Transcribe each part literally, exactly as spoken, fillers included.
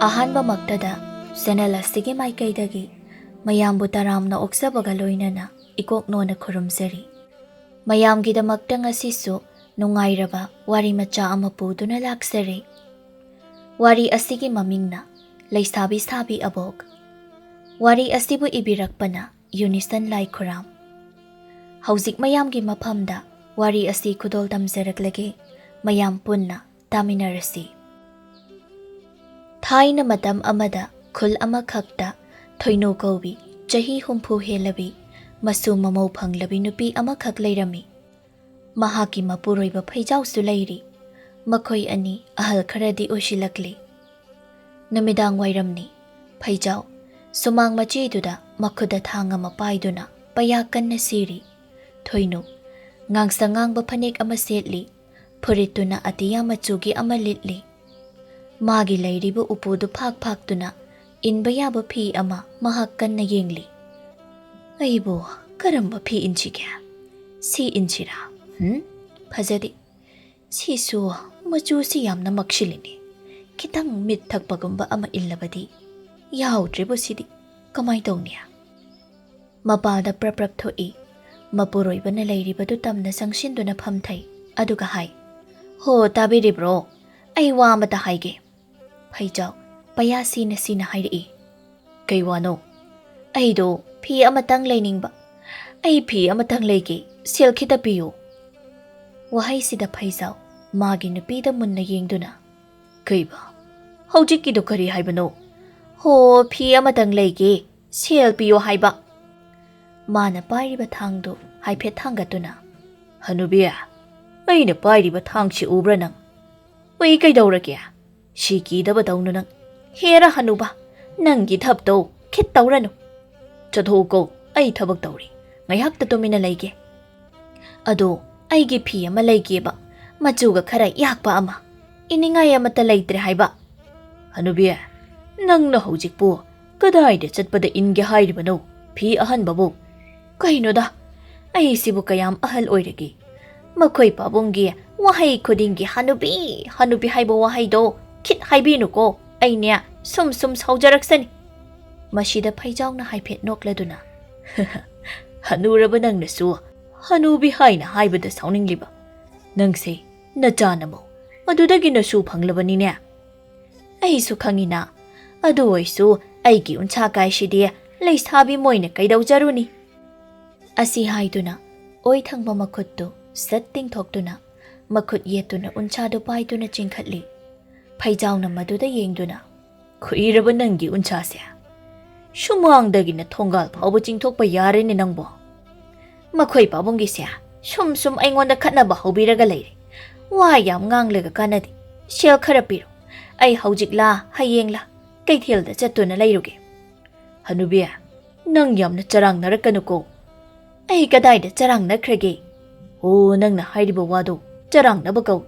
ꯑꯍꯥꯟꯕꯃꯛꯇꯗ channel ꯑꯁꯤꯒꯤ ꯃꯥꯏꯀꯩꯗꯒꯤ ꯃꯌꯥꯝꯕꯨ ꯇꯔꯥꯝꯅ ꯑꯣꯛꯆꯕꯒ ꯂꯣꯏꯅꯅ ꯏꯀꯣꯛ ꯅꯣꯟꯅ ꯈꯨꯔꯨꯝꯖꯔꯤ꯫ ꯃꯌꯥꯝꯒꯤꯗꯃꯛꯇ ꯉꯁꯤꯁꯨ ꯅꯨꯡꯉꯥꯏꯔꯕ ꯋꯥꯔꯤ ꯃꯆꯥ ꯑꯃ ꯄꯨꯗꯨꯅ ꯂꯥꯛꯆꯔꯦ꯫ ꯋꯥꯔꯤ ꯑꯁꯤꯒꯤ ꯃꯃꯤꯡꯅ ꯂꯩꯁꯥꯕꯤ ꯁꯥꯕꯤ ꯑꯕꯣꯛ꯫ ꯋꯥꯔꯤ ꯑꯁꯤꯕꯨ ꯏꯕꯤꯔꯛꯄꯅ ꯌꯨꯅꯤꯁꯟ ꯂꯥꯏꯈꯨꯔꯥꯝ꯫ ꯍꯧꯖꯤꯛ ꯃꯌꯥꯝꯒꯤ ꯃꯐꯝꯗ ꯋꯥꯔꯤ ꯑꯁꯤ ꯈꯨꯗꯣꯜ ꯇꯝꯖꯔꯛꯂꯒꯦ꯫ ꯃꯌꯥꯝ ꯄꯨꯟꯅ ꯇꯥꯃꯤꯟꯅꯔꯁꯤ꯫ ꯊꯥꯏꯅ ꯃꯇꯝ ꯑꯃꯗ ꯈꯨꯜ ꯑꯃꯈꯛꯇ ꯊꯣꯏꯅꯨ ꯀꯧꯕꯤ ꯆꯍꯤ ꯍꯨꯝꯐꯨ ꯍꯦꯜꯂꯕꯤ, ꯃꯁꯨ ꯃꯃꯧ ꯐꯪꯂꯕꯤ ꯅꯨꯄꯤ ꯑꯃꯈꯛ ꯂꯩꯔꯝꯃꯤ꯫ ꯃꯍꯥꯛꯀꯤ ꯃꯄꯨꯔꯣꯏꯕ ꯐꯩꯖꯥꯎꯁꯨ ꯂꯩꯔꯤ꯫ ꯃꯈꯣꯏ ꯑꯅꯤ ꯑꯍꯜ ꯈꯔꯗꯤ ꯑꯣꯏꯁꯤꯜꯂꯛꯂꯤ꯫ ꯅꯨꯃꯤꯗꯥꯡ ꯋꯥꯏꯔꯝꯅꯤ꯫ ꯐꯩꯖꯥꯎ ꯁꯨꯃꯥꯡ ꯃꯆꯤꯗꯨꯗ ꯃꯈꯨꯠꯇ ꯊꯥꯡ ꯑꯃ ꯄꯥꯏꯗꯨꯅ ꯄꯩꯌꯥ ꯀꯟꯅ ꯁꯤꯔꯤ꯫ ꯊꯣꯏꯅꯨ ꯉꯥꯡꯁꯪ ꯉꯥꯡꯕ ꯐꯅꯦꯛ ꯑꯃ ꯁꯦꯠꯂꯤ꯫ ꯐꯨꯔꯤꯠꯇꯨꯅ ꯑꯇꯤꯌꯥ ꯃꯆꯨꯒꯤ ꯑꯃ ꯂꯤꯠꯂꯤ꯫ ꯃꯥꯒꯤ ꯂꯩꯔꯤꯕ ꯎꯄꯨꯗꯨ ꯐꯥꯛ ꯐꯥꯛꯇꯨꯅ ꯏꯟꯕ ꯌꯥꯕ ꯐꯤ ꯑꯃ ꯃꯍꯥꯛ ꯀꯟꯅ ꯌꯦꯡꯂꯤ꯫ "ꯑꯩꯕꯨ ꯀꯔꯝꯕ ꯐꯤ ꯏꯟꯁꯤꯒꯦ? ꯁꯤ ꯏꯟꯁꯤꯔꯥ? ꯍꯨꯝ? ꯐꯖꯗꯦ꯫ ꯁꯤꯁꯨ ꯃꯆꯨꯁꯤ ꯌꯥꯝꯅ ꯃꯛꯁꯤꯜꯂꯤꯅꯦ꯫ ꯈꯤꯇꯪ ꯃꯤꯠ ꯊꯛꯄꯒꯨꯝꯕ ꯑꯃ ꯏꯜꯂꯕꯗꯤ꯫ ꯌꯥꯎꯗ꯭ꯔꯤꯕ ꯁꯤꯗꯤ ꯀꯃꯥꯏ ꯇꯧꯅꯤ?" ꯃꯄꯥꯗ ꯄ꯭ꯔꯞ ꯄ꯭ꯔꯞ ꯊꯣꯛꯏ꯫ ꯃꯄꯨꯔꯣꯏꯕꯅ ꯂꯩꯔꯤꯕꯗꯨ ꯇꯝꯅ ꯆꯪꯁꯤꯟꯗꯨꯅ ꯐꯝꯊꯩ꯫ ꯑꯗꯨꯒ ꯍꯥꯏ, "ꯍꯣ, ꯇꯥꯕꯤꯔꯤꯕ꯭ꯔꯣ? ꯑꯩ ꯋꯥ ꯑꯃꯇ ꯍꯥꯏꯒꯦ꯫" ꯐꯩꯖꯥꯎ ꯄꯩꯌꯥ ꯁꯤꯅ ꯁꯤꯅ ꯍꯥꯏꯔꯛꯏ꯫ "ꯀꯩ ꯋꯥꯅꯣ?" "ꯑꯩꯗꯣ ꯐꯤ ꯑꯃꯇꯪ ꯂꯩꯅꯤꯡꯕ꯫ ꯑꯩ ꯐꯤ ꯑꯃꯇꯪ ꯂꯩꯒꯦ, ꯁꯦꯜ ꯈꯤꯇ ꯄꯤꯌꯨ꯫" ꯋꯥꯍꯩꯁꯤꯗ ꯐꯩꯖꯥꯎ ꯃꯥꯒꯤ ꯅꯨꯄꯤꯗ ꯃꯨꯟꯅ ꯌꯦꯡꯗꯨꯅ, "ꯀꯩꯕ? ꯍꯧꯖꯤꯛꯀꯤꯗꯣ ꯀꯔꯤ ꯍꯥꯏꯕꯅꯣ?" "ꯍꯣ, ꯐꯤ ꯑꯃꯇꯪ ꯂꯩꯒꯦ, ꯁꯦꯜ ꯄꯤꯌꯣ ꯍꯥꯏꯕ꯫" ꯃꯥꯅ ꯄꯥꯏꯔꯤꯕ ꯊꯥꯡꯗꯨ ꯍꯥꯏꯐꯦꯠ ꯊꯥꯡꯒꯠꯇꯨꯅ, "ꯍꯅꯨꯕꯤ, ꯑꯩꯅ ꯄꯥꯏꯔꯤꯕ ꯊꯥꯡꯁꯤ ꯎꯕ꯭ꯔꯥ ꯅꯪ? ꯎꯏ, ꯀꯩꯗꯧꯔꯒꯦ? ꯁꯤ ꯀꯤꯗꯕꯗꯧꯅ ꯅꯪ ꯍꯦꯔꯥ ꯍꯅꯨꯕ, ꯅꯪꯒꯤ ꯊꯕꯛꯇꯣ ꯈꯤꯠ ꯇꯧꯔꯅꯨ꯫ ꯆꯠꯊꯣꯛꯎꯀꯣ, ꯑꯩ ꯊꯕꯛ ꯇꯧꯔꯤ, ꯉꯥꯏꯍꯥꯛꯇ ꯇꯨꯃꯤꯟꯅ ꯂꯩꯒꯦ꯫ ꯑꯗꯣ ꯑꯩꯒꯤ ꯐꯤ ꯑꯃ ꯂꯩꯒꯦꯕ, ꯃꯆꯨꯒ ꯈꯔ ꯌꯥꯛꯄ ꯑꯃ, ꯏꯅꯤꯡꯉꯥꯏ ꯑꯃꯠꯇ ꯂꯩꯇ꯭ꯔꯦ ꯍꯥꯏꯕ꯫" "ꯍꯅꯨꯕꯤ, ꯅꯪꯅ ꯍꯧꯖꯤꯛꯄꯨ ꯀꯗꯥꯏꯗ ꯆꯠꯄꯗ ꯏꯟꯒꯦ ꯍꯥꯏꯔꯤꯕꯅꯣ ꯐꯤ ꯑꯍꯟꯕꯕꯨ? ꯀꯩꯅꯣꯗ, ꯑꯩꯁꯤꯕꯨ ꯀꯌꯥꯝ ꯑꯍꯜ ꯑꯣꯏꯔꯒꯦ? ꯃꯈꯣꯏ ꯄꯥꯕꯨꯡꯒꯤ ꯋꯥꯍꯩ ꯈꯨꯗꯤꯡꯒꯤ 'ꯍꯅꯨꯕꯤ, ꯍꯅꯨꯕꯤ' ꯍꯥꯏꯕ ꯋꯥꯍꯩꯗꯣ ꯈꯤꯠ ꯍꯥꯏꯕꯤꯅꯨꯀꯣ꯫ ꯑꯩꯅꯦ ꯁꯨꯝ ꯁꯨꯝ ꯁꯥꯎꯖꯔꯛꯁꯅꯤ꯫ ꯃꯁꯤꯗ ꯐꯩꯖꯥꯎꯅ ꯍꯥꯏꯐꯦꯠ ꯅꯣꯛꯂꯗꯨꯅ, "ꯍꯅꯨꯔꯕ ꯅꯪꯅꯁꯨ ꯍꯅꯨꯕꯤ ꯍꯥꯏꯅ ꯍꯥꯏꯕꯗ ꯁꯥꯎꯅꯤꯡꯂꯤꯕ? ꯅꯪꯁꯦ ꯅꯆꯥꯅ ꯃꯧ, ꯑꯗꯨꯗꯒꯤ ꯅꯁꯨ ꯐꯪꯂꯕꯅꯤꯅꯦ꯫ ꯑꯩꯁꯨ ꯈꯪꯉꯤꯅ, ꯑꯗꯨ ꯑꯣꯏꯁꯨ ꯑꯩꯒꯤ ꯎꯟꯁꯥ ꯀꯥꯏꯁꯤꯗꯤ ꯂꯩꯁꯥꯕꯤ ꯃꯣꯏꯅ ꯀꯩꯗꯧꯖꯔꯨꯅꯤ?" ꯑꯁꯤ ꯍꯥꯏꯗꯨꯅ ꯑꯣꯏ ꯊꯪꯕ ꯃꯈꯨꯠꯇꯨ ꯁꯠ ꯇꯤꯡꯊꯣꯛꯇꯨꯅ ꯃꯈꯨꯠ ꯌꯦꯠꯇꯨꯅ ꯎꯟꯁꯥꯗꯨ ꯄꯥꯏꯗꯨꯅ ꯆꯤꯡꯈꯠꯂꯤ꯫ ꯐꯩꯖꯥꯎꯅ ꯃꯗꯨꯗ ꯌꯦꯡꯗꯨꯅ, "ꯈꯨꯏꯔꯕ ꯅꯪꯒꯤ ꯎꯟꯁꯥꯁꯦ ꯁꯨꯃꯥꯡꯗꯒꯤꯅ ꯊꯣꯡꯒꯥꯜ ꯐꯥꯎꯕ ꯆꯤꯡꯊꯣꯛꯄ ꯌꯥꯔꯦꯅꯦ ꯅꯪꯕꯣ꯫ ꯃꯈꯣꯏ ꯄꯥꯕꯨꯡꯒꯤꯁꯦ ꯁꯨꯝ ꯁꯨꯝ ꯑꯩꯉꯣꯟꯗ ꯈꯠꯅꯕ ꯍꯧꯕꯤꯔꯒ ꯂꯩꯔꯦ꯫ ꯋꯥ ꯌꯥꯝ ꯉꯥꯡꯂꯒ ꯀꯥꯟꯅꯗꯦ꯫ ꯁꯦꯜ ꯈꯔ ꯄꯤꯔꯣ꯫ ꯑꯩ ꯍꯧꯖꯤꯛꯂꯥ ꯍꯌꯦꯡꯂꯥ ꯀꯩꯊꯦꯜꯗ ꯆꯠꯇꯨꯅ ꯂꯩꯔꯨꯒꯦ꯫" "ꯍꯅꯨꯕꯤ, ꯅꯪ ꯌꯥꯝꯅ ꯆꯔꯥꯡꯅꯔꯛꯀꯅꯨꯀꯣ꯫" "ꯑꯩ ꯀꯗꯥꯏꯗ ꯆꯔꯥꯡꯅꯈ꯭ꯔꯒꯦ?" "ꯑꯣ, ꯅꯪꯅ ꯍꯥꯏꯔꯤꯕ ꯋꯥꯗꯣ ꯆꯔꯥꯡꯅꯕ ꯀꯧꯏ꯫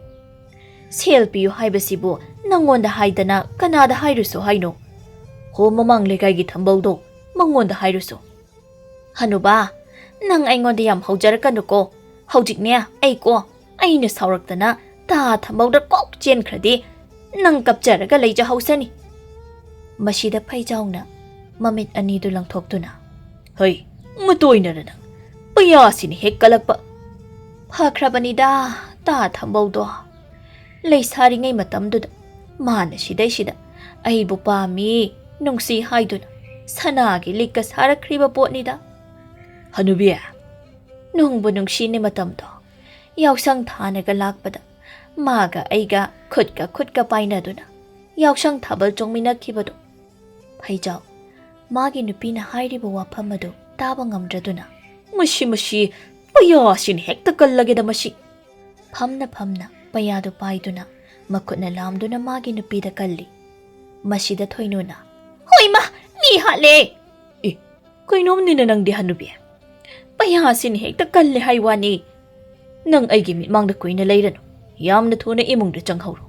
ꯁꯦꯜ ꯄꯤꯌꯨ ꯍꯥꯏꯕꯁꯤꯕꯨ ꯅꯪꯉꯣꯟꯗ ꯍꯥꯏꯗꯅ ꯀꯅꯥꯗ ꯍꯥꯏꯔꯨꯁꯣ ꯍꯥꯏꯅꯣ? ꯍꯣ, ꯃꯃꯥꯡ ꯂꯩꯀꯥꯏꯒꯤ ꯊꯝꯕꯧꯗꯣ, ꯃꯉꯣꯟꯗ ꯍꯥꯏꯔꯨꯁꯣ꯫" "ꯍꯅꯨꯕꯥ, ꯅꯪ ꯑꯩꯉꯣꯟꯗ ꯌꯥꯝ ꯍꯧꯖꯔꯛꯀꯅꯨꯀꯣ꯫ ꯍꯧꯖꯤꯛꯅꯦ ꯑꯩꯀꯣ, ꯑꯩꯅ ꯁꯥꯎꯔꯛꯇꯅ ꯇꯥ ꯊꯝꯕꯧꯗ ꯀꯣꯛ ꯆꯦꯟꯈ꯭ꯔꯗꯤ ꯅꯪ ꯀꯞꯆꯔꯒ ꯂꯩꯖꯍꯧꯁꯅꯤ꯫" ꯃꯁꯤꯗ ꯐꯩꯖꯥꯎꯅ ꯃꯃꯤꯠ ꯑꯅꯤꯗꯨ ꯂꯪꯊꯣꯛꯇꯨꯅ, "ꯍꯩ, ꯃꯇꯣꯏꯅꯔ ꯅꯪ? ꯄꯩꯌꯥꯁꯤꯅ ꯍꯦꯛ ꯀꯜꯂꯛꯄ꯫" "ꯐꯈ꯭ꯔꯕꯅꯤꯗ, ꯇꯥ ꯊꯝꯕꯧꯗꯣ꯫ ꯂꯩꯁꯥꯔꯤꯉꯩ ꯃꯇꯝꯗꯨꯗ ꯃꯥꯅ ꯁꯤꯗꯩꯁꯤꯗ ꯑꯩꯕꯨ ꯄꯥꯝꯃꯤ, ꯅꯨꯡꯁꯤ ꯍꯥꯏꯗꯨꯅ ꯁꯅꯥꯒꯤ ꯂꯤꯛꯀ ꯁꯥꯔꯛꯈ꯭ꯔꯤꯕ ꯄꯣꯠꯅꯤꯗ꯫" "ꯍꯅꯨꯕꯤ, ꯅꯨꯡꯕꯨ ꯅꯨꯡꯁꯤꯅꯦ ꯃꯇꯝꯗꯣ꯫ ꯌꯥꯎꯁꯪ ꯊꯥꯅꯒ ꯂꯥꯛꯄꯗ ꯃꯥꯒ ꯑꯩꯒ ꯈꯨꯠꯀ ꯈꯨꯠꯀ ꯄꯥꯏꯅꯗꯨꯅ ꯌꯥꯎꯁꯪ ꯊꯥꯕꯜ ꯆꯣꯡꯃꯤꯟꯅꯈꯤꯕꯗꯣ꯫" ꯐꯩꯖꯥꯎ ꯃꯥꯒꯤ ꯅꯨꯄꯤꯅ ꯍꯥꯏꯔꯤꯕ ꯋꯥꯐꯝ ꯑꯗꯨ ꯇꯥꯕ ꯉꯝꯗ꯭ꯔꯗꯨꯅ, "ꯃꯁꯤ, ꯃꯁꯤ, ꯄꯩꯌꯥꯁꯤꯅ ꯍꯦꯛꯇ ꯀꯜꯂꯒꯦꯗ ꯃꯁꯤ!" ꯐꯝꯅ ꯐꯝꯅ ꯄꯩꯌꯥꯗꯨ ꯄꯥꯏꯗꯨꯅ ꯃꯈꯨꯠꯅ ꯂꯥꯝꯗꯨꯅ ꯃꯥꯒꯤ ꯅꯨꯄꯤꯗ ꯀꯜꯂꯤ꯫ ꯃꯁꯤꯗ ꯊꯣꯏꯅꯨꯅ, "ꯍꯣꯏꯃ, ꯃꯤ ꯍꯥꯠꯂꯦ!" "ꯑꯦ, ꯀꯩꯅꯣꯝꯅꯤꯅ ꯅꯪꯗꯤ ꯍꯅꯨꯕꯤ? ꯄꯩꯌꯥꯁꯤꯅ ꯍꯦꯛꯇ ꯀꯜꯂꯦ ꯍꯥꯏ ꯋꯥꯅꯤ꯫ ꯅꯪ ꯑꯩꯒꯤ ꯃꯤꯠꯃꯥꯡꯗ ꯀꯨꯏꯅ ꯂꯩꯔꯅꯨ꯫ ꯌꯥꯝꯅ ꯊꯨꯅ ꯏꯃꯨꯡꯗ ꯆꯪꯍꯧꯔꯣ꯫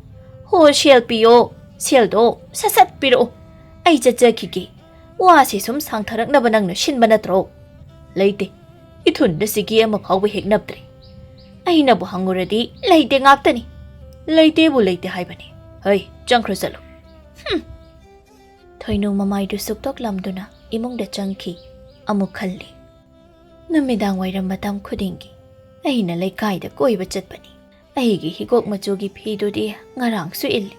ꯍꯣ, ꯁꯦꯜ ꯄꯤꯌꯣ꯫ ꯁꯦꯜꯗꯣ ꯁꯠ ꯁꯠ ꯄꯤꯔꯛꯑꯣ꯫ ꯑꯩ ꯆꯠꯆꯈꯤꯒꯦ꯫ ꯋꯥꯁꯤ ꯁꯨꯝ ꯁꯥꯡꯊꯔꯛꯅꯕ ꯅꯪꯅ ꯁꯤꯟꯕ ꯅꯠꯇ꯭ꯔꯣ?" "ꯂꯩꯇꯦ꯫ ꯏꯊꯨꯟꯗ ꯁꯤꯀꯤ ꯑꯃ ꯐꯥꯎꯕ ꯍꯦꯛ ꯅꯞꯇ꯭ꯔꯤ꯫ ꯑꯩꯅꯕꯨ ꯍꯪꯉꯨꯔꯗꯤ ꯂꯩꯇꯦ ꯉꯥꯛꯇꯅꯤ꯫ ꯂꯩꯇꯦꯕꯨ ꯂꯩꯇꯦ ꯍꯥꯏꯕꯅꯤ꯫ ꯍꯩ, ꯆꯪꯈ꯭ꯔꯣ ꯆꯠꯂꯣ꯫" ꯍꯨꯝ! ꯊꯣꯏꯅꯨ ꯃꯃꯥꯏꯗꯨ ꯁꯨꯛꯇꯣꯛꯂꯝꯗꯨꯅ ꯏꯃꯨꯡꯗ ꯆꯪꯈꯤ꯫ ꯑꯃꯨꯛ ꯈꯜꯂꯤ, "ꯅꯨꯃꯤꯗꯥꯡ ꯋꯥꯏꯔꯝ ꯃꯇꯝ ꯈꯨꯗꯤꯡꯒꯤ ꯑꯩꯅ ꯂꯩꯀꯥꯏꯗ ꯀꯣꯏꯕ ꯆꯠꯄꯅꯤ꯫ ꯑꯩꯒꯤ ꯍꯤꯒꯣꯛ ꯃꯆꯨꯒꯤ ꯐꯤꯗꯨꯗꯤ ꯉꯔꯥꯡꯁꯨ ꯏꯜꯂꯤ꯫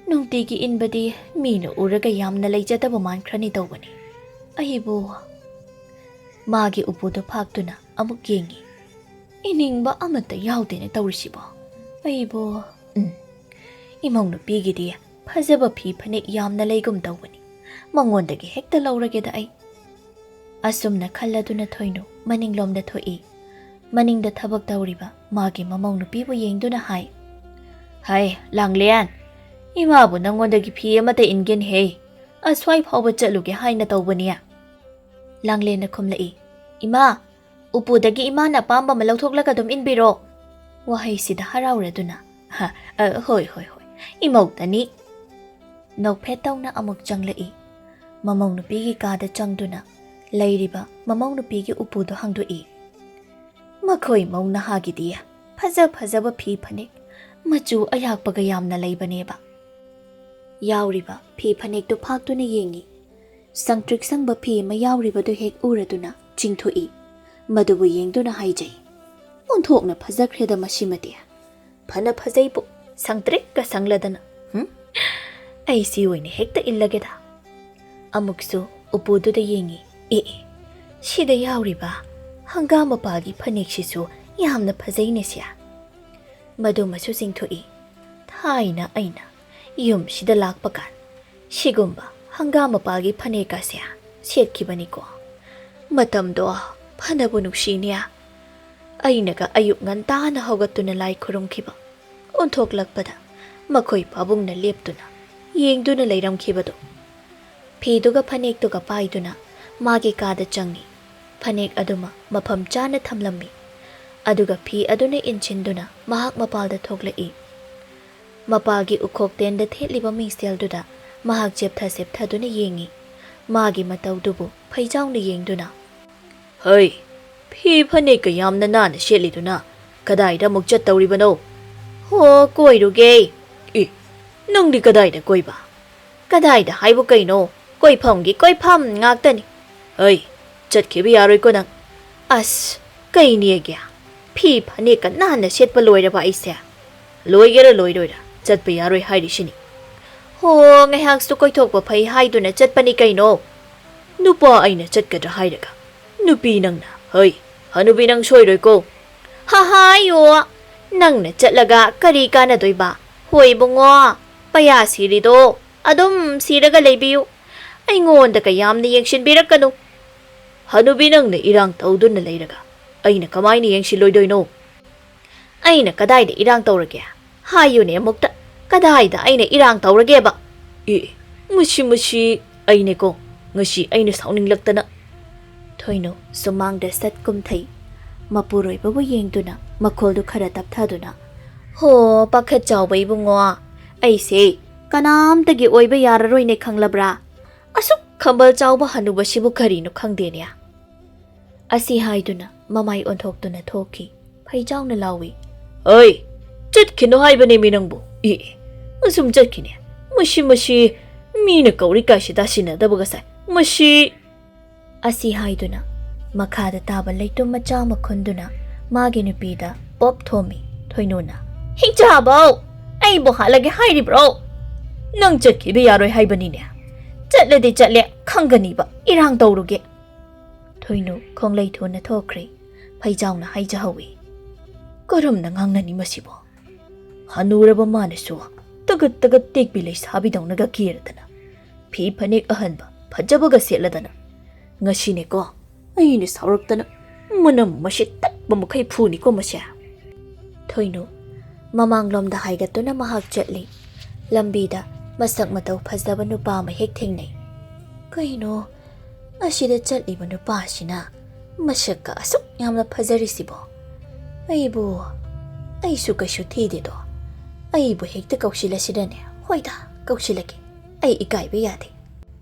ꯅꯨꯡꯇꯤꯒꯤ ꯏꯟꯕꯗꯤ ꯃꯤꯅ ꯎꯔꯒ ꯌꯥꯝꯅ ꯂꯩꯖꯗꯕ ꯃꯥꯟꯈ꯭ꯔꯅꯤ ꯇꯧꯕꯅꯤ꯫ ꯑꯩꯕꯨ..." ꯃꯥꯒꯤ ꯎꯄꯨꯗꯨ ꯐꯥꯛꯇꯨꯅ ꯑꯃꯨꯛ ꯌꯦꯡꯉꯤ꯫ "ꯏꯅꯤꯡꯕ ꯑꯃꯠꯇ ꯌꯥꯎꯗꯦꯅꯦ ꯇꯧꯔꯤꯁꯤꯕꯣ꯫ ꯑꯩꯕꯨ..." ꯎꯝ, ꯏꯃꯧ ꯅꯨꯄꯤꯒꯤꯗꯤ ꯐꯖꯕ ꯐꯤ ꯐꯅꯦꯛ ꯌꯥꯝꯅ ꯂꯩꯒꯨꯝ ꯇꯧꯕꯅꯤ꯫ ꯃꯉꯣꯟꯗꯒꯤ ꯍꯦꯛꯇ ꯂꯧꯔꯒꯦꯗ ꯑꯩ꯫ ꯑꯁꯨꯝꯅ ꯈꯜꯂꯗꯨꯅ ꯊꯣꯏꯅꯨ ꯃꯅꯤꯡꯂꯣꯝꯗ ꯊꯣꯛꯏ꯫ ꯃꯅꯤꯡꯗ ꯊꯕꯛ ꯇꯧꯔꯤꯕ ꯃꯥꯒꯤ ꯃꯃꯧ ꯅꯨꯄꯤꯕꯨ ꯌꯦꯡꯗꯨꯅ ꯍꯥꯏ, "ꯍꯥꯏ, ꯂꯥꯡꯂꯦꯟ, ꯏꯃꯥꯕꯨ ꯅꯪꯉꯣꯟꯗꯒꯤ ꯐꯤ ꯑꯃꯠꯇ ꯏꯟꯒꯦꯅꯦꯍꯦ꯫ ꯑꯁ꯭ꯋꯥꯏ ꯐꯥꯎꯕ ꯆꯠꯂꯨꯒꯦ ꯍꯥꯏꯅ ꯇꯧꯕꯅꯤ꯫" ꯂꯥꯡꯂꯦꯟꯅ ꯈꯨꯝꯂꯛꯏ, "ꯏꯃꯥ, ꯎꯄꯨꯗꯒꯤ ꯏꯃꯥꯅ ꯑꯄꯥꯝꯕ ꯑꯃ ꯂꯧꯊꯣꯛꯂꯒ ꯑꯗꯨꯝ ꯏꯟꯕꯤꯔꯣ꯫" ꯋꯥꯍꯩꯁꯤꯗ ꯍꯔꯥꯎꯔꯗꯨꯅ, "ꯍ, ꯑ, ꯍꯣꯏ, ꯍꯣꯏ, ꯍꯣꯏ, ꯏꯃꯧꯇꯅꯤ꯫" ꯅꯣꯛꯐꯦꯠ ꯇꯧꯅ ꯑꯃꯨꯛ ꯆꯪꯂꯛꯏ꯫ ꯃꯃꯧ ꯅꯨꯄꯤꯒꯤ ꯀꯥꯗ ꯆꯪꯗꯨꯅ ꯂꯩꯔꯤꯕ ꯃꯃꯧ ꯅꯨꯄꯤꯒꯤ ꯎꯄꯨꯗꯨ ꯍꯥꯡꯗꯣꯛꯏ꯫ "ꯃꯈꯣꯏ ꯃꯧ ꯅꯍꯥꯒꯤꯗꯤ ꯐꯖ ꯐꯖꯕ ꯐꯤ ꯐꯅꯦꯛ ꯃꯆꯨ ꯑꯌꯥꯛꯄꯒ ꯌꯥꯝꯅ ꯂꯩꯕꯅꯦꯕ꯫" ꯌꯥꯎꯔꯤꯕ ꯐꯤ ꯐꯅꯦꯛꯇꯨ ꯐꯥꯛꯇꯨꯅ ꯌꯦꯡꯉꯤ꯫ ꯁꯪꯇ꯭ꯔꯤꯛ ꯁꯪꯕ ꯐꯤ ꯑꯃ ꯌꯥꯎꯔꯤꯕꯗꯨ ꯍꯦꯛ ꯎꯔꯗꯨꯅ ꯆꯤꯡꯊꯣꯛꯏ꯫ ꯃꯗꯨꯕꯨ ꯌꯦꯡꯗꯨꯅ ꯍꯥꯏꯖꯩ, "ꯑꯣꯟꯊꯣꯛꯅ ꯐꯖꯈ꯭ꯔꯦꯗ ꯃꯁꯤꯃꯗꯤ꯫ ꯐꯅ ꯐꯖꯩꯕꯨ, ꯁꯪꯇ꯭ꯔꯤꯛꯀ ꯁꯪꯂꯗꯅ꯫ ꯍꯨꯝ? ꯑꯩ ꯁꯤ ꯑꯣꯏꯅ ꯍꯦꯛꯇ ꯏꯜꯂꯒꯦꯗ꯫" ꯑꯃꯨꯛꯁꯨ ꯎꯄꯨꯗꯨꯗ ꯌꯦꯡꯉꯤ꯫ "ꯑꯦ, ꯑꯦ, ꯁꯤꯗ ꯌꯥꯎꯔꯤꯕ ꯍꯪꯒꯥꯝ ꯃꯄꯥꯜꯒꯤ ꯐꯅꯦꯛꯁꯤꯁꯨ ꯌꯥꯝꯅ ꯐꯖꯩꯅꯦ ꯁꯦ꯫" ꯃꯗꯨꯃꯁꯨ ꯆꯤꯡꯊꯣꯛꯏ꯫ "ꯊꯥꯏꯅ ꯑꯩꯅ ꯌꯨꯝꯁꯤꯗ ꯂꯥꯛꯄ ꯀꯥꯟ ꯁꯤꯒꯨꯝꯕ ꯍꯪꯒꯥꯝ ꯃꯄꯥꯜꯒꯤ ꯐꯅꯦꯛꯀꯁꯦ ꯁꯦꯠꯈꯤꯕꯅꯤꯀꯣ꯫ ꯃꯇꯝꯗꯣ ꯐꯅꯕꯨ ꯅꯨꯡꯁꯤꯅꯦ꯫ ꯑꯩꯅꯒ ꯑꯌꯨꯛ ꯉꯟꯇꯥꯅ ꯍꯧꯒꯠꯇꯨꯅ ꯂꯥꯏ ꯈꯨꯔꯨꯝꯈꯤꯕ꯫ ꯑꯣꯟꯊꯣꯛꯂꯛꯄꯗ ꯃꯈꯣꯏ ꯄꯥꯕꯨꯡꯅ ꯂꯦꯞꯇꯨꯅ ꯌꯦꯡꯗꯨꯅ ꯂꯩꯔꯝꯈꯤꯕꯗꯣ꯫" ꯐꯤꯗꯨꯒ ꯐꯅꯦꯛꯇꯨꯒ ꯄꯥꯏꯗꯨꯅ ꯃꯥꯒꯤ ꯀꯥꯗ ꯆꯪꯉꯤ꯫ ꯐꯅꯦꯛ ꯑꯗꯨꯃ ꯃꯐꯝ ꯆꯥꯅ ꯊꯝꯂꯝꯃꯤ꯫ ꯑꯗꯨꯒ ꯐꯤ ꯑꯗꯨꯅ ꯏꯟꯁꯤꯟꯗꯨꯅ ꯃꯍꯥꯛ ꯃꯄꯥꯜꯗ ꯊꯣꯛꯂꯛꯏ꯫ ꯃꯄꯥꯜꯒꯤ ꯎꯈꯣꯛꯇꯦꯟꯗ ꯊꯦꯠꯂꯤꯕ ꯃꯤꯡꯁꯦꯜꯗꯨꯗ ꯃꯍꯥꯛ ꯆꯦꯞꯊ ꯆꯦꯞꯊꯗꯨꯅ ꯌꯦꯡꯉꯤ꯫ ꯃꯥꯒꯤ ꯃꯇꯧꯗꯨꯕꯨ ꯐꯩꯖꯥꯎꯅ ꯌꯦꯡꯗꯨꯅ, "ꯍꯩ, ꯐꯤ ꯐꯅꯦꯛꯀ ꯌꯥꯝꯅ ꯅꯥꯟꯅ ꯁꯦꯠꯂꯤꯗꯨꯅ ꯀꯗꯥꯏꯗ ꯑꯃꯨꯛ ꯆꯠꯇꯧꯔꯤꯕꯅꯣ?" "ꯍꯣ, ꯀꯣꯏꯔꯨꯒꯦ꯫" "ꯑꯦ, ꯅꯪꯗꯤ ꯀꯗꯥꯏꯗ ꯀꯣꯏꯕ?" "ꯀꯗꯥꯏꯗ ꯍꯥꯏꯕꯨ ꯀꯩꯅꯣ? ꯀꯣꯏꯐꯝꯒꯤ ꯀꯣꯏꯐꯝ ꯉꯥꯛꯇꯅꯤ꯫ ꯍꯩ, ꯆꯠꯈꯤꯕ ꯌꯥꯔꯣꯏꯀꯣ ꯅꯪ꯫ ꯑꯁ, ꯀꯩꯅꯦꯒꯦ? ꯐꯤ ꯐꯅꯦꯛꯀ ꯅꯥꯟꯅ ꯁꯦꯠꯄ ꯂꯣꯏꯔꯕ ꯑꯩꯁꯦ? ꯂꯣꯏꯒꯦꯔꯥ ꯂꯣꯏꯔꯣꯏꯔꯥ, ꯆꯠꯄ ꯌꯥꯔꯣꯏ ꯍꯥꯏꯔꯤꯁꯤꯅꯤ꯫ ꯍꯣ, ꯉꯥꯏꯍꯥꯛꯁꯨ ꯀꯣꯏꯊꯣꯛꯄ ꯐꯩ ꯍꯥꯏꯗꯨꯅ ꯆꯠꯄꯅꯤ ꯀꯩꯅꯣ꯫ ꯅꯨꯄꯥ ꯑꯩꯅ ꯆꯠꯀꯗ꯭ꯔꯥ ꯍꯥꯏꯔꯒ ꯅꯨꯄꯤ ꯅꯪꯅ, ꯍꯩ, ꯍꯅꯨꯕꯤ ꯅꯪ ꯁꯣꯏꯔꯣꯏꯀꯣ꯫ ꯍꯍꯥꯏꯌꯣ, ꯅꯪꯅ ꯆꯠꯂꯒ ꯀꯔꯤ ꯀꯥꯟꯅꯗꯣꯏꯕ? ꯍꯣꯏ ꯏꯕꯨꯡꯉꯣ, ꯄꯩꯌꯥ ꯁꯤꯔꯤꯗꯣ ꯑꯗꯨꯝ ꯁꯤꯔꯒ ꯂꯩꯕꯤꯌꯨ꯫ ꯑꯩꯉꯣꯟꯗ ꯀꯌꯥꯝꯅ ꯌꯦꯡꯁꯤꯟꯕꯤꯔꯛꯀꯅꯨ꯫ ꯍꯅꯨꯕꯤ ꯅꯪꯅ ꯏꯔꯥꯡ ꯇꯧꯗꯨꯅ ꯂꯩꯔꯒ ꯑꯩꯅ ꯀꯃꯥꯏꯅ ꯌꯦꯡꯁꯤꯜꯂꯣꯏꯗꯣꯏꯅꯣ? ꯑꯩꯅ ꯀꯗꯥꯏꯗ ꯏꯔꯥꯡ ꯇꯧꯔꯒꯦ? ꯍꯥꯏꯌꯨꯅꯦ ꯑꯃꯨꯛꯇ, ꯀꯗꯥꯏꯗ ꯑꯩꯅ ꯏꯔꯥꯡ ꯇꯧꯔꯒꯦꯕ? ꯑꯦ, ꯃꯁꯤ, ꯃꯁꯤ ꯑꯩꯅꯦꯀꯣ, ꯉꯁꯤ ꯑꯩꯅ ꯁꯥꯎꯅꯤꯡꯂꯛꯇꯅ꯫ ꯊꯣꯏꯅꯨ ꯁꯨꯃꯥꯡꯗ ꯁꯠ ꯀꯨꯝꯊꯩ꯫ ꯃꯄꯨꯔꯣꯏꯕꯕꯨ ꯌꯦꯡꯗꯨꯅ ꯃꯈꯣꯜꯗꯨ ꯈꯔ ꯇꯞꯊꯗꯨꯅ, "ꯍꯣ, ꯄꯥꯈꯠ ꯆꯥꯎꯕ ꯏꯕꯨꯡꯉꯣ, ꯑꯩꯁꯦ ꯀꯅꯥꯝꯇꯒꯤ ꯑꯣꯏꯕ ꯌꯥꯔꯔꯣꯏꯅꯦ, ꯈꯪꯂꯕ꯭ꯔꯥ? ꯑꯁꯨꯛ ꯈꯝꯕꯜ ꯆꯥꯎꯕ ꯍꯅꯨꯕꯁꯤꯕꯨ ꯀꯔꯤꯅꯣ ꯈꯪꯗꯦꯅꯦ"꯫ ꯑꯁꯤ ꯍꯥꯏꯗꯨꯅ ꯃꯃꯥꯏ ꯑꯣꯟꯊꯣꯛꯇꯨꯅ ꯊꯣꯛꯈꯤ꯫ ꯐꯩꯖꯥꯎꯅ ꯂꯥꯎꯏ, "ꯍꯩ, ꯆꯠꯈꯤꯅꯨ ꯍꯥꯏꯕꯅꯦ ꯃꯤ ꯅꯪꯕꯨ꯫ ꯑꯦ, ꯑꯁꯨꯝ ꯆꯠꯈꯤꯅꯦ꯫ ꯃꯁꯤ, ꯃꯁꯤ, ꯃꯤꯅ ꯀꯧꯔꯤ ꯀꯥꯏꯁꯤ ꯇꯥꯁꯤꯟꯅꯗꯕꯒ ꯁꯥꯏ꯫ ꯃꯁꯤ"꯫ ꯑꯁꯤ ꯍꯥꯏꯗꯨꯅ ꯃꯈꯥꯗ ꯇꯥꯕ ꯂꯩꯇꯨꯝ ꯃꯆꯥ ꯑꯃ ꯈꯨꯟꯗꯨꯅ ꯃꯥꯒꯤ ꯅꯨꯄꯤꯗ ꯄꯣꯞ ꯊꯣꯝꯃꯤ꯫ ꯊꯣꯏꯅꯨꯅ, "ꯍꯤꯡꯆꯥꯕꯧ, ꯑꯩꯕꯨ ꯍꯥꯠꯂꯒꯦ ꯍꯥꯏꯔꯤꯕ꯭ꯔꯣ? ꯅꯪ ꯆꯠꯈꯤꯕ ꯌꯥꯔꯣꯏ ꯍꯥꯏꯕꯅꯤꯅꯦ꯫ ꯆꯠꯂꯗꯤ ꯆꯠꯂꯦ, ꯈꯪꯒꯅꯤꯕ, ꯏꯔꯥꯡ ꯇꯧꯔꯨꯒꯦ"꯫ ꯊꯣꯏꯅꯨ ꯈꯣꯡꯂꯩ ꯊꯣꯟꯅ ꯊꯣꯛꯈ꯭ꯔꯦ꯫ ꯐꯩꯖꯥꯎꯅ ꯍꯥꯏꯖꯍꯧꯏ, "ꯀꯔꯝꯅ ꯉꯥꯡꯅꯅꯤ ꯃꯁꯤꯕꯣ? ꯍꯅꯨꯔꯕ ꯃꯥꯅꯁꯨ ꯇꯒꯠ ꯇꯒꯠ ꯇꯦꯛꯄꯤ ꯂꯩꯁꯥꯕꯤꯗꯧꯅꯒ ꯀꯦꯔꯗꯅ, ꯐꯤ ꯐꯅꯦꯛ ꯑꯍꯟꯕ ꯐꯖꯕꯒ ꯁꯦꯠꯂꯗꯅ꯫ ꯉꯁꯤꯅꯦꯀꯣ ꯑꯩꯅ ꯁꯥꯎꯔꯛꯇꯅ ꯃꯅꯝ ꯃꯁꯤ ꯇꯠꯄ ꯃꯈꯩ ꯐꯨꯅꯤꯀꯣ ꯃꯁꯦ"꯫ ꯊꯣꯏꯅꯨ ꯃꯃꯥꯡꯂꯣꯝꯗ ꯍꯥꯏꯒꯠꯇꯨꯅ ꯃꯍꯥꯛ ꯆꯠꯂꯤ꯫ ꯂꯝꯕꯤꯗ ꯃꯁꯛ ꯃꯇꯧ ꯐꯖꯕ ꯅꯨꯄꯥ ꯑꯃ ꯍꯦꯛ ꯊꯦꯡꯅꯩ꯫ "ꯀꯩꯅꯣ, ꯑꯁꯤꯗ ꯆꯠꯂꯤꯕ ꯅꯨꯄꯥꯁꯤꯅ ꯃꯁꯛꯀ ꯑꯁꯨꯛ ꯌꯥꯝꯅ ꯐꯖꯔꯤꯁꯤꯕꯣ? ꯑꯩꯕꯨ, ꯑꯩꯁꯨ ꯀꯩꯁꯨ ꯊꯤꯗꯦꯗꯣ꯫ ꯑꯩꯕꯨ ꯍꯦꯛꯇ ꯀꯧꯁꯤꯜꯂꯁꯤꯔꯅꯦ? ꯍꯣꯏꯗ, ꯀꯧꯁꯤꯜꯂꯒꯦ꯫ ꯑꯩ ꯏꯀꯥꯏꯕ ꯌꯥꯗꯦ"꯫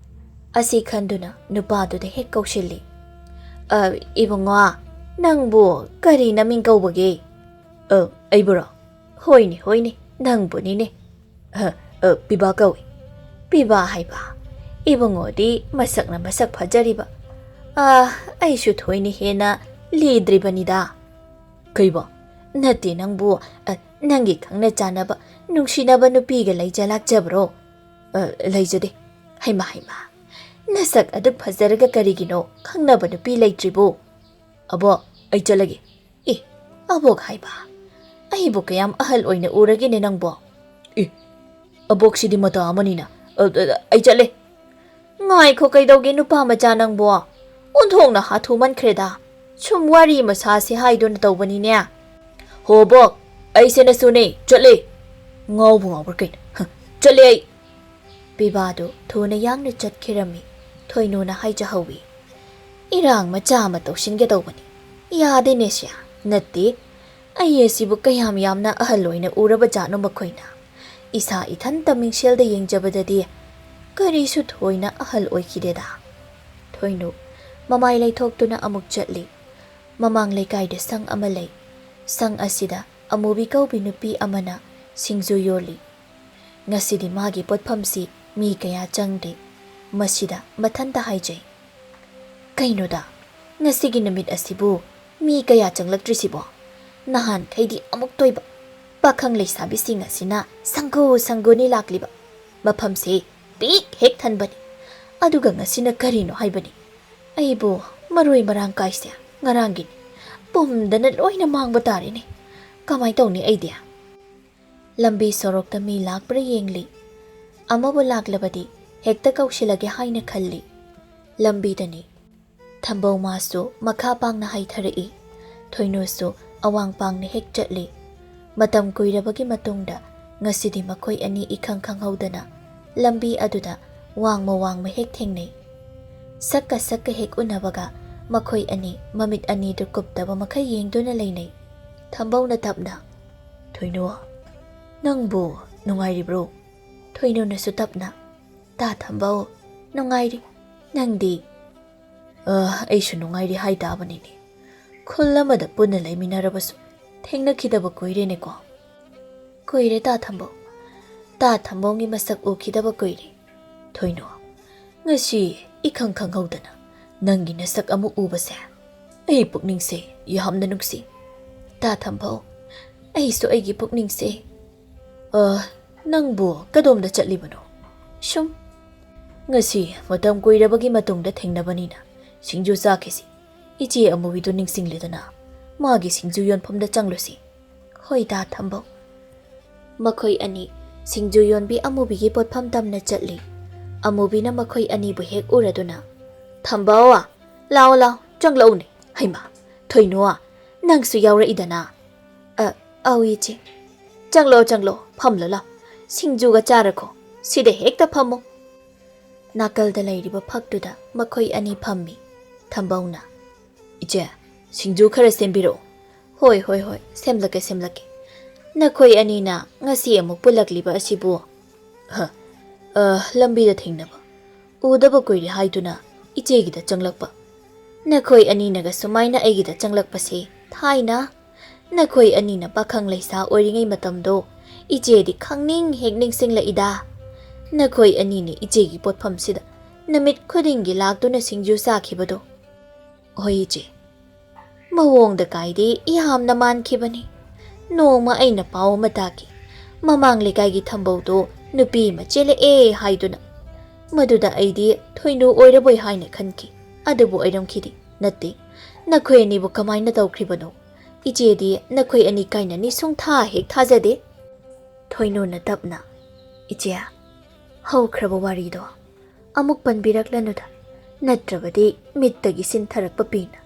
ꯑꯁꯤ ꯈꯟꯗꯨꯅ ꯅꯨꯄꯥꯗꯨꯗ ꯍꯦꯛ ꯀꯧꯁꯤꯜꯂꯤ꯫ "ꯑ, ꯏꯕꯨꯡꯉꯣ, ꯅꯪꯕꯨ ꯀꯔꯤ ꯅꯃꯤꯡ ꯀꯧꯕꯒꯦ?" "ꯑ, ꯑꯩꯕꯨꯔꯣ? ꯍꯣꯏꯅꯦ, ꯍꯣꯏꯅꯦ, ꯅꯪꯕꯨꯅꯤꯅꯦ꯫ ꯑ, ꯑ, ꯄꯤꯕꯥ ꯀꯧꯏ"꯫ ꯄꯤꯕꯥ ꯍꯥꯏꯕ? ꯏꯕꯨꯡꯉꯣꯗꯤ ꯃꯁꯛꯅ ꯃꯁꯛ ꯐꯖꯔꯤꯕ꯫ ꯑꯥ, ꯑꯩꯁꯨ ꯊꯣꯏꯅ ꯍꯦꯟꯅ ꯂꯤꯗ꯭ꯔꯤꯕꯅꯤꯗ꯫ ꯀꯩꯕꯣ? ꯅꯠꯇꯦ ꯅꯪꯕꯨ, ꯑ, ꯅꯪꯒꯤ ꯈꯪꯅ ꯆꯥꯟꯅꯕ, ꯅꯨꯡꯁꯤꯅꯕ ꯅꯨꯄꯤꯒ ꯂꯩꯖ ꯂꯥꯛꯆꯕ꯭ꯔꯣ? ꯑ, ꯂꯩꯖꯗꯦ꯫ ꯍꯩꯃꯥ, ꯍꯩꯃꯥ꯫ ꯅꯁꯛ ꯑꯗꯨꯛ ꯐꯖꯔꯒ ꯀꯔꯤꯒꯤꯅꯣ ꯈꯪꯅꯕ ꯅꯨꯄꯤ ꯂꯩꯇ꯭ꯔꯤꯕꯣ? ꯑꯕꯣꯛ, ꯑꯩ ꯆꯠꯂꯒꯦ꯫ ꯑꯦ, ꯑꯕꯣꯛ ꯍꯥꯏꯕ? ꯑꯩꯕꯨ ꯀꯌꯥꯝ ꯑꯍꯜ ꯑꯣꯏꯅ ꯎꯔꯒꯦꯅꯦ ꯅꯪꯕꯣ? ꯑꯦ, ꯑꯕꯣꯛꯁꯤꯗꯤ ꯃꯇꯥ ꯑꯃꯅꯤꯅ꯫ ꯑ, ꯑ, ꯑꯩ ꯆꯠꯂꯦ꯫ ꯉꯥꯏꯈꯣ, ꯀꯩꯗꯧꯒꯦ ꯅꯨꯄꯥ ꯃꯆꯥ ꯅꯪꯕꯣ? ꯑꯣꯟꯊꯣꯛꯅ ꯍꯥꯊꯨꯃꯟꯈ꯭ꯔꯦꯗ꯫ ꯁꯨꯝ ꯋꯥꯔꯤ ꯑꯃ ꯁꯥꯁꯦ ꯍꯥꯏꯗꯨꯅ ꯇꯧꯕꯅꯤꯅꯦ꯫ ꯍꯣ ꯕꯣꯛ, ꯑꯩꯁꯦ ꯅꯁꯨꯅꯦ, ꯆꯠꯂꯦ꯫ ꯉꯥꯎꯕꯨ ꯉꯥꯎꯕ꯭ꯔꯥ ꯀꯩꯅꯣ? ꯍ, ꯆꯠꯂꯦ ꯑꯩ꯫ ꯄꯤꯕꯥꯗꯨ ꯊꯨꯅ ꯌꯥꯡꯅ ꯆꯠꯈꯤꯔꯝꯃꯤ꯫ ꯊꯣꯏꯅꯨꯅ ꯍꯥꯏꯖꯍꯧꯏ꯫ ꯏꯔꯥꯡ ꯃꯆꯥ ꯑꯃ ꯇꯧꯁꯤꯟꯒꯦ ꯇꯧꯕꯅꯤ꯫ ꯌꯥꯗꯦꯅꯦ ꯁꯤꯌꯥ꯫ ꯅꯠꯇꯦ, ꯑꯩ ꯑꯁꯤꯕꯨ ꯀꯌꯥꯝ ꯌꯥꯝꯅ ꯑꯍꯜ ꯑꯣꯏꯅ ꯎꯔꯕ ꯖꯥꯠꯅꯣ ꯃꯈꯣꯏꯅ? ꯏꯁꯥ ꯏꯊꯟꯇ ꯃꯤꯡꯁꯦꯜꯗ ꯌꯦꯡꯖꯕꯗꯗꯤ ꯀꯔꯤꯁꯨ ꯊꯣꯏꯅ ꯑꯍꯜ ꯑꯣꯏꯈꯤꯗꯦꯗ꯫ ꯊꯣꯏꯅꯨ ꯃꯃꯥꯏ ꯂꯩꯊꯣꯛꯇꯨꯅ ꯑꯃꯨꯛ ꯆꯠꯂꯤ꯫ ꯃꯃꯥꯡ ꯂꯩꯀꯥꯏꯗ ꯁꯪ ꯑꯃ ꯂꯩ꯫ ꯁꯪ ꯑꯁꯤꯗ ꯑꯃꯨꯕꯤ ꯀꯧꯕꯤ ꯅꯨꯄꯤ ꯑꯃꯅ ꯁꯤꯡꯖꯨ ꯌꯣꯜꯂꯤ꯫ ꯉꯁꯤꯗꯤ ꯃꯥꯒꯤ ꯄꯣꯠꯐꯝꯁꯤ ꯃꯤ ꯀꯌꯥ ꯆꯪꯗꯦ꯫ ꯃꯁꯤꯗ ꯃꯊꯟꯇ ꯍꯥꯏꯖꯩ, "ꯀꯩꯅꯣꯗ, ꯉꯁꯤꯒꯤ ꯅꯨꯃꯤꯠ ꯑꯁꯤꯕꯨ ꯃꯤ ꯀꯌꯥ ꯆꯪꯂꯛꯇ꯭ꯔꯤꯁꯤꯕꯣ? ꯅꯍꯥꯟꯈꯩꯗꯤ ꯑꯃꯨꯛꯇꯣꯏꯕ ꯄꯥꯈꯪ ꯂꯩꯁꯥꯕꯤꯁꯤꯡ ꯑꯁꯤꯅ ꯁꯪꯒꯨ ꯁꯪꯒꯨꯅꯤ ꯂꯥꯛꯂꯤꯕ꯫ ꯃꯐꯝꯁꯦ ꯄꯤꯛ ꯍꯦꯛ ꯊꯟꯕꯅꯤ꯫ ꯑꯗꯨꯒ ꯉꯁꯤꯅ ꯀꯔꯤꯅꯣ ꯍꯥꯏꯕꯅꯤ? ꯑꯩꯕꯨ ꯃꯔꯣꯏ ꯃꯔꯥꯡ ꯀꯥꯏꯁꯦ ꯉꯔꯥꯡꯒꯤꯅꯤ꯫ ꯄꯨꯝꯗꯅ ꯂꯣꯏꯅ ꯃꯥꯡꯕ ꯇꯥꯔꯦꯅꯦ꯫ ꯀꯃꯥꯏ ꯇꯧꯅꯤ ꯑꯩꯗꯤ?" ꯂꯝꯕꯤ ꯁꯣꯔꯣꯛꯇ ꯃꯤ ꯂꯥꯛꯄ꯭ꯔꯥ ꯌꯦꯡꯂꯤ꯫ ꯑꯃꯕꯨ ꯂꯥꯛꯂꯕꯗꯤ ꯍꯦꯛꯇ ꯀꯧꯁꯤꯜꯂꯒꯦ ꯍꯥꯏꯅ ꯈꯜꯂꯤ꯫ ꯂꯝꯕꯤꯗꯅꯤ꯫ ꯊꯝꯕꯧ ꯃꯥꯁꯨ ꯃꯈꯥ ꯄꯥꯡꯅ ꯍꯥꯏꯊꯔꯛꯏ꯫ ꯊꯣꯏꯅꯨꯁꯨ ꯑꯋꯥꯡ ꯄꯥꯡꯅ ꯍꯦꯛ ꯆꯠꯂꯤ꯫ ꯃꯇꯝ ꯀꯨꯏꯔꯕꯒꯤ ꯃꯇꯨꯡꯗ ꯉꯁꯤꯗꯤ ꯃꯈꯣꯏ ꯑꯅꯤ ꯏꯈꯪ ꯈꯪꯍꯧꯗꯅ ꯂꯝꯕꯤ ꯑꯗꯨꯗ ꯋꯥꯡꯃ ꯋꯥꯡꯃ ꯍꯦꯛ ꯊꯦꯡꯅꯩ꯫ ꯁꯛꯀ ꯁꯛꯀ ꯍꯦꯛ ꯎꯅꯕꯒ ꯃꯈꯣꯏ ꯑꯅꯤ ꯃꯃꯤꯠ ꯑꯅꯤꯗꯨ ꯀꯨꯞꯇꯕ ꯃꯈꯩ ꯌꯦꯡꯗꯨꯅ ꯂꯩꯅꯩ꯫ ꯊꯝꯕꯧꯅ ꯇꯞꯅ, "ꯊꯣꯏꯅꯨ, ꯅꯪꯕꯨ ꯅꯨꯡꯉꯥꯏꯔꯤꯕ꯭ꯔꯣ?" ꯊꯣꯏꯅꯨꯅꯁꯨ ꯇꯞꯅ, "ꯇꯥ ꯊꯝꯕꯧ, ꯅꯨꯡꯉꯥꯏꯔꯤ꯫ ꯅꯪꯗꯤ?" "ꯑ, ꯑꯩꯁꯨ ꯅꯨꯡꯉꯥꯏꯔꯤ ꯍꯥꯏ ꯇꯥꯕꯅꯤꯅꯦ꯫ ꯈꯨꯜ ꯑꯃꯗ ꯄꯨꯟꯅ ꯂꯩꯃꯤꯟꯅꯔꯕꯁꯨ ꯊꯦꯡꯅꯈꯤꯗꯕ ꯀꯨꯏꯔꯦꯅꯦꯀꯣ?" "ꯀꯨꯏꯔꯦ ꯇꯥ ꯊꯝꯕꯧ꯫ ꯇꯥ ꯊꯝꯕꯧꯒꯤ ꯃꯁꯛ ꯎꯈꯤꯗꯕ ꯀꯨꯏꯔꯦ꯫ "ꯊꯣꯏꯅꯣ, ꯉꯁꯤ ꯏꯈꯪ ꯈꯪꯍꯧꯗꯅ ꯅꯪꯒꯤ ꯅꯁꯛ ꯑꯃꯨꯛ ꯎꯕꯁꯦ ꯑꯩ ꯄꯨꯛꯅꯤꯡꯁꯦ ꯌꯥꯝꯅ ꯅꯨꯡꯁꯤ꯫ ꯇꯥ ꯊꯝꯕꯧ, ꯑꯩꯁꯨ ꯑꯩꯒꯤ ꯄꯨꯛꯅꯤꯡꯁꯦ꯫ ꯑ, ꯅꯪꯕꯨ ꯀꯗꯣꯝꯗ ꯆꯠꯂꯤꯕꯅꯣ?" "ꯁꯨꯝ꯫ ꯉꯁꯤ ꯃꯇꯝ ꯀꯨꯏꯔꯕꯒꯤ ꯃꯇꯨꯡꯗ ꯊꯦꯡꯅꯕꯅꯤꯅ ꯁꯤꯡꯖꯨ ꯆꯥꯈꯤꯁꯤ꯫ ꯏꯆꯦ ꯑꯃꯨꯕꯤꯗꯨ ꯅꯤꯡꯁꯤꯡꯂꯦꯗꯅ, ꯃꯥꯒꯤ ꯁꯤꯡꯖꯨ ꯌꯣꯟꯐꯝꯗ ꯆꯪꯂꯨꯁꯤ꯫" "ꯍꯣꯏ ꯇꯥ ꯊꯝꯕꯧ꯫" ꯃꯈꯣꯏ ꯑꯅꯤ ꯁꯤꯡꯖꯨ ꯌꯣꯟꯕꯤ ꯑꯃꯨꯕꯤꯒꯤ ꯄꯣꯠꯐꯝ ꯇꯝꯅ ꯆꯠꯂꯤ꯫ ꯑꯃꯨꯕꯤꯅ ꯃꯈꯣꯏ ꯑꯅꯤꯕꯨ ꯍꯦꯛ ꯎꯔꯗꯨꯅ, "ꯊꯝꯕꯧ, ꯂꯥꯎ ꯂꯥꯎ, ꯆꯪꯂꯛꯎꯅꯦ꯫ ꯍꯩꯃꯥ, ꯊꯣꯏꯅꯣ, ꯅꯪꯁꯨ ꯌꯥꯎꯔꯛꯏꯗꯅ?" "ꯑ, ꯑꯧ ꯏꯆꯦ꯫" "ꯆꯪꯂꯣ ꯆꯪꯂꯣ, ꯐꯝꯂꯣ ꯂꯥꯎ꯫ ꯁꯤꯡꯖꯨꯒ ꯆꯥꯔꯈꯣ꯫ ꯁꯤꯗ ꯍꯦꯛꯇ ꯐꯝꯃꯣ꯫" ꯅꯥꯀꯜꯗ ꯂꯩꯔꯤꯕ ꯐꯛꯇꯨꯗ ꯃꯈꯣꯏ ꯑꯅꯤ ꯐꯝꯃꯤ꯫ ꯊꯝꯕꯧꯅ, "ꯏꯆꯦ, ꯁꯤꯡꯖꯨ ꯈꯔ ꯁꯦꯝꯕꯤꯔꯛꯑꯣ꯫" "ꯍꯣꯏ ꯍꯣꯏ ꯍꯣꯏ, ꯁꯦꯝꯂꯛꯀꯦ ꯁꯦꯝꯂꯛꯀꯦ꯫ ꯅꯈꯣꯏ ꯑꯅꯤꯅ ꯉꯁꯤ ꯑꯃꯨꯛ ꯄꯨꯜꯂꯛꯂꯤꯕ ꯑꯁꯤꯕꯨ?" "ꯍ, ꯑ, ꯂꯝꯕꯤꯗ ꯊꯦꯡꯅꯕ꯫ ꯎꯗꯕ ꯀꯨꯏꯔꯦ ꯍꯥꯏꯗꯨꯅ ꯏꯆꯦꯒꯤꯗ ꯆꯪꯂꯛꯄ꯫ ꯅꯈꯣꯏ ꯑꯅꯤꯅꯒ ꯁꯨꯃꯥꯏꯅ ꯑꯩꯒꯤꯗ ꯆꯪꯂꯛꯄꯁꯦ ꯊꯥꯏꯅ ꯅꯈꯣꯏ ꯑꯅꯤꯅ ꯄꯥꯈꯪ ꯂꯩꯁꯥ ꯑꯣꯏꯔꯤꯉꯩ ꯃꯇꯝꯗꯣ ꯏꯆꯦꯗꯤ ꯈꯪꯅꯤꯡ ꯍꯦꯛ ꯅꯤꯡꯁꯤꯡꯂꯛꯏꯗ꯫ ꯅꯈꯣꯏ ꯑꯅꯤꯅ ꯏꯆꯦꯒꯤ ꯄꯣꯠꯐꯝꯁꯤꯗ ꯅꯨꯃꯤꯠ ꯈꯨꯗꯤꯡꯒꯤ ꯂꯥꯛꯇꯨꯅ ꯁꯤꯡꯖꯨ ꯆꯥꯈꯤꯕꯗꯣ꯫" "ꯍꯣꯏ ꯏꯆꯦ꯫" "ꯃꯑꯣꯡꯗ ꯀꯥꯏꯗꯤ ꯌꯥꯝꯅ ꯃꯥꯟꯈꯤꯕꯅꯤ꯫ ꯅꯣꯡꯃ ꯑꯩꯅ ꯄꯥꯎ ꯑꯃ ꯇꯥꯈꯤ꯫ ꯃꯃꯥꯡ ꯂꯩꯀꯥꯏꯒꯤ ꯊꯝꯕꯧꯗꯣ ꯅꯨꯄꯤ ꯑꯃ ꯆꯦꯜꯂꯛꯑꯦ ꯍꯥꯏꯗꯨꯅ꯫ ꯃꯗꯨꯗ ꯑꯩꯗꯤ ꯊꯣꯏꯅꯨ ꯑꯣꯏꯔꯕꯣꯏ ꯍꯥꯏꯅ ꯈꯟꯈꯤ꯫ ꯑꯗꯨꯕꯨ ꯑꯣꯏꯔꯝꯈꯤꯗꯦ꯫ ꯅꯠꯇꯦ, ꯅꯈꯣꯏ ꯑꯅꯤꯕꯨ ꯀꯃꯥꯏꯅ ꯇꯧꯈ꯭ꯔꯤꯕꯅꯣ? ꯏꯆꯦꯗꯤ ꯅꯈꯣꯏ ꯑꯅꯤ ꯀꯥꯏꯅꯅꯤ ꯁꯨꯡꯊꯥ ꯍꯦꯛ ꯊꯥꯖꯗꯦ꯫" ꯊꯣꯏꯅꯨꯅ ꯇꯞꯅ, "ꯏꯆꯦ, ꯍꯧꯈ꯭ꯔꯕ ꯋꯥꯔꯤꯗꯣ ꯑꯃꯨꯛ ꯄꯟꯕꯤꯔꯛꯂꯅꯨꯗ, ꯅꯠꯇ꯭ꯔꯕꯗꯤ ꯃꯤꯠꯇꯒꯤ ꯁꯤꯟꯊꯔꯛꯄ ꯄꯤꯅ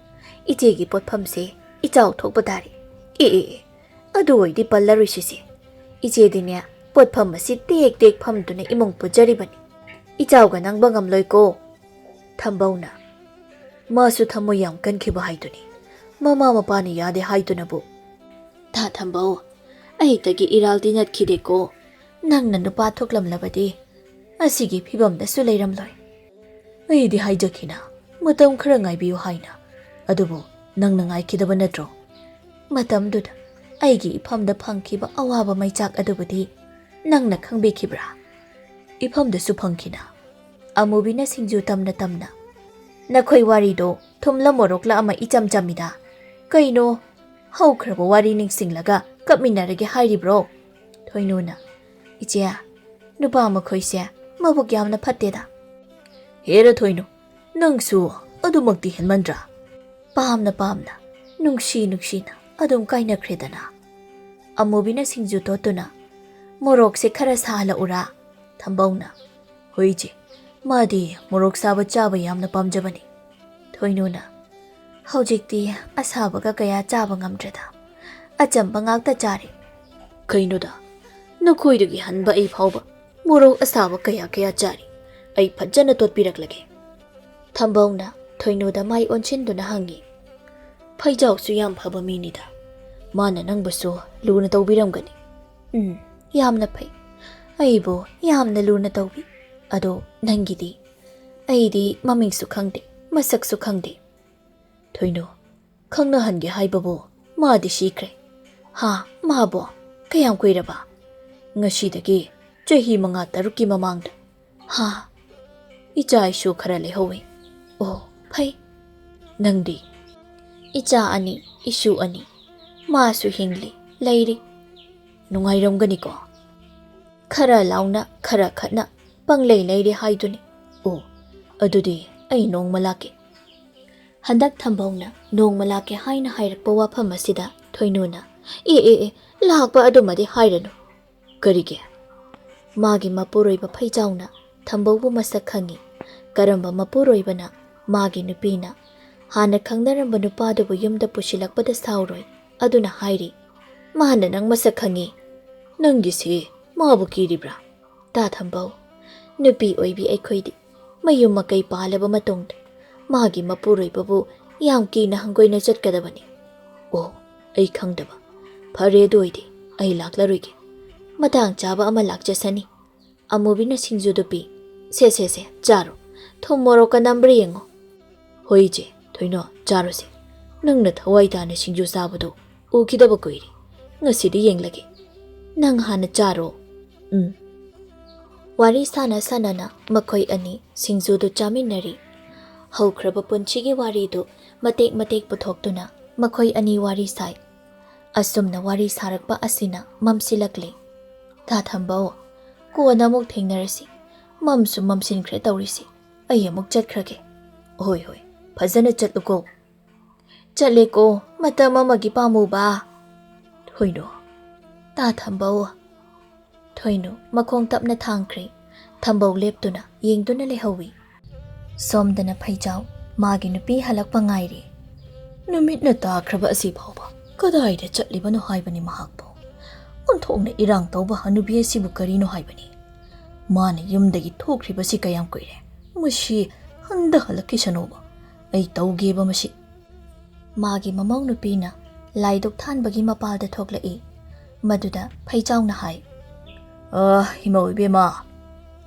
ꯏꯆꯦꯒꯤ ꯄꯣꯠꯐꯝꯁꯦ ꯏꯆꯥꯎ ꯊꯣꯛꯄ ꯇꯥꯔꯦ꯫ ꯑꯦ, ꯑꯦ, ꯑꯦ, ꯑꯗꯨ ꯑꯣꯏꯗꯤ ꯄꯜꯂꯔꯣꯏꯁꯤꯁꯦ꯫ ꯏꯆꯦꯗꯤꯅꯦ, ꯄꯣꯠꯐꯝ ꯑꯁꯤ ꯇꯦꯛ ꯇꯦꯛ ꯐꯝꯗꯨꯅ ꯏꯃꯨꯡ ꯄꯨꯖꯔꯤꯕꯅꯤ꯫ ꯏꯆꯥꯎꯒ ꯅꯪꯕ ꯉꯝꯂꯣꯏꯀꯣ꯫" ꯊꯝꯕꯧꯅ, "ꯃꯥꯁꯨ ꯊꯃꯣꯏ ꯌꯥꯝ ꯀꯟꯈꯤꯕ ꯍꯥꯏꯗꯨꯅꯤ꯫ ꯃꯃꯥ ꯃꯄꯥꯅ ꯌꯥꯗꯦ ꯍꯥꯏꯗꯨꯅꯕꯨ꯫" "ꯇꯥ ꯊꯝꯕꯧ, ꯑꯩꯇꯒꯤ ꯏꯔꯥꯜꯗꯤ ꯅꯠꯈꯤꯗꯦꯀꯣ꯫ ꯅꯪꯅ ꯅꯨꯄꯥ ꯊꯣꯛꯂꯝꯂꯕꯗꯤ ꯑꯁꯤꯒꯤ ꯐꯤꯕꯝꯗꯁꯨ ꯂꯩꯔꯝꯂꯣꯏ꯫ ꯑꯩꯗꯤ ꯍꯥꯏꯖꯈꯤꯅ ꯃꯇꯝ ꯈꯔ ꯉꯥꯏꯕꯤꯌꯨ ꯍꯥꯏꯅ꯫ ꯑꯗꯨꯕꯨ ꯅꯪꯅ ꯉꯥꯏꯈꯤꯗꯕ ꯅꯠꯇ꯭ꯔꯣ? ꯃꯇꯝꯗꯨꯗ ꯑꯩꯒꯤ ꯏꯐꯝꯗ ꯐꯪꯈꯤꯕ ꯑꯋꯥꯕ ꯃꯩꯆꯥꯛ ꯑꯗꯨꯕꯨꯗꯤ ꯅꯪꯅ ꯈꯪꯕꯤꯈꯤꯕ꯭ꯔꯥ?" "ꯏꯐꯝꯗꯁꯨ ꯐꯪꯈꯤꯅ ꯑꯃꯨꯕꯤꯅ ꯁꯤꯡꯖꯨ ꯇꯝꯅ ꯇꯝꯅ, "ꯅꯈꯣꯏ ꯋꯥꯔꯤꯗꯣ ꯊꯨꯝꯂ ꯃꯣꯔꯣꯛꯂ ꯑꯃ ꯏꯆꯝ ꯆꯝꯃꯤꯗ꯫ ꯀꯩꯅꯣ, ꯍꯧꯈ꯭ꯔꯕ ꯋꯥꯔꯤ ꯅꯤꯡꯁꯤꯡꯂꯒ ꯀꯞꯃꯤꯟꯅꯔꯒꯦ ꯍꯥꯏꯔꯤꯕ꯭ꯔꯣ?" ꯊꯣꯏꯅꯨꯅ, "ꯏꯆꯦ, ꯅꯨꯄꯥ ꯃꯈꯣꯏꯁꯦ ꯃꯕꯨꯛ ꯌꯥꯝꯅ ꯐꯠꯇꯦꯗ꯫" "ꯍꯦꯔ ꯊꯣꯏꯅꯨ, ꯅꯪꯁꯨ ꯑꯗꯨꯃꯛꯇꯤ ꯍꯦꯟꯃꯟꯗ꯭ꯔꯥ?" ꯄꯥꯝꯅ ꯄꯥꯝꯅ, ꯅꯨꯡꯁꯤ ꯅꯨꯡꯁꯤꯅ ꯑꯗꯨꯝ ꯀꯥꯏꯅꯈ꯭ꯔꯦꯗꯅ꯫ ꯑꯃꯨꯕꯤꯅ ꯁꯤꯡꯖꯨ ꯇꯣꯠꯇꯨꯅ, "ꯃꯣꯔꯣꯛꯁꯦ ꯈꯔ ꯁꯥꯍꯜꯂꯛꯎꯔꯥ?" ꯊꯝꯕꯧꯅ, "ꯍꯣꯏ ꯏꯆꯦ, ꯃꯥꯗꯤ ꯃꯣꯔꯣꯛ ꯁꯥꯕ ꯆꯥꯕ ꯌꯥꯝꯅ ꯄꯥꯝꯖꯕꯅꯤ꯫" ꯊꯣꯏꯅꯨꯅ, "ꯍꯧꯖꯤꯛꯇꯤ ꯑꯁꯥꯕꯒ ꯀꯌꯥ ꯆꯥꯕ ꯉꯝꯗ꯭ꯔꯦꯗ, ꯑꯆꯝꯕ ꯉꯥꯛꯇ ꯆꯥꯔꯦ꯫" "ꯀꯩꯅꯣꯗ, ꯅꯈꯣꯏꯗꯒꯤ ꯍꯟꯕ ꯑꯩ ꯐꯥꯎꯕ ꯃꯣꯔꯣꯛ ꯑꯁꯥꯕ ꯀꯌꯥ ꯀꯌꯥ ꯆꯥꯔꯤ꯫ ꯑꯩ ꯐꯖꯅ ꯇꯣꯠꯄꯤꯔꯛꯂꯒꯦ꯫" ꯊꯝꯕꯧꯅ ꯊꯣꯏꯅꯨꯗ ꯃꯥꯏ ꯑꯣꯟꯁꯤꯟꯗꯨꯅ ꯍꯪꯉꯤ, "ꯐꯩꯖꯥꯎꯁꯨ ꯌꯥꯝ ꯐꯕ ꯃꯤꯅꯤꯗ꯫ ꯃꯥꯅ ꯅꯪꯕꯨꯁꯨ ꯂꯨꯅ ꯇꯧꯕꯤꯔꯝꯒꯅꯤ꯫" "ꯎꯝ, ꯌꯥꯝꯅ ꯐꯩ꯫ ꯑꯩꯕꯨ ꯌꯥꯝꯅ ꯂꯨꯅ ꯇꯧꯕꯤ꯫ ꯑꯗꯣ ꯅꯪꯒꯤꯗꯤ?" "ꯑꯩꯗꯤ ꯃꯃꯤꯡꯁꯨ ꯈꯪꯗꯦ, ꯃꯁꯛꯁꯨ ꯈꯪꯗꯦ꯫" "ꯊꯣꯏꯅꯨ, ꯈꯪꯅꯍꯟꯒꯦ ꯍꯥꯏꯕꯕꯨ ꯃꯥꯗꯤ ꯁꯤꯈ꯭ꯔꯦ꯫" "ꯍꯥ, ꯃꯥꯕꯣ? ꯀꯌꯥꯝ ꯀꯨꯏꯔꯕ?" "ꯉꯁꯤꯗꯒꯤ ꯆꯍꯤ ꯃꯉꯥ ꯇꯔꯨꯛꯀꯤ ꯃꯃꯥꯡꯗ꯫" "ꯍꯥ, ꯏꯆꯥ ꯏꯁꯨ ꯈꯔ ꯂꯩꯍꯧꯋꯤ꯫" "ꯑꯣ, ꯐꯩ꯫" "ꯅꯪꯗꯤ?" "ꯏꯆꯥ ꯑꯅꯤ, ꯏꯁꯨ ꯑꯅꯤ꯫ ꯃꯥꯁꯨ ꯍꯤꯡꯂꯤ, ꯂꯩꯔꯤ꯫" "ꯅꯨꯡꯉꯥꯏꯔꯝꯒꯅꯤꯀꯣ?" "ꯈꯔ ꯂꯥꯎꯅ, ꯈꯔ ꯈꯠꯅ, ꯄꯪꯂꯩ ꯂꯩꯔꯤ ꯍꯥꯏꯗꯨꯅꯤ꯫" "ꯑꯣ, ꯑꯗꯨꯗꯤ ꯑꯩ ꯅꯣꯡꯃ ꯂꯥꯛꯀꯦ꯫" ꯍꯟꯗꯛ ꯊꯝꯕꯧꯅ ꯅꯣꯡꯃ ꯂꯥꯛꯀꯦ ꯍꯥꯏꯅ ꯍꯥꯏꯔꯛꯄ ꯋꯥꯐꯝ ꯑꯁꯤꯗ ꯊꯣꯏꯅꯨꯅ, "ꯑꯦ, ꯑꯦ, ꯑꯦ, ꯂꯥꯛꯄ ꯑꯗꯨꯃꯗꯤ ꯍꯥꯏꯔꯅꯨ꯫" "ꯀꯔꯤꯒꯤ?" ꯃꯥꯒꯤ ꯃꯄꯨꯔꯣꯏꯕ ꯐꯩꯖꯥꯎꯅ ꯊꯝꯕꯧꯕꯨ ꯃꯁꯛ ꯈꯪꯉꯤ꯫ ꯀꯔꯝꯕ ꯃꯄꯨꯔꯣꯏꯕꯅ ꯃꯥꯒꯤ ꯅꯨꯄꯤꯅ ꯍꯥꯟꯅ ꯈꯪꯅꯔꯝꯕ ꯅꯨꯄꯥꯗꯨꯕꯨ ꯌꯨꯝꯗ ꯄꯨꯁꯤꯜꯂꯛꯄꯗ ꯁꯥꯎꯔꯣꯏ? ꯑꯗꯨꯅ ꯍꯥꯏꯔꯤ, "ꯃꯥꯅ ꯅꯪ ꯃꯁꯛ ꯈꯪꯉꯤ꯫ ꯅꯪꯒꯤꯁꯤ ꯃꯥꯕꯨ ꯀꯤꯔꯤꯕ꯭ꯔꯥ?" ꯇꯥ ꯊꯝꯕꯧ, ꯅꯨꯄꯤ ꯑꯣꯏꯕꯤ ꯑꯩꯈꯣꯏꯗꯤ ꯃꯌꯨꯝ ꯃꯀꯩ ꯄꯥꯜꯂꯕ ꯃꯇꯨꯡꯗ ꯃꯥꯒꯤ ꯃꯄꯨꯔꯣꯏꯕꯕꯨ ꯌꯥꯝ ꯀꯤꯅ ꯍꯪꯒꯣꯏꯅ ꯆꯠꯀꯗꯕꯅꯤ꯫ ꯑꯣ, ꯑꯩ ꯈꯪꯗꯕ꯫ ꯐꯔꯦ, ꯑꯗꯨ ꯑꯣꯏꯗꯤ ꯑꯩ ꯂꯥꯛꯂꯔꯣꯏꯒꯦ꯫ ꯃꯇꯥꯡ ꯆꯥꯕ ꯑꯃ ꯂꯥꯛꯆꯁꯅꯤ꯫ ꯑꯃꯨꯕꯤꯅ ꯁꯤꯡꯖꯨꯗꯨ ꯄꯤ꯫ "ꯁꯦ, ꯁꯦ, ꯁꯦ, ꯆꯥꯔꯣ꯫ ꯊꯨꯝ ꯃꯣꯔꯣꯛꯀ ꯅꯝꯕ꯭ꯔꯥ ꯌꯦꯡꯉꯣ꯫" "ꯍꯣꯏ ꯏꯆꯦ, ꯊꯣꯏꯅꯣ, ꯆꯥꯔꯣꯁꯦ꯫ ꯅꯪꯅ ꯊꯋꯥꯏ ꯇꯥꯅ ꯁꯤꯡꯖꯨ ꯆꯥꯕꯗꯣ ꯎꯈꯤꯗꯕ ꯀꯨꯏꯔꯦ꯫ ꯉꯁꯤꯗꯤ ꯌꯦꯡꯂꯒꯦ꯫ ꯅꯪ ꯍꯥꯟꯅ ꯆꯥꯔꯣ꯫" "ꯎꯝ꯫" ꯋꯥꯔꯤ ꯁꯥꯟꯅ ꯁꯥꯟꯅꯅ ꯃꯈꯣꯏ ꯑꯅꯤ ꯁꯤꯡꯖꯨꯗꯨ ꯆꯥꯃꯤꯟꯅꯔꯤ꯫ ꯍꯧꯈ꯭ꯔꯕ ꯄꯨꯟꯁꯤꯒꯤ ꯋꯥꯔꯤꯗꯨ ꯃꯇꯦꯛ ꯃꯇꯦꯛ ꯄꯨꯊꯣꯛꯇꯨꯅ ꯃꯈꯣꯏ ꯑꯅꯤ ꯋꯥꯔꯤ ꯁꯥꯏ꯫ ꯑꯁꯨꯝꯅ ꯋꯥꯔꯤ ꯁꯥꯔꯛꯄ ꯑꯁꯤꯅ ꯃꯝꯁꯤꯜꯂꯛꯂꯦ꯫ "ꯊꯥ ꯊꯝꯕꯧ, ꯀꯣꯟꯅ ꯑꯃꯨꯛ ꯊꯦꯡꯅꯔꯁꯤ꯫ ꯃꯝꯁꯨ ꯃꯝꯁꯤꯟꯈ꯭ꯔꯦ ꯇꯧꯔꯤꯁꯤ꯫ ꯑꯩ ꯑꯃꯨꯛ ꯆꯠꯈ꯭ꯔꯒꯦ꯫" "ꯍꯣꯏ ꯍꯣꯏ, ꯐꯖꯅ ꯆꯠꯂꯨꯀꯣ꯫" "ꯆꯠꯂꯦꯀꯣ, ꯃꯇꯝ ꯑꯃꯒꯤ ꯄꯥꯝꯃꯨꯕ꯫" "ꯊꯣꯏꯅꯨ, ꯇꯥ ꯊꯝꯕꯧ꯫" ꯊꯣꯏꯅꯨ ꯃꯈꯣꯡ ꯇꯞꯅ ꯊꯥꯡꯈ꯭ꯔꯦ꯫ ꯊꯝꯕꯧ ꯂꯦꯞꯇꯨꯅ ꯌꯦꯡꯗꯨꯅ ꯂꯩꯍꯧꯏ꯫ ꯁꯣꯝꯗꯅ ꯐꯩꯖꯥꯎ ꯃꯥꯒꯤ ꯅꯨꯄꯤ ꯍꯜꯂꯛꯄ ꯉꯥꯏꯔꯤ꯫ "ꯅꯨꯃꯤꯠꯅ ꯇꯥꯈ꯭ꯔꯕ ꯑꯁꯤ ꯐꯥꯎꯕ ꯀꯗꯥꯏꯗ ꯆꯠꯂꯤꯕꯅꯣ ꯍꯥꯏꯕꯅꯤ ꯃꯍꯥꯛꯄꯨ? ꯑꯣꯟꯊꯣꯛꯅ ꯏꯔꯥꯡ ꯇꯧꯕ ꯍꯅꯨꯕꯤ ꯑꯁꯤꯕꯨ ꯀꯔꯤꯅꯣ ꯍꯥꯏꯕꯅꯤ? ꯃꯥꯅ ꯌꯨꯝꯗꯒꯤ ꯊꯣꯛꯈ꯭ꯔꯤꯕꯁꯤ ꯀꯌꯥꯝ ꯀꯨꯏꯔꯦ? ꯃꯁꯤ ꯍꯟꯗ ꯍꯜꯂꯛꯈꯤꯁꯅꯨꯕ꯫ ꯑꯩ ꯇꯧꯒꯦꯕ ꯃꯁꯤ꯫" ꯃꯥꯒꯤ ꯃꯃꯧ ꯅꯨꯄꯤꯅ ꯂꯥꯏꯗꯨꯛ ꯊꯥꯟꯕꯒꯤ ꯃꯄꯥꯜꯗ ꯊꯣꯛꯂꯛꯏ꯫ ꯃꯗꯨꯗ ꯐꯩꯖꯥꯎꯅ ꯍꯥꯏ, "ꯑ, ꯏꯃꯧ ꯏꯕꯦꯝꯃ,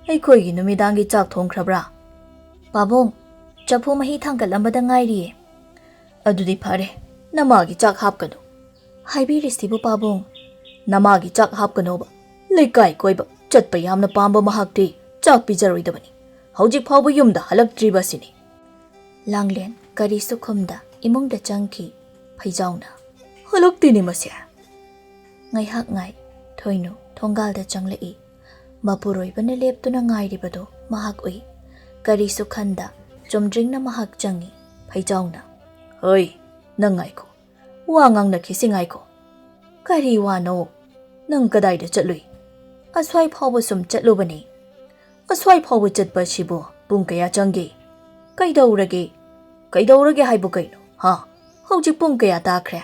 ꯑꯩꯈꯣꯏꯒꯤ ꯅꯨꯃꯤꯗꯥꯡꯒꯤ ꯆꯥꯛ ꯊꯣꯡꯈ꯭ꯔꯕ꯭ꯔꯥ?" "ꯄꯥꯕꯨꯡ, ꯆꯐꯨ ꯃꯍꯤ ꯊꯥꯡꯒꯠꯂꯝꯕꯗ ꯉꯥꯏꯔꯤꯌꯦ꯫" "ꯑꯗꯨꯗꯤ ꯐꯔꯦ, ꯅꯃꯥꯒꯤ ꯆꯥꯛ ꯍꯥꯞꯀꯅꯨ꯫" "ꯍꯥꯏꯕꯤꯔꯤꯁꯤꯕꯨ ꯄꯥꯕꯨꯡ?" "ꯅꯃꯥꯒꯤ ꯆꯥꯛ ꯍꯥꯞꯀꯅꯣꯕ꯫ ꯂꯩꯀꯥꯏ ꯀꯣꯏꯕ ꯆꯠꯄ ꯌꯥꯝꯅ ꯄꯥꯝꯕ ꯃꯍꯥꯛꯇꯤ ꯆꯥꯛ ꯄꯤꯖꯔꯣꯏꯗꯕꯅꯤ꯫ ꯍꯧꯖꯤꯛ ꯐꯥꯎꯕ ꯌꯨꯝꯗ ꯍꯜꯂꯛꯇ꯭ꯔꯤꯕ ꯑꯁꯤꯅꯤ꯫" ꯂꯥꯡꯂꯦꯟ ꯀꯔꯤꯁꯨ ꯈꯨꯝꯗ ꯏꯃꯨꯡꯗ ꯆꯪꯈꯤ꯫ ꯐꯩꯖꯥꯎꯅ, "ꯍꯜꯂꯛꯇꯦꯅꯦ ꯃꯁꯦ꯫" ꯉꯥꯏꯍꯥꯛ ꯉꯥꯏ꯫ ꯊꯣꯏꯅꯨ ꯊꯣꯡꯒꯥꯜꯗ ꯆꯪꯂꯛꯏ꯫ ꯃꯄꯨꯔꯣꯏꯕꯅ ꯂꯦꯞꯇꯨꯅ ꯉꯥꯏꯔꯤꯕꯗꯨ ꯃꯍꯥꯛ ꯎꯏ꯫ ꯀꯔꯤꯁꯨ ꯈꯟꯗ ꯆꯨꯝꯗ꯭ꯔꯤꯡꯅ ꯃꯍꯥꯛ ꯆꯪꯏ꯫ ꯐꯩꯖꯥꯎꯅ, "ꯍꯣꯏ, ꯅꯪ ꯉꯥꯏꯈꯣ꯫ ꯋꯥ ꯉꯥꯡꯅꯈꯤꯁꯤ, ꯉꯥꯏꯈꯣ꯫ ꯀꯔꯤ ꯋꯥꯅꯣ? ꯅꯪ ꯀꯗꯥꯏꯗ ꯆꯠꯂꯨꯏ?" "ꯑꯁ꯭ꯋꯥꯏ ꯐꯥꯎꯕ ꯁꯨꯝ ꯆꯠꯂꯨꯕꯅꯤ꯫" "ꯑꯁ꯭ꯋꯥꯏ ꯐꯥꯎꯕ ꯆꯠꯄ ꯑꯁꯤꯕꯨ ꯄꯨꯡ ꯀꯌꯥ ꯆꯪꯒꯦ? ꯀꯩꯗꯧꯔꯒꯦ? ꯀꯩꯗꯧꯔꯒꯦ ꯍꯥꯏꯕꯨ ꯀꯩꯅꯣ, ꯍꯥ? ꯍꯧꯖꯤꯛ ꯄꯨꯡ ꯀꯌꯥ ꯇꯥꯈ꯭ꯔꯦ?"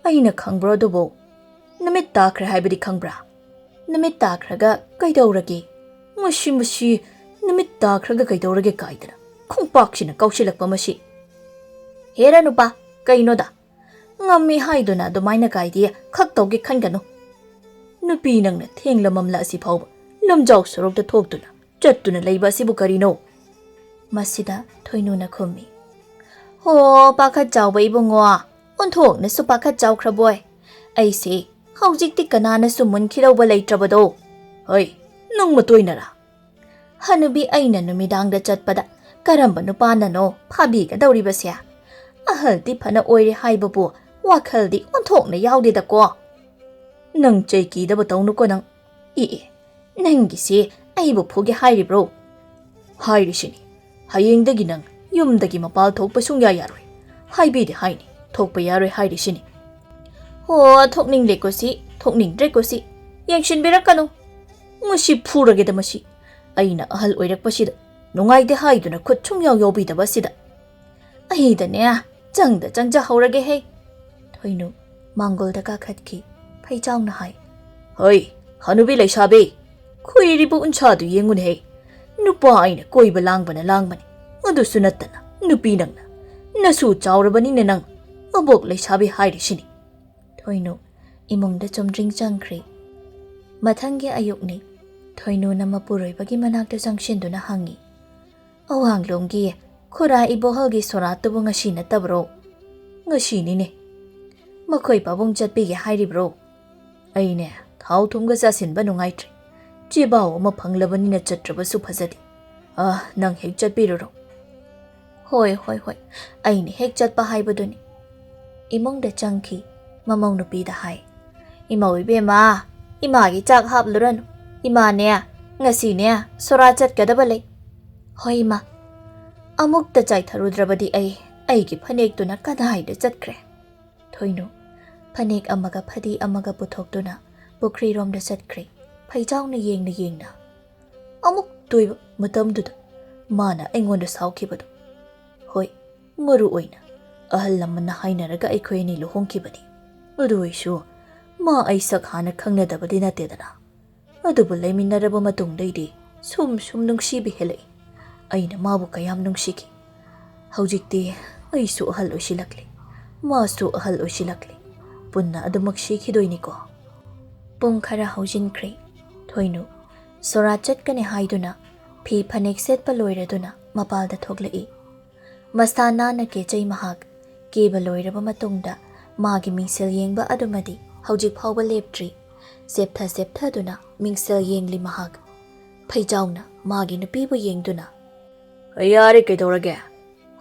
"ꯑꯩꯅ ꯈꯪꯕ꯭ꯔꯣ ꯑꯗꯨꯕꯨ? ꯅꯨꯃꯤꯠ ꯇꯥꯈ꯭ꯔꯦ ꯍꯥꯏꯕꯗꯤ ꯈꯪꯕ꯭ꯔꯥ? ꯅꯨꯃꯤꯠ ꯇꯥꯈ꯭ꯔꯒ ꯀꯩꯗꯧꯔꯒꯦ? ꯃꯁꯤ, ꯃꯁꯤ, ꯅꯨꯃꯤꯠ ꯇꯥꯈ꯭ꯔꯒ ꯀꯩꯗꯧꯔꯒꯦ ꯀꯥꯏꯗꯅ ꯈꯣꯡꯄꯥꯛꯁꯤꯅ ꯀꯥꯎꯁꯤꯜꯂꯛꯄ ꯃꯁꯤ꯫ ꯍꯦꯔꯥ ꯅꯨꯄꯥ, ꯀꯩꯅꯣꯗ? ꯉꯝꯃꯤ ꯍꯥꯏꯗꯨꯅ ꯑꯗꯨꯃꯥꯏꯅ ꯀꯥꯏꯗꯦ ꯈꯛ ꯇꯧꯒꯦ ꯈꯟꯒꯅꯨ꯫ ꯅꯨꯄꯤ ꯅꯪꯅ ꯊꯦꯡꯂ ꯃꯝꯂ ꯑꯁꯤ ꯐꯥꯎꯕ ꯂꯝꯖꯥꯎ ꯁꯣꯔꯣꯛꯇ ꯊꯣꯛꯇꯨꯅ ꯆꯠꯇꯨꯅ ꯂꯩꯕ ꯑꯁꯤꯕꯨ ꯀꯔꯤꯅꯣ?" ꯃꯁꯤꯗ ꯊꯣꯏꯅꯨꯅ ꯈꯨꯝꯃꯤ, "ꯍꯣ, ꯄꯥꯈꯠ ꯆꯥꯎꯕ ꯏꯕꯨꯡꯉꯣ, ꯑꯣꯟꯊꯣꯛꯅꯁꯨ ꯄꯥꯈꯠ ꯆꯥꯎꯈ꯭ꯔꯕꯣꯏ꯫ ꯑꯩꯁꯦ ꯍꯧꯖꯤꯛꯇꯤ ꯀꯅꯥꯅꯁꯨ ꯃꯨꯟꯈꯤꯗꯧꯕ ꯂꯩꯇ꯭ꯔꯕꯗꯣ꯫ ꯍꯣꯏ, ꯅꯪ ꯃꯇꯣꯏꯅꯔꯥ? ꯍꯅꯨꯕꯤ, ꯑꯩꯅ ꯅꯨꯃꯤꯗꯥꯡꯗ ꯆꯠꯄꯗ ꯀꯔꯝꯕ ꯅꯨꯄꯥꯅꯅꯣ ꯐꯥꯕꯤꯒꯗꯧꯔꯤꯕꯁꯦ? ꯑꯍꯜꯗꯤ ꯐꯅ ꯑꯣꯏꯔꯦ ꯍꯥꯏꯕꯕꯨ ꯋꯥꯈꯜꯗꯤ ꯑꯣꯟꯊꯣꯛꯅ ꯌꯥꯎꯗꯦꯗꯀꯣ꯫ ꯅꯪ ꯆꯩ ꯀꯤꯗꯕ ꯇꯧꯅꯨꯀꯣ ꯅꯪ꯫ ꯏ ꯏ, ꯅꯪꯒꯤꯁꯤ ꯑꯩꯕꯨ ꯐꯨꯒꯦ ꯍꯥꯏꯔꯤꯕ꯭ꯔꯣ? ꯍꯥꯏꯔꯤꯁꯤꯅꯤ, ꯍꯌꯦꯡꯗꯒꯤ ꯅꯪ ꯌꯨꯝꯗꯒꯤ ꯃꯄꯥꯜ ꯊꯣꯛꯄ ꯁꯨꯡꯌꯥ ꯌꯥꯔꯣꯏ꯫ ꯍꯥꯏꯕꯤꯗꯦ ꯍꯥꯏꯅꯤ, ꯊꯣꯛꯄ ꯌꯥꯔꯣꯏ ꯍꯥꯏꯔꯤꯁꯤꯅꯤ꯫ ꯑꯣ, ꯊꯣꯛꯅꯤꯡꯂꯦ ꯀꯨꯁꯤ, ꯊꯣꯛꯅꯤꯡꯗ꯭ꯔꯦ ꯀꯨꯁꯤ꯫ ꯌꯦꯡꯁꯤꯟꯕꯤꯔꯛꯀꯅꯨ꯫ ꯃꯁꯤ ꯐꯨꯔꯒꯦꯗ ꯃꯁꯤ꯫ ꯑꯩꯅ ꯑꯍꯜ ꯑꯣꯏꯔꯛꯄꯁꯤꯗ ꯅꯨꯡꯉꯥꯏꯇꯦ ꯍꯥꯏꯗꯨꯅ ꯈꯨꯠ ꯁꯨꯡꯌꯥꯎ ꯌꯥꯎꯕꯤꯗꯕ ꯑꯁꯤꯗ꯫ ꯑꯩꯗꯅꯦ, ꯆꯪꯗ ꯆꯪꯖꯍꯧꯔꯒꯦꯍꯦ꯫ ꯊꯣꯏꯅꯨ ꯃꯥꯡꯒꯣꯜꯗ ꯀꯥꯈꯠꯈꯤ꯫ ꯐꯩꯖꯥꯎꯅ ꯍꯥꯏ, ꯍꯣꯏ, ꯍꯅꯨꯕꯤ ꯂꯩꯁꯥꯕꯤ, ꯈꯨꯏꯔꯤꯕ ꯎꯟꯁꯥꯗꯨ ꯌꯦꯡꯉꯨꯅꯦꯍꯦ꯫ ꯅꯨꯄꯥ ꯑꯩꯅ ꯀꯣꯏꯕ ꯂꯥꯡꯕꯅ ꯂꯥꯡꯕꯅꯤ꯫ ꯑꯗꯨꯁꯨ ꯅꯠꯇꯅ ꯅꯨꯄꯤ ꯅꯪꯅ, ꯅꯁꯨ ꯆꯥꯎꯔꯕꯅꯤꯅ ꯅꯪ ꯃꯕꯣꯛ ꯂꯩꯁꯥꯕꯤ ꯍꯥꯏꯔꯤꯁꯤꯅꯤ꯫ ꯊꯣꯏꯅꯨ ꯏꯃꯨꯡꯗ ꯆꯨꯝꯗ꯭ꯔꯤꯡ ꯆꯪꯈ꯭ꯔꯦ꯫ ꯃꯊꯪꯒꯤ ꯑꯌꯨꯛꯅꯤ꯫ ꯊꯣꯏꯅꯨꯅ ꯃꯄꯨꯔꯣꯏꯕꯒꯤ ꯃꯅꯥꯛꯇ ꯆꯪꯁꯤꯟꯗꯨꯅ ꯍꯪꯉꯤ, ꯑꯋꯥꯡꯂꯣꯝꯒꯤ ꯈꯨꯔꯥ ꯏꯕꯣꯍꯜꯒꯤ ꯁꯣꯔꯥꯠꯇꯨꯕꯨ ꯉꯁꯤ ꯅꯠꯇꯕ꯭ꯔꯣ? ꯉꯁꯤꯅꯤꯅꯦ꯫ ꯃꯈꯣꯏ ꯄꯥꯕꯨꯡ ꯆꯠꯄꯤꯒꯦ ꯍꯥꯏꯔꯤꯕ꯭ꯔꯣ? ꯑꯩꯅꯦ, ꯊꯥꯎ ꯊꯨꯝꯒ ꯆꯥꯁꯤꯟꯕ ꯅꯨꯡꯉꯥꯏꯇ꯭ꯔꯦ꯫ ꯆꯦꯕꯥꯎ ꯑꯃ ꯐꯪꯂꯕꯅꯤꯅ ꯆꯠꯇ꯭ꯔꯕꯁꯨ ꯐꯖꯗꯦ꯫ ꯑ, ꯅꯪ ꯍꯦꯛ ꯆꯠꯄꯤꯔꯨꯔꯣ꯫ ꯍꯣꯏ, ꯍꯣꯏ, ꯍꯣꯏ, ꯑꯩꯅ ꯍꯦꯛ ꯆꯠꯄ ꯍꯥꯏꯕꯗꯨꯅꯤ꯫ ꯏꯃꯨꯡꯗ ꯆꯪꯈꯤ꯫ ꯃꯃꯧ ꯅꯨꯄꯤꯗ ꯍꯥꯏ, ꯏꯃꯧ ꯏꯕꯦꯝꯃ, ꯏꯃꯥꯒꯤ ꯆꯥꯛ ꯍꯥꯞꯂꯨꯔꯅꯨ꯫ ꯏꯃꯥꯅꯦ, ꯉꯁꯤꯅꯦ ꯁꯣꯔꯥ ꯆꯠꯀꯗꯕ ꯂꯩ꯫ ꯍꯣꯏ ꯏꯃꯥ꯫ ꯑꯃꯨꯛꯇ ꯆꯥꯏꯊꯔꯨꯗ꯭ꯔꯕꯗꯤ ꯑꯩ, ꯑꯩꯒꯤ ꯐꯅꯦꯛꯇꯨꯅ ꯀꯗꯥꯏꯗ ꯆꯠꯈ꯭ꯔꯦ? ꯊꯣꯏꯅꯨ ꯐꯅꯦꯛ ꯑꯃꯒ ꯐꯗꯤ ꯑꯃꯒ ꯄꯨꯊꯣꯛꯇꯨꯅ ꯄꯨꯈ꯭ꯔꯤꯔꯣꯝꯗ ꯆꯠꯈ꯭ꯔꯦ꯫ ꯐꯩꯖꯥꯎꯅ ꯌꯦꯡꯅ ꯌꯦꯡꯅ꯫ ꯑꯃꯨꯛꯇꯣꯏꯕ ꯃꯇꯝꯗꯨꯗ ꯃꯥꯅ ꯑꯩꯉꯣꯟꯗ ꯁꯥꯎꯈꯤꯕꯗꯨ꯫ ꯍꯣꯏ, ꯃꯔꯨ ꯑꯣꯏꯅ ꯑꯍꯜ ꯂꯃꯟꯅ ꯍꯥꯏꯅꯔꯒ ꯑꯩꯈꯣꯏ ꯑꯅꯤ ꯂꯨꯍꯣꯡꯈꯤꯕꯅꯤ꯫ ꯑꯗꯨ ꯑꯣꯏꯁꯨ ꯃꯥ ꯑꯩ ꯁꯛ ꯍꯥꯟꯅ ꯈꯪꯅꯗꯕꯗꯤ ꯅꯠꯇꯦꯗꯅ꯫ ꯑꯗꯨꯕꯨ ꯂꯩꯃꯤꯟꯅꯔꯕ ꯃꯇꯨꯡꯗꯩꯗꯤ ꯁꯨꯝ ꯁꯨꯝ ꯅꯨꯡꯁꯤꯕ ꯍꯦꯜꯂꯛꯏ꯫ ꯑꯩꯅ ꯃꯥꯕꯨ ꯀꯌꯥꯝ ꯅꯨꯡꯁꯤꯈꯤ꯫ ꯍꯧꯖꯤꯛꯇꯤ ꯑꯩꯁꯨ ꯑꯍꯜ ꯑꯣꯏꯁꯤꯜꯂꯛꯂꯤ, ꯃꯥꯁꯨ ꯑꯍꯜ ꯑꯣꯏꯁꯤꯜꯂꯛꯂꯤ꯫ ꯄꯨꯟꯅ ꯑꯗꯨꯃꯛ ꯁꯤꯈꯤꯗꯣꯏꯅꯤꯀꯣ꯫ ꯄꯨꯡ ꯈꯔ ꯍꯧꯖꯤꯟꯈ꯭ꯔꯦ꯫ ꯊꯣꯏꯅꯨ ꯁꯣꯔꯥꯠ ꯆꯠꯀꯅꯤ ꯍꯥꯏꯗꯨꯅ ꯐꯤ ꯐꯅꯦꯛ ꯁꯦꯠꯄ ꯂꯣꯏꯔꯗꯨꯅ ꯃꯄꯥꯜꯗ ꯊꯣꯛꯂꯛꯏ꯫ ꯃꯁꯥ ꯅꯥꯟꯅ ꯀꯦꯆꯩ ꯃꯍꯥꯛ꯫ ꯀꯦꯕ ꯂꯣꯏꯔꯕ ꯃꯇꯨꯡꯗ ꯃꯥꯒꯤ ꯃꯤꯡꯁꯦꯜ ꯌꯦꯡꯕ ꯑꯗꯨꯃꯗꯤ ꯍꯧꯖꯤꯛ ꯐꯥꯎꯕ ꯂꯦꯞꯇ꯭ꯔꯤ꯫ ꯆꯦꯞꯊ ꯆꯦꯞꯊꯗꯨꯅ ꯃꯤꯡꯁꯦꯜ ꯌꯦꯡꯂꯤ ꯃꯍꯥꯛ꯫ ꯐꯩꯖꯥꯎꯅ ꯃꯥꯒꯤ ꯅꯨꯄꯤꯕꯨ ꯌꯦꯡꯗꯨꯅ, "ꯌꯥꯔꯦ, ꯀꯩꯗꯧꯔꯒꯦ?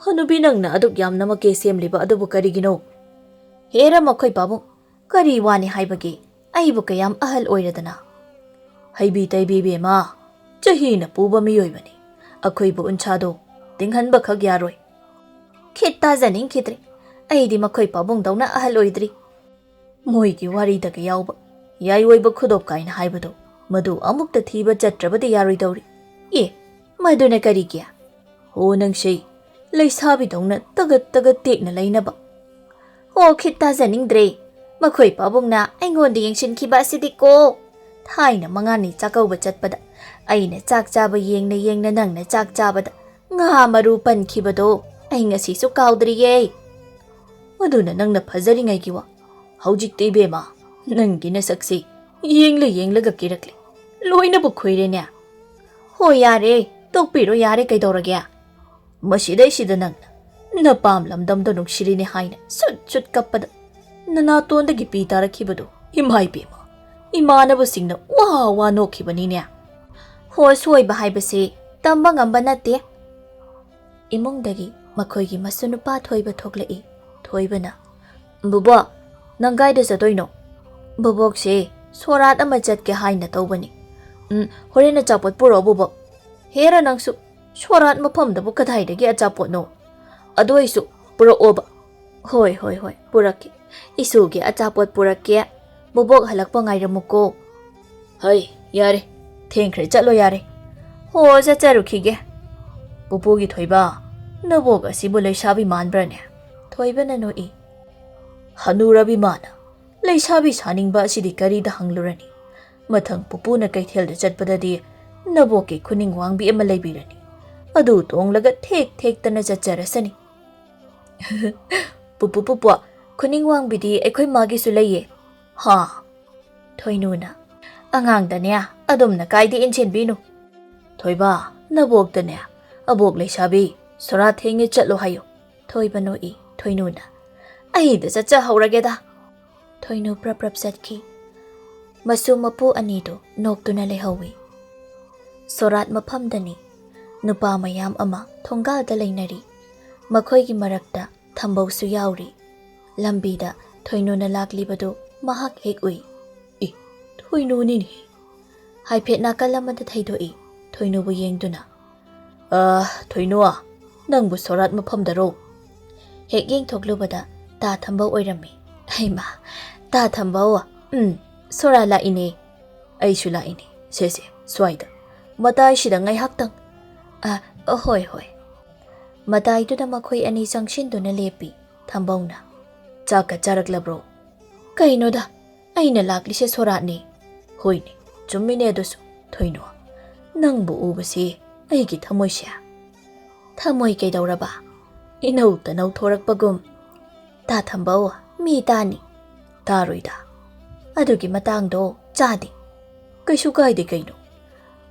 ꯍꯅꯨꯕꯤ, ꯅꯪꯅ ꯑꯗꯨꯛ ꯌꯥꯝꯅ ꯃꯀꯦ ꯁꯦꯝꯂꯤꯕ ꯑꯗꯨꯕꯨ ꯀꯔꯤꯒꯤꯅꯣ?" "ꯍꯦꯔ ꯃꯈꯣꯏ ꯄꯥꯕꯨꯡ, ꯀꯔꯤ ꯋꯥꯅꯤ ꯍꯥꯏꯕꯒꯦ? ꯑꯩꯕꯨ ꯀꯌꯥꯝ ꯑꯍꯜ ꯑꯣꯏꯔꯗꯅ?" "ꯍꯩꯕꯤ ꯇꯩꯕꯤ ꯏꯕꯦꯝꯃ, ꯆꯍꯤꯅ ꯄꯨꯕ ꯃꯤꯑꯣꯏꯕꯅꯤ꯫ ꯑꯩꯈꯣꯏꯕꯨ ꯎꯟꯁꯥꯗꯣ ꯇꯤꯡꯍꯟꯕꯈꯛ ꯌꯥꯔꯣꯏ꯫" "ꯈꯤꯠ ꯇꯥꯖꯅꯤꯡꯈꯤꯗ꯭ꯔꯦ꯫ ꯑꯩꯗꯤ ꯃꯈꯣꯏ ꯄꯥꯕꯨꯡꯗꯧꯅ ꯑꯍꯜ ꯑꯣꯏꯗ꯭ꯔꯤ꯫" ꯃꯣꯏꯒꯤ ꯋꯥꯔꯤꯗꯒ ꯌꯥꯎꯕ ꯌꯥꯏꯑꯣꯏꯕ ꯈꯨꯗꯣꯞ ꯀꯥꯏꯅ ꯍꯥꯏꯕꯗꯣ, ꯃꯗꯨ ꯑꯃꯨꯛꯇ ꯊꯤꯕ ꯆꯠꯇ꯭ꯔꯕꯗꯤ ꯌꯥꯔꯣꯏꯗꯧꯔꯤ꯫ ꯑꯦ, ꯃꯗꯨꯅ ꯀꯔꯤꯒꯤ? ꯍꯣ ꯅꯪꯁꯦ, ꯂꯩꯁꯥꯕꯤꯗꯧꯅ ꯇꯒꯠ ꯇꯒꯠ ꯇꯦꯛꯅ ꯂꯩꯅꯕ꯫ ꯍꯣ, ꯈꯤꯠ ꯇꯥꯖꯅꯤꯡꯗ꯭ꯔꯦ꯫ ꯃꯈꯣꯏ ꯄꯥꯕꯨꯡꯅ ꯑꯩꯉꯣꯟꯗ ꯌꯦꯡꯁꯤꯟꯈꯤꯕ ꯑꯁꯤꯗꯤꯀꯣ꯫ ꯊꯥꯏꯅ ꯃꯉꯥꯅꯤ ꯆꯥꯛꯀꯧꯕ ꯆꯠꯄꯗ ꯑꯩꯅ ꯆꯥꯛ ꯆꯥꯕ ꯌꯦꯡꯅ ꯌꯦꯡꯅ ꯅꯪꯅ ꯆꯥꯛ ꯆꯥꯕꯗ ꯉꯥ ꯃꯔꯨ ꯄꯟꯈꯤꯕꯗꯣ ꯑꯩ ꯉꯁꯤꯁꯨ ꯀꯥꯎꯗ꯭ꯔꯤꯌꯦ꯫ ꯃꯗꯨꯅ ꯅꯪꯅ ꯐꯖꯔꯤꯉꯩꯒꯤ ꯋꯥ꯫ ꯍꯧꯖꯤꯛꯇꯤ ꯏꯕꯦꯝꯃ, ꯅꯪꯒꯤ ꯅꯁꯛꯁꯤ ꯌꯦꯡꯂ ꯌꯦꯡꯂꯒ ꯀꯤꯔꯛꯂꯦ꯫ ꯂꯣꯏꯅꯕꯨ ꯈꯨꯏꯔꯦꯅꯦ꯫ ꯍꯣꯏ ꯌꯥꯔꯦ, ꯇꯣꯛꯄꯤꯔꯣ ꯌꯥꯔꯦ, ꯀꯩꯗꯧꯔꯒꯦ? ꯃꯁꯤꯗꯩꯁꯤꯗ ꯅꯪꯅ ꯅꯄꯥꯝ ꯂꯝꯗꯝꯗꯣ ꯅꯨꯡꯁꯤꯔꯤꯅꯦ ꯍꯥꯏꯅ ꯁꯨꯠ ꯁꯨꯠ ꯀꯞꯄꯗ ꯅꯅꯥꯇꯣꯟꯗꯒꯤ ꯄꯤ ꯇꯥꯔꯛꯈꯤꯕꯗꯣ, ꯏꯃꯥ ꯏꯕꯦꯝꯃ, ꯏꯃꯥꯟꯅꯕꯁꯤꯡꯅ ꯋꯥ ꯋꯥ ꯅꯣꯛꯈꯤꯕꯅꯤꯅꯦ꯫ ꯍꯣ, ꯁꯣꯏꯕ ꯍꯥꯏꯕꯁꯤ ꯇꯝꯕ ꯉꯝꯕ ꯅꯠꯇꯦ꯫ ꯏꯃꯨꯡꯗꯒꯤ ꯃꯈꯣꯏꯒꯤ ꯃꯁꯨꯅꯨꯄꯥ ꯊꯣꯏꯕ ꯊꯣꯛꯂꯛꯏ꯫ ꯊꯣꯏꯕꯅ, "ꯕꯨꯕꯣꯛ, ꯅꯪ ꯀꯥꯏꯗ ꯆꯠꯇꯣꯏꯅꯣ?" "ꯕꯨꯕꯣꯛꯁꯦ ꯁꯣꯔꯥꯠ ꯑꯃ ꯆꯠꯀꯦ ꯍꯥꯏꯅ ꯇꯧꯕꯅꯤ꯫" "ꯎꯝ, ꯍꯣꯔꯦꯟ ꯑꯆꯥꯄꯣꯠ ꯄꯨꯔꯛꯑꯣ ꯕꯨꯕꯣꯛ꯫" "ꯍꯦꯔꯥ ꯅꯪꯁꯨ, ꯁꯣꯔꯥꯠ ꯃꯐꯝꯗꯕꯨ ꯀꯗꯥꯏꯗꯒꯤ ꯑꯆꯥꯄꯣꯠꯅꯣ? ꯑꯗꯨ ꯑꯣꯏꯁꯨ ꯄꯨꯔꯛꯑꯣꯕ꯫" "ꯍꯣꯏ, ꯍꯣꯏ, ꯍꯣꯏ, ꯄꯨꯔꯛꯀꯦ꯫ ꯏꯁꯨꯒꯤ ꯑꯆꯥꯄꯣꯠ ꯄꯨꯔꯛꯀꯦ꯫ ꯕꯨꯕꯣꯛ ꯍꯜꯂꯛꯄ ꯉꯥꯏꯔꯝꯃꯨꯀꯣ꯫" "ꯍꯩ, ꯌꯥꯔꯦ, ꯊꯦꯡꯈ꯭ꯔꯦ, ꯆꯠꯂꯣ ꯌꯥꯔꯦ꯫" "ꯍꯣ, ꯆꯠꯆꯔꯨꯈꯤꯒꯦ꯫" "ꯄꯨꯄꯨꯒꯤ ꯊꯣꯏꯕ, ꯅꯕꯣꯛ ꯑꯁꯤꯕꯨ ꯂꯩꯁꯥꯕꯤ ꯃꯥꯟꯕ꯭ꯔꯅꯦ?" ꯊꯣꯏꯕꯅ ꯅꯣꯛꯏ꯫ "ꯍꯅꯨꯔꯕꯤ ꯃꯥꯅ ꯂꯩꯁꯥꯕꯤ ꯁꯥꯅꯤꯡꯕ ꯑꯁꯤꯗꯤ ꯀꯔꯤꯗ ꯍꯪꯂꯨꯔꯅꯤ? ꯃꯊꯪ ꯄꯨꯄꯨꯅ ꯀꯩꯊꯦꯜꯗ ꯆꯠꯄꯗꯗꯤ ꯅꯕꯣꯛꯀꯤ ꯈꯨꯅꯤꯡ ꯋꯥꯡꯕꯤ ꯑꯃ ꯂꯩꯕꯤꯔꯅꯤ꯫ ꯑꯗꯨ ꯇꯣꯡꯂꯒ ꯊꯦꯛ ꯊꯦꯛꯇꯅ ꯆꯠꯆꯔꯁꯅꯤ꯫" "ꯄꯨꯄꯨ, ꯄꯨꯄꯨ, ꯈꯨꯅꯤꯡ ꯋꯥꯡꯕꯤꯗꯤ ꯑꯩꯈꯣꯏ ꯃꯥꯒꯤꯁꯨ ꯂꯩꯌꯦ꯫" "ꯍꯥ?" ꯊꯣꯏꯅꯨꯅ, "ꯑꯉꯥꯡꯗꯅꯦ ꯑꯗꯨꯝꯅ ꯀꯥꯏꯗ ꯏꯟꯁꯤꯟꯕꯤꯅꯨ꯫ ꯊꯣꯏꯕ, ꯅꯕꯣꯛꯇꯅꯦ, ꯑꯕꯣꯛ ꯂꯩꯁꯥꯕꯤ, ꯁꯣꯔꯥ ꯊꯦꯡꯉꯦ, ꯆꯠꯂꯣ ꯍꯥꯏꯌꯨ꯫" ꯊꯣꯏꯕ ꯅꯣꯛꯏ꯫ ꯊꯣꯏꯅꯨꯅ, "ꯑꯩꯗ ꯆꯠꯆꯍꯧꯔꯒꯦꯗ꯫" ꯊꯣꯏꯅꯨ ꯄ꯭ꯔꯞ ꯄ꯭ꯔꯞ ꯆꯠꯈꯤ꯫ ꯃꯁꯨ ꯃꯄꯨ ꯑꯅꯤꯗꯨ ꯅꯣꯛꯇꯨꯅ ꯂꯩꯍꯧꯏ꯫ ꯁꯣꯔꯥꯠ ꯃꯐꯝꯗꯅꯤ꯫ ꯅꯨꯄꯥ ꯃꯌꯥꯝ ꯑꯃ ꯊꯣꯡꯒꯥꯜꯗ ꯂꯩꯅꯔꯤ꯫ ꯃꯈꯣꯏꯒꯤ ꯃꯔꯛꯇ ꯊꯝꯕꯧꯁꯨ ꯌꯥꯎꯔꯤ꯫ ꯂꯝꯕꯤꯗ ꯊꯣꯏꯅꯨꯅ ꯂꯥꯛꯂꯤꯕꯗꯨ ꯃꯍꯥꯛ ꯍꯦꯛ ꯎꯏ꯫ "ꯏ, ꯊꯣꯏꯅꯨꯅꯤꯅꯦ!" ꯍꯥꯏꯐꯦꯠ ꯅꯥꯀꯜ ꯑꯃꯗ ꯊꯩꯗꯣꯛꯏ, ꯊꯣꯏꯅꯨꯕꯨ ꯌꯦꯡꯗꯨꯅ꯫ "ꯑ, ꯊꯣꯏꯅꯨ, ꯅꯪꯕꯨ ꯁꯣꯔꯥꯠ ꯃꯐꯝꯗꯔꯣ?" ꯍꯦꯛ ꯌꯦꯡꯊꯣꯛꯂꯨꯕꯗ ꯇꯥ ꯊꯝꯕꯧ ꯑꯣꯏꯔꯝꯃꯤ꯫ "ꯍꯩꯃꯥ, ꯇꯥ ꯊꯝꯕꯧ, ꯎꯝ, ꯁꯣꯔꯥꯠ ꯂꯥꯛꯏꯅꯦ꯫ ꯑꯩꯁꯨ ꯂꯥꯛꯏꯅꯦ꯫ ꯁꯦ, ꯁꯦ, ꯁ꯭ꯋꯥꯏꯗ, ꯃꯇꯥꯏꯁꯤꯗ ꯉꯥꯏꯍꯥꯛꯇꯪ꯫" "ꯑ, ꯍꯣꯏ, ꯍꯣꯏ꯫" ꯃꯇꯥꯏꯗꯨꯗ ꯃꯈꯣꯏ ꯑꯅꯤ ꯆꯪꯁꯤꯟꯗꯨꯅ ꯂꯦꯞꯄꯤ꯫ ꯊꯝꯕꯧꯅ, "ꯆꯥꯛꯀ ꯆꯥꯔꯛꯂꯕ꯭ꯔꯣ?" "ꯀꯩꯅꯣꯗ, ꯑꯩꯅ ꯂꯥꯛꯂꯤꯁꯦ ꯁꯣꯔꯥꯠꯅꯤ꯫" "ꯍꯣꯏꯅꯦ, ꯆꯨꯝꯃꯤꯅꯦ ꯑꯗꯨꯁꯨ꯫ ꯊꯣꯏꯅꯣ, ꯅꯪꯕꯨ ꯎꯕꯁꯤ ꯑꯩꯒꯤ ꯊꯃꯣꯏꯁꯦ꯫" "ꯊꯃꯣꯏ ꯀꯩꯗꯧꯔꯕ?" "ꯏꯅꯧ ꯇꯅꯧ ꯊꯣꯔꯛꯄꯒꯨꯝ꯫" "ꯇꯥ ꯊꯝꯕꯧ, ꯃꯤ ꯇꯥꯅꯤ꯫" "ꯇꯥꯔꯣꯏꯗ, ꯑꯗꯨꯒꯤ ꯃꯇꯥꯡꯗꯣ ꯆꯥꯗꯦ꯫" "ꯀꯩꯁꯨ ꯀꯥꯏꯗꯦ ꯀꯩꯅꯣ꯫"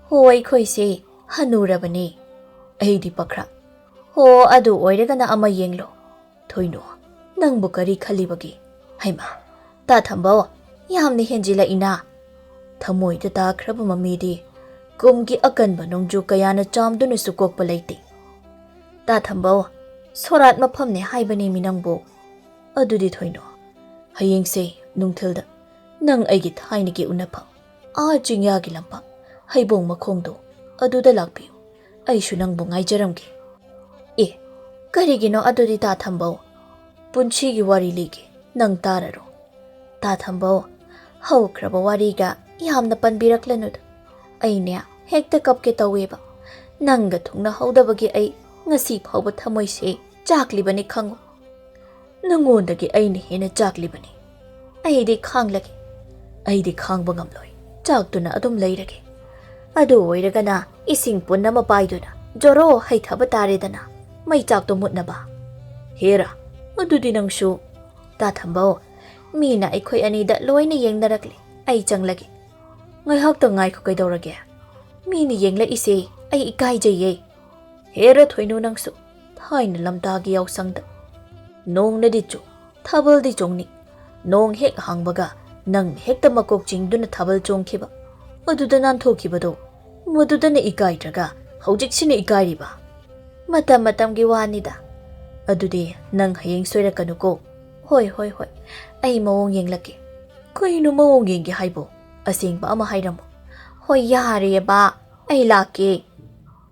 "ꯍꯣ, ꯑꯩꯈꯣꯏꯁꯦ ꯍꯅꯨꯔꯕꯅꯦ꯫" "ꯑꯩꯗꯤ ꯄꯈ꯭ꯔ꯫" "ꯍꯣ, ꯑꯗꯨ ꯑꯣꯏꯔꯒꯅ ꯑꯃ ꯌꯦꯡꯂꯣ꯫" "ꯊꯣꯏꯅꯣ, ꯅꯪꯕꯨ ꯀꯔꯤ ꯈꯜꯂꯤꯕꯒꯦ?" "ꯍꯩꯃꯥ, ꯇꯥ ꯊꯝꯕꯧ, ꯌꯥꯝꯅ ꯍꯦꯟꯖꯤꯜꯂꯛꯏꯅ꯫ ꯊꯃꯣꯏꯗ ꯇꯥꯈ꯭ꯔꯕ ꯃꯃꯤꯗꯤ ꯀꯨꯝꯒꯤ ꯑꯀꯟꯕ ꯅꯣꯡꯖꯨ ꯀꯌꯥꯅ ꯆꯥꯝꯗꯨꯅꯁꯨ ꯀꯣꯛꯄ ꯂꯩꯇꯦ꯫" "ꯇꯥ ꯊꯝꯕꯧ, ꯁꯣꯔꯥꯠ ꯃꯐꯝꯅꯦ ꯍꯥꯏꯕꯅꯦꯃꯤ ꯅꯪꯕꯨ꯫" "ꯑꯗꯨꯗꯤ ꯊꯣꯏꯅꯣ, ꯍꯌꯦꯡꯁꯦ ꯅꯨꯡꯊꯤꯜꯗ ꯅꯪ ꯑꯩꯒꯤ ꯊꯥꯏꯅꯒꯤ ꯎꯅꯐꯝ, ꯑꯥ ꯆꯤꯡꯌꯥꯒꯤ ꯂꯝꯄꯥꯛ, ꯍꯩꯕꯣꯡ ꯃꯈꯣꯡꯗꯣ, ꯑꯗꯨꯗ ꯂꯥꯛꯄꯤꯌꯨ꯫ ꯑꯩꯁꯨ ꯅꯪꯕꯨ ꯉꯥꯏꯖꯔꯝꯒꯦ꯫" "ꯑꯦ, ꯀꯔꯤꯒꯤꯅꯣ ꯑꯗꯨꯗꯤ ꯇꯥ ꯊꯝꯕꯧ? ꯄꯨꯟꯁꯤꯒꯤ ꯋꯥꯔꯤ ꯂꯤꯒꯦ, ꯅꯪ ꯇꯥꯔꯔꯣ꯫" "ꯇꯥ ꯊꯝꯕꯧ, ꯍꯧꯈ꯭ꯔꯕ ꯋꯥꯔꯤꯒ ꯌꯥꯝꯅ ꯄꯟꯕꯤꯔꯛꯂꯅꯨꯗ꯫ ꯑꯩꯅꯦ ꯍꯦꯛꯇ ꯀꯞꯀꯦ ꯇꯧꯋꯦꯕ꯫ ꯅꯪꯒ ꯊꯨꯡꯅꯍꯧꯗꯕꯒꯤ ꯑꯩ ꯉꯁꯤ ꯐꯥꯎꯕ ꯊꯃꯣꯏꯁꯦ ꯆꯥꯛꯂꯤꯕꯅꯤ ꯈꯪꯉꯨ꯫ ꯅꯉꯣꯟꯗꯒꯤ ꯑꯩꯅ ꯍꯦꯟꯅ ꯆꯥꯛꯂꯤꯕꯅꯤ꯫ ꯑꯩꯗꯤ ꯈꯥꯡꯂꯒꯦ꯫ ꯑꯩꯗꯤ ꯈꯥꯡꯕ ꯉꯝꯂꯣꯏ꯫ ꯆꯥꯛꯇꯨꯅ ꯑꯗꯨꯝ ꯂꯩꯔꯒꯦ꯫ ꯑꯗꯨ ꯑꯣꯏꯔꯒꯅ ꯏꯁꯤꯡ ꯄꯨꯟ ꯑꯃ ꯄꯥꯏꯗꯨꯅ ꯖꯣꯔꯣ ꯍꯩꯊꯕ ꯇꯥꯔꯦꯗꯅ, ꯃꯩ ꯆꯥꯛꯇꯣ ꯃꯨꯠꯅꯕ꯫" "ꯍꯦꯔꯥ, ꯑꯗꯨꯗꯤ ꯅꯪꯁꯨ꯫" "ꯇꯥ ꯊꯝꯕꯧ, ꯃꯤꯅ ꯑꯩꯈꯣꯏ ꯑꯅꯤꯗ ꯂꯣꯏꯅ ꯌꯦꯡꯅꯔꯛꯂꯦ꯫ ꯑꯩ ꯆꯪꯂꯒꯦ꯫" "ꯉꯥꯏꯍꯥꯛꯇꯪ ꯉꯥꯏꯈꯣ, ꯀꯩꯗꯧꯔꯒꯦ? ꯃꯤꯅ ꯌꯦꯡꯂꯛꯏꯁꯦ ꯑꯩ ꯏꯀꯥꯏꯖꯩꯌꯦ꯫" "ꯍꯦꯔꯥ ꯊꯣꯏꯅꯨ, ꯅꯪꯁꯨ ꯊꯥꯏꯅ ꯂꯝꯇꯥꯒꯤ ꯌꯥꯎꯁꯪꯗ ꯅꯣꯡꯅꯗꯤ ꯆꯨ, ꯊꯥꯕꯜꯗꯤ ꯆꯣꯡꯅꯤ, ꯅꯣꯡ ꯍꯦꯛ ꯍꯥꯡꯕꯒ ꯅꯪ ꯍꯦꯛꯇ ꯃꯀꯣꯛ ꯆꯤꯡꯗꯨꯅ ꯊꯥꯕꯜ ꯆꯣꯡꯈꯤꯕ, ꯑꯗꯨꯗ ꯅꯥꯟꯊꯣꯛꯈꯤꯕꯗꯣ, ꯃꯗꯨꯗꯅ ꯏꯀꯥꯏꯗ꯭ꯔꯒ ꯍꯧꯖꯤꯛꯁꯤꯅ ꯏꯀꯥꯏꯔꯤꯕ? ꯃꯇꯝ ꯃꯇꯝꯒꯤ ꯋꯥꯅꯤꯗ꯫ ꯑꯗꯨꯗꯤ ꯅꯪ ꯍꯌꯦꯡ ꯁꯣꯏꯔꯛꯀꯅꯨꯀꯣ꯫ ꯍꯣꯏ, ꯍꯣꯏ, ꯍꯣꯏ, ꯑꯩ ꯃꯑꯣꯡ ꯌꯦꯡꯂꯛꯀꯦ꯫ ꯀꯩꯅꯣ ꯃꯑꯣꯡ ꯌꯦꯡꯒꯦ ꯍꯥꯏꯕꯣ? ꯑꯁꯦꯡꯕ ꯑꯃ ꯍꯥꯏꯔꯝꯃꯨ꯫ ꯍꯣꯏ, ꯌꯥꯔꯦꯕ, ꯑꯩ ꯂꯥꯛꯀꯦ꯫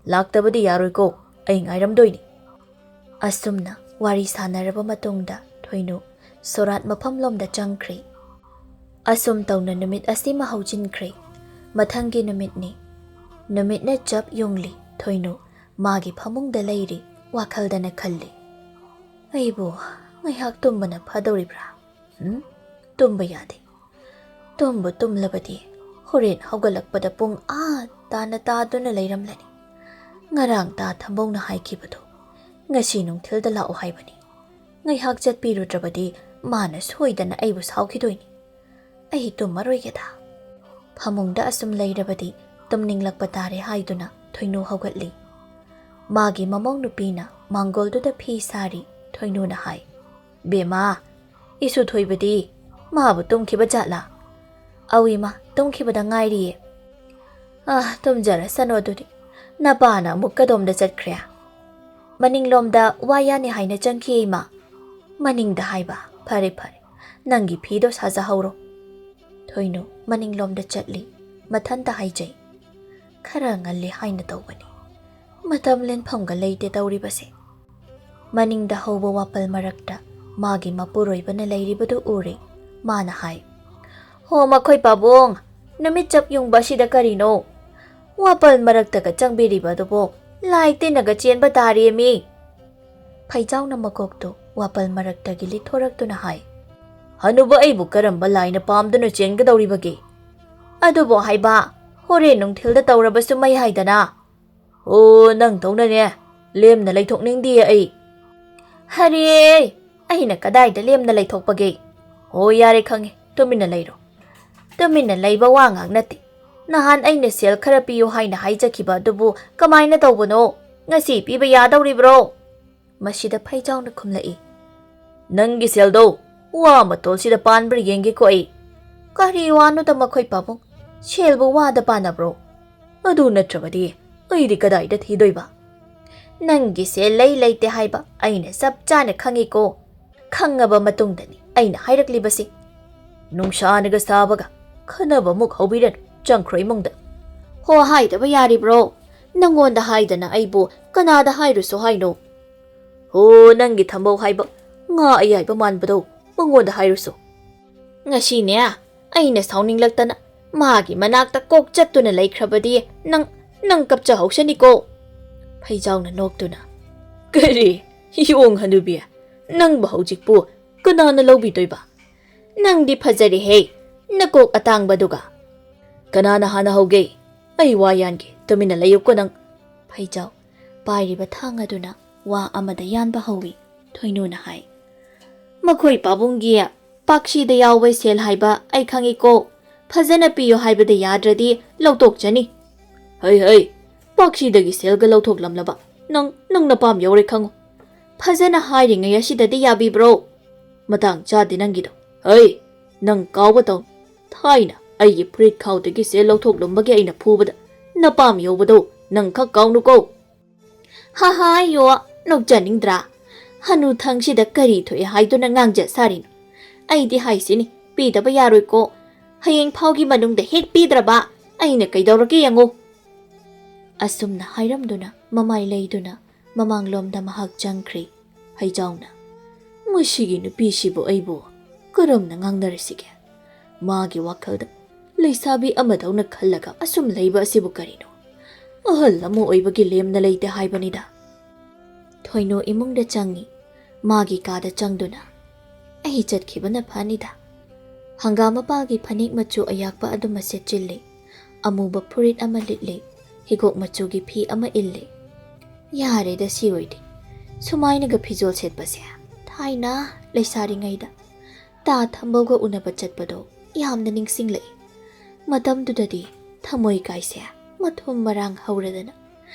ꯂꯥꯛꯇꯕꯗꯤ ꯌꯥꯔꯣꯏꯀꯣ, ꯑꯩ ꯉꯥꯏꯔꯝꯗꯣꯏꯅꯤ꯫ ꯑꯁꯨꯝꯅ ꯋꯥꯔꯤ ꯁꯥꯟꯅꯔꯕ ꯃꯇꯨꯡꯗ ꯊꯣꯏꯅꯨ ꯁꯣꯔꯥꯠ ꯃꯐꯝꯂꯣꯝꯗ ꯆꯪꯈ꯭ꯔꯦ꯫ ꯑꯁꯨꯝ ꯇꯧꯅ ꯅꯨꯃꯤꯠ ꯑꯁꯤꯃ ꯍꯧꯖꯤꯟꯈ꯭ꯔꯦ꯫ ꯃꯊꯪꯒꯤ ꯅꯨꯃꯤꯠꯅꯤ꯫ ꯅꯨꯃꯤꯠꯅ ꯆꯞ ꯌꯨꯡꯂꯤ꯫ ꯊꯣꯏꯅꯨ ꯃꯥꯒꯤ ꯐꯃꯨꯡꯗ ꯂꯩꯔꯤ, ꯋꯥꯈꯜꯗꯅ ꯈꯜꯂꯤ, "ꯑꯩꯕꯨ ꯉꯥꯏꯍꯥꯛ ꯇꯨꯝꯕꯅ ꯐꯗꯧꯔꯤꯕ꯭ꯔꯥ? ꯎꯝ? ꯇꯨꯝꯕ ꯌꯥꯗꯦ꯫ ꯇꯨꯝꯕꯨ ꯇꯨꯝꯂꯕꯗꯤ ꯍꯣꯔꯦꯟ ꯍꯧꯒꯠꯂꯛꯄꯗ ꯄꯨꯡ ꯑꯥ ꯇꯥꯅ ꯇꯥꯗꯨꯅ ꯂꯩꯔꯝꯂꯅꯤ꯫ ꯉꯔꯥꯡ ꯇꯥ ꯊꯝꯕꯧꯅ ꯍꯥꯏꯈꯤꯕꯗꯨ, ꯉꯁꯤ ꯅꯨꯡꯊꯤꯜꯗ ꯂꯥꯛꯑꯣ ꯍꯥꯏꯕꯅꯤ꯫ ꯉꯥꯏꯍꯥꯛ ꯆꯠꯄꯤꯔꯨꯗ꯭ꯔꯕꯗꯤ ꯃꯥꯅ ꯁꯣꯏꯗꯅ ꯑꯩꯕꯨ ꯁꯥꯎꯈꯤꯗꯣꯏꯅꯤ꯫ ꯑꯩ ꯇꯨꯝꯃꯔꯣꯏꯒꯦꯗ꯫" ꯐꯃꯨꯡꯗ ꯑꯁꯨꯝ ꯂꯩꯔꯕꯗꯤ ꯇꯨꯝꯅꯤꯡꯂꯛꯄ ꯇꯥꯔꯦ ꯍꯥꯏꯗꯨꯅ ꯊꯣꯏꯅꯨ ꯍꯧꯒꯠꯂꯤ꯫ ꯃꯥꯒꯤ ꯃꯃꯧ ꯅꯨꯄꯤꯅ ꯃꯥꯡꯒꯣꯜꯗꯨꯗ ꯐꯤ ꯁꯥꯔꯤ꯫ ꯊꯣꯏꯅꯨꯅ ꯍꯥꯏ, "ꯕꯦꯝꯃ, ꯏꯁꯨ ꯊꯣꯏꯕꯗꯤ ꯃꯥꯕꯨ ꯇꯨꯝꯈꯤꯕ ꯖꯥꯠꯂꯥ?" "ꯑꯧ ꯏꯃꯥ, ꯇꯨꯝꯈꯤꯕꯗ ꯉꯥꯏꯔꯤꯌꯦ꯫" "ꯑꯥ, ꯇꯨꯝꯖꯔꯁꯅꯨ ꯑꯗꯨꯗꯤ꯫ ꯅꯄꯥꯅ ꯑꯃꯨꯛ ꯀꯗꯣꯝꯗ ꯆꯠꯈ꯭ꯔꯦ?" "ꯃꯅꯤꯡꯂꯣꯝꯗ ꯋꯥ ꯌꯥꯅꯤ ꯍꯥꯏꯅ ꯆꯪꯈꯤꯌꯦ ꯏꯃꯥ꯫" "ꯃꯅꯤꯡꯗ ꯍꯥꯏꯕ? ꯐꯔꯦ, ꯐꯔꯦ, ꯅꯪꯒꯤ ꯐꯤꯗꯣ ꯁꯥꯖꯍꯧꯔꯣ꯫" ꯊꯣꯏꯅꯨ ꯃꯅꯤꯡꯂꯣꯝꯗ ꯆꯠꯂꯤ꯫ ꯃꯊꯟꯇ ꯍꯥꯏꯖꯩ, "ꯈꯔ ꯉꯜꯂꯤ ꯍꯥꯏꯅ ꯇꯧꯕꯅꯤ꯫ ꯃꯇꯝ ꯂꯦꯟꯐꯝꯒ ꯂꯩꯇꯦ ꯇꯧꯔꯤꯕꯁꯦ꯫" ꯃꯅꯤꯡꯗ ꯍꯧꯕ ꯋꯥꯄꯜ ꯃꯔꯛꯇ ꯃꯥꯒꯤ ꯃꯄꯨꯔꯣꯏꯕꯅ ꯂꯩꯔꯤꯕꯗꯨ ꯎꯔꯦ꯫ ꯃꯥꯅ ꯍꯥꯏ, "ꯍꯣ, ꯃꯈꯣꯏ ꯄꯥꯕꯨꯡ, ꯅꯨꯃꯤꯠ ꯆꯞ ꯌꯨꯡꯕ ꯑꯁꯤꯗ ꯀꯔꯤꯅꯣ? ꯋꯥꯄꯜ ꯃꯔꯛꯇꯒ ꯆꯪꯕꯤꯔꯤꯕ ꯑꯗꯨꯕꯨ ꯂꯥꯏ ꯇꯤꯟꯅꯒ ꯆꯦꯟꯕ ꯇꯥꯔꯦꯃꯤ꯫" ꯐꯩꯖꯥꯎꯅ ꯃꯀꯣꯛꯇꯨ ꯋꯥꯄꯜ ꯃꯔꯛꯇꯒꯤ ꯂꯤꯊꯣꯔꯛꯇꯨꯅ ꯍꯥꯏ, "ꯍꯅꯨꯕ ꯑꯩꯕꯨ ꯀꯔꯝꯕ ꯂꯥꯏꯅ ꯄꯥꯝꯗꯨꯅ ꯆꯦꯟꯒꯗꯧꯔꯤꯕꯒꯦ? ꯑꯗꯨꯕꯨ ꯍꯥꯏꯕ, ꯍꯣꯔꯦꯟ ꯅꯨꯡꯊꯤꯜꯗ ꯇꯧꯔꯕꯁꯨ ꯃꯩ ꯍꯥꯏꯗꯅ꯫ ꯑꯣ, ꯅꯪ ꯇꯧꯅꯅꯦ ꯂꯦꯝꯅ ꯂꯩꯊꯣꯛꯅꯤꯡꯗꯤꯌꯦ ꯑꯩ꯫" "ꯍꯔꯦ, ꯑꯩꯅ ꯀꯗꯥꯏꯗ ꯂꯦꯝꯅ ꯂꯩꯊꯣꯛꯄꯒꯦ? ꯑꯣ, ꯌꯥꯔꯦ, ꯈꯪꯉꯦ, ꯇꯨꯃꯤꯟꯅ ꯂꯩꯔꯣ꯫" "ꯇꯨꯃꯤꯟꯅ ꯂꯩꯕ ꯋꯥ ꯉꯥꯡ ꯅꯠꯇꯦ꯫ ꯅꯍꯥꯟ ꯑꯩꯅ ꯁꯦꯜ ꯈꯔ ꯄꯤꯌꯨ ꯍꯥꯏꯅ ꯍꯥꯏꯖꯈꯤꯕ ꯑꯗꯨꯕꯨ ꯀꯃꯥꯏꯅ ꯇꯧꯕꯅꯣ? ꯉꯁꯤ ꯄꯤꯕ ꯌꯥꯗꯧꯔꯤꯕ꯭ꯔꯣ?" ꯃꯁꯤꯗ ꯐꯩꯖꯥꯎꯅ ꯈꯨꯝꯂꯛꯏ, "ꯅꯪꯒꯤ ꯁꯦꯜꯗꯣ ꯋꯥ ꯃꯇꯣꯜꯁꯤꯗ ꯄꯥꯟꯕ꯭ꯔꯥ ꯌꯦꯡꯒꯦꯀꯣ ꯑꯩ꯫" "ꯀꯔꯤ ꯋꯥꯅꯣꯗ ꯃꯈꯣꯏ ꯄꯥꯕꯨꯡ? ꯁꯦꯜꯕꯨ ꯋꯥꯗ ꯄꯥꯅꯕ꯭ꯔꯣ? ꯑꯗꯨ ꯅꯠꯇ꯭ꯔꯕꯗꯤ ꯑꯩꯗꯤ ꯀꯗꯥꯏꯗ ꯊꯤꯗꯣꯏꯕ? ꯅꯪꯒꯤ ꯁꯦꯜ ꯂꯩ ꯂꯩꯇꯦ ꯍꯥꯏꯕ ꯑꯩꯅ ꯆꯞ ꯆꯥꯅ ꯈꯪꯉꯤꯀꯣ꯫ ꯈꯪꯉꯕ ꯃꯇꯨꯡꯗꯅꯤ ꯑꯩꯅ ꯍꯥꯏꯔꯛꯂꯤꯕꯁꯤ꯫ ꯅꯨꯡꯁꯥꯅꯒ ꯁꯥꯕꯒ ꯈꯟꯅꯕ ꯑꯃꯨꯛ ꯍꯧꯕꯤꯔꯅꯨ, ꯆꯪꯈ꯭ꯔꯣ ꯏꯃꯨꯡꯗ꯫ ꯍꯣ, ꯍꯥꯏꯗꯕ ꯌꯥꯔꯤꯕ꯭ꯔꯣ? ꯅꯪꯉꯣꯟꯗ ꯍꯥꯏꯗꯅ ꯑꯩꯕꯨ ꯀꯅꯥꯗ ꯍꯥꯏꯔꯨꯁꯣ ꯍꯥꯏꯅꯣ? ꯍꯣ, ꯅꯪꯒꯤ ꯊꯝꯕꯧ ꯍꯥꯏꯕ ꯉꯥ ꯑꯌꯥꯏꯕ ꯃꯥꯟꯕꯗꯣ ꯃꯉꯣꯟꯗ ꯍꯥꯏꯔꯨꯁꯣ꯫ ꯉꯁꯤꯅꯦ ꯑꯩꯅ ꯁꯥꯎꯅꯤꯡꯂꯛꯇꯅ ꯃꯥꯒꯤ ꯃꯅꯥꯛꯇ ꯀꯣꯛ ꯆꯠꯇꯨꯅ ꯂꯩꯈ꯭ꯔꯕꯗꯤ ꯅꯪ, ꯅꯪ ꯀꯞꯆꯍꯧꯁꯅꯤꯀꯣ꯫" ꯐꯩꯖꯥꯎꯅ ꯅꯣꯛꯇꯨꯅ, "ꯀꯔꯤ? ꯌꯣꯡ ꯍꯅꯨꯕꯤ, ꯅꯪꯕꯨ ꯍꯧꯖꯤꯛꯄꯨ ꯀꯅꯥꯅ ꯂꯧꯕꯤꯗꯣꯏꯕ? ꯅꯪꯗꯤ ꯐꯖꯔꯦꯍꯦ, ꯅꯀꯣꯛ ꯑꯇꯥꯡꯕꯗꯨꯒ꯫" "ꯀꯅꯥꯅ ꯍꯥꯟꯅ ꯍꯧꯒꯦ? ꯑꯩ ꯋꯥ ꯌꯥꯟꯒꯦ, ꯇꯨꯃꯤꯟꯅ ꯂꯩꯌꯨꯀꯣ ꯅꯪ꯫" ꯐꯩꯖꯥꯎ ꯄꯥꯏꯔꯤꯕ ꯊꯥꯡ ꯑꯗꯨꯅ ꯋꯥ ꯑꯃꯗ ꯌꯥꯟꯕ ꯍꯧꯏ꯫ ꯊꯣꯏꯅꯨꯅ ꯍꯥꯏ, "ꯃꯈꯣꯏ ꯄꯥꯕꯨꯡꯒꯤ ꯄꯥꯛꯁꯤꯗ ꯌꯥꯎꯕ ꯁꯦꯜ ꯍꯥꯏꯕ ꯑꯩ ꯈꯪꯉꯤꯀꯣ꯫ ꯐꯖꯅ ꯄꯤꯌꯨ ꯍꯥꯏꯕꯗ ꯌꯥꯗ꯭ꯔꯗꯤ ꯂꯧꯊꯣꯛꯆꯅꯤ꯫" "ꯍꯩ ꯍꯩ, ꯄꯥꯛꯁꯤꯗꯒꯤ ꯁꯦꯜꯒ ꯂꯧꯊꯣꯛꯂꯝꯂꯕ ꯅꯪ, ꯅꯪ ꯅꯄꯥꯝ ꯌꯧꯔꯦ ꯈꯪꯉꯨ꯫ ꯐꯖꯅ ꯍꯥꯏꯔꯤꯉꯩ ꯑꯁꯤꯗꯗꯤ ꯌꯥꯕꯤꯕ꯭ꯔꯣ? ꯃꯇꯥꯡ ꯆꯥꯗꯦ ꯅꯪꯒꯤꯗꯣ꯫ ꯍꯩ, ꯅꯪ ꯀꯥꯎꯕ ꯇꯧ꯫ ꯊꯥꯏꯅ ꯑꯩꯒꯤ ꯐꯨꯔꯤꯠ ꯈꯥꯎꯗꯒꯤ ꯁꯦꯜ ꯂꯧꯊꯣꯛꯂꯝꯕꯒꯤ ꯑꯩꯅ ꯐꯨꯕꯗ ꯅꯄꯥꯝ ꯌꯧꯕꯗꯣ ꯅꯪ ꯈꯛ ꯀꯥꯎꯅꯨꯀꯣ꯫" "ꯍꯥ ꯍꯥ, ꯌꯣ, ꯅꯣꯛꯆꯅꯤꯡꯗ꯭ꯔꯥ? ꯍꯅꯨꯊꯪꯁꯤꯗ ꯀꯔꯤ ꯊꯣꯛꯑꯦ ꯍꯥꯏꯗꯨꯅ ꯉꯥꯡꯖ ꯁꯥꯔꯤꯅꯣ? ꯑꯩꯗꯤ ꯍꯥꯏꯁꯤꯅꯤ, ꯄꯤꯗꯕ ꯌꯥꯔꯣꯏꯀꯣ꯫ ꯍꯌꯦꯡ ꯐꯥꯎꯒꯤ ꯃꯅꯨꯡꯗ ꯍꯦꯛ ꯄꯤꯗ꯭ꯔꯕ ꯑꯩꯅ ꯀꯩꯗꯧꯔꯒꯦ ꯌꯦꯡꯉꯨ꯫" ꯑꯁꯨꯝꯅ ꯍꯥꯏꯔꯝꯗꯨꯅ ꯃꯃꯥꯏ ꯂꯩꯗꯨꯅ ꯃꯃꯥꯡꯂꯣꯝꯗ ꯃꯍꯥꯛ ꯆꯪꯈ꯭ꯔꯤ꯫ ꯐꯩꯖꯥꯎꯅ, "ꯃꯁꯤꯒꯤ ꯅꯨꯄꯤꯁꯤꯕꯨ ꯑꯩꯕꯨ ꯀꯔꯝꯅ ꯉꯥꯡꯅꯔꯁꯤꯒꯦ? ꯃꯥꯒꯤ ꯋꯥꯈꯜꯗ ꯂꯩꯁꯥꯕꯤ ꯑꯃꯗꯧꯅ ꯈꯜꯂꯒ ꯑꯁꯨꯝ ꯂꯩꯕ ꯑꯁꯤꯕꯨ ꯀꯔꯤꯅꯣ? ꯑꯍꯜ ꯑꯃ ꯑꯣꯏꯕꯒꯤ ꯂꯦꯝꯅ ꯂꯩꯇꯦ ꯍꯥꯏꯕꯅꯤꯗ꯫" ꯊꯣꯏꯅꯣ ꯏꯃꯨꯡꯗ ꯆꯪꯉꯤ꯫ ꯃꯥꯒꯤ ꯀꯥꯗ ꯆꯪꯗꯨꯅ, "ꯑꯩ ꯆꯠꯈꯤꯕꯅ ꯐꯅꯤꯗ꯫" ꯍꯪꯒꯥꯝ ꯃꯄꯥꯜꯒꯤ ꯐꯅꯦꯛ ꯃꯆꯨ ꯑꯌꯥꯛꯄ ꯑꯗꯨꯃ ꯁꯦꯠꯆꯤꯜꯂꯤ꯫ ꯑꯃꯨꯕ ꯐꯨꯔꯤꯠ ꯑꯃ ꯂꯤꯠꯂꯤ꯫ ꯍꯤꯒꯣꯛ ꯃꯆꯨꯒꯤ ꯐꯤ ꯑꯃ ꯏꯜꯂꯤ꯫ "ꯌꯥꯔꯦꯗ, ꯁꯤ ꯑꯣꯏꯗꯤ꯫ ꯁꯨꯃꯥꯏꯅꯒ ꯐꯤꯖꯣꯜ ꯁꯦꯠꯄꯁꯦ ꯊꯥꯏꯅ ꯂꯩꯁꯥꯔꯤꯉꯩꯗ ꯇꯥ ꯊꯝꯕꯧꯒ ꯎꯅꯕ ꯆꯠꯄꯗꯣ ꯌꯥꯝꯅ ꯅꯤꯡꯁꯤꯡꯂꯛꯏ꯫ ꯃꯇꯝꯗꯨꯗꯗꯤ ꯊꯃꯣꯏ ꯀꯥꯏꯁꯦ ꯃꯊꯨꯝ ꯃꯔꯥꯡ ꯍꯧꯔꯗꯅ,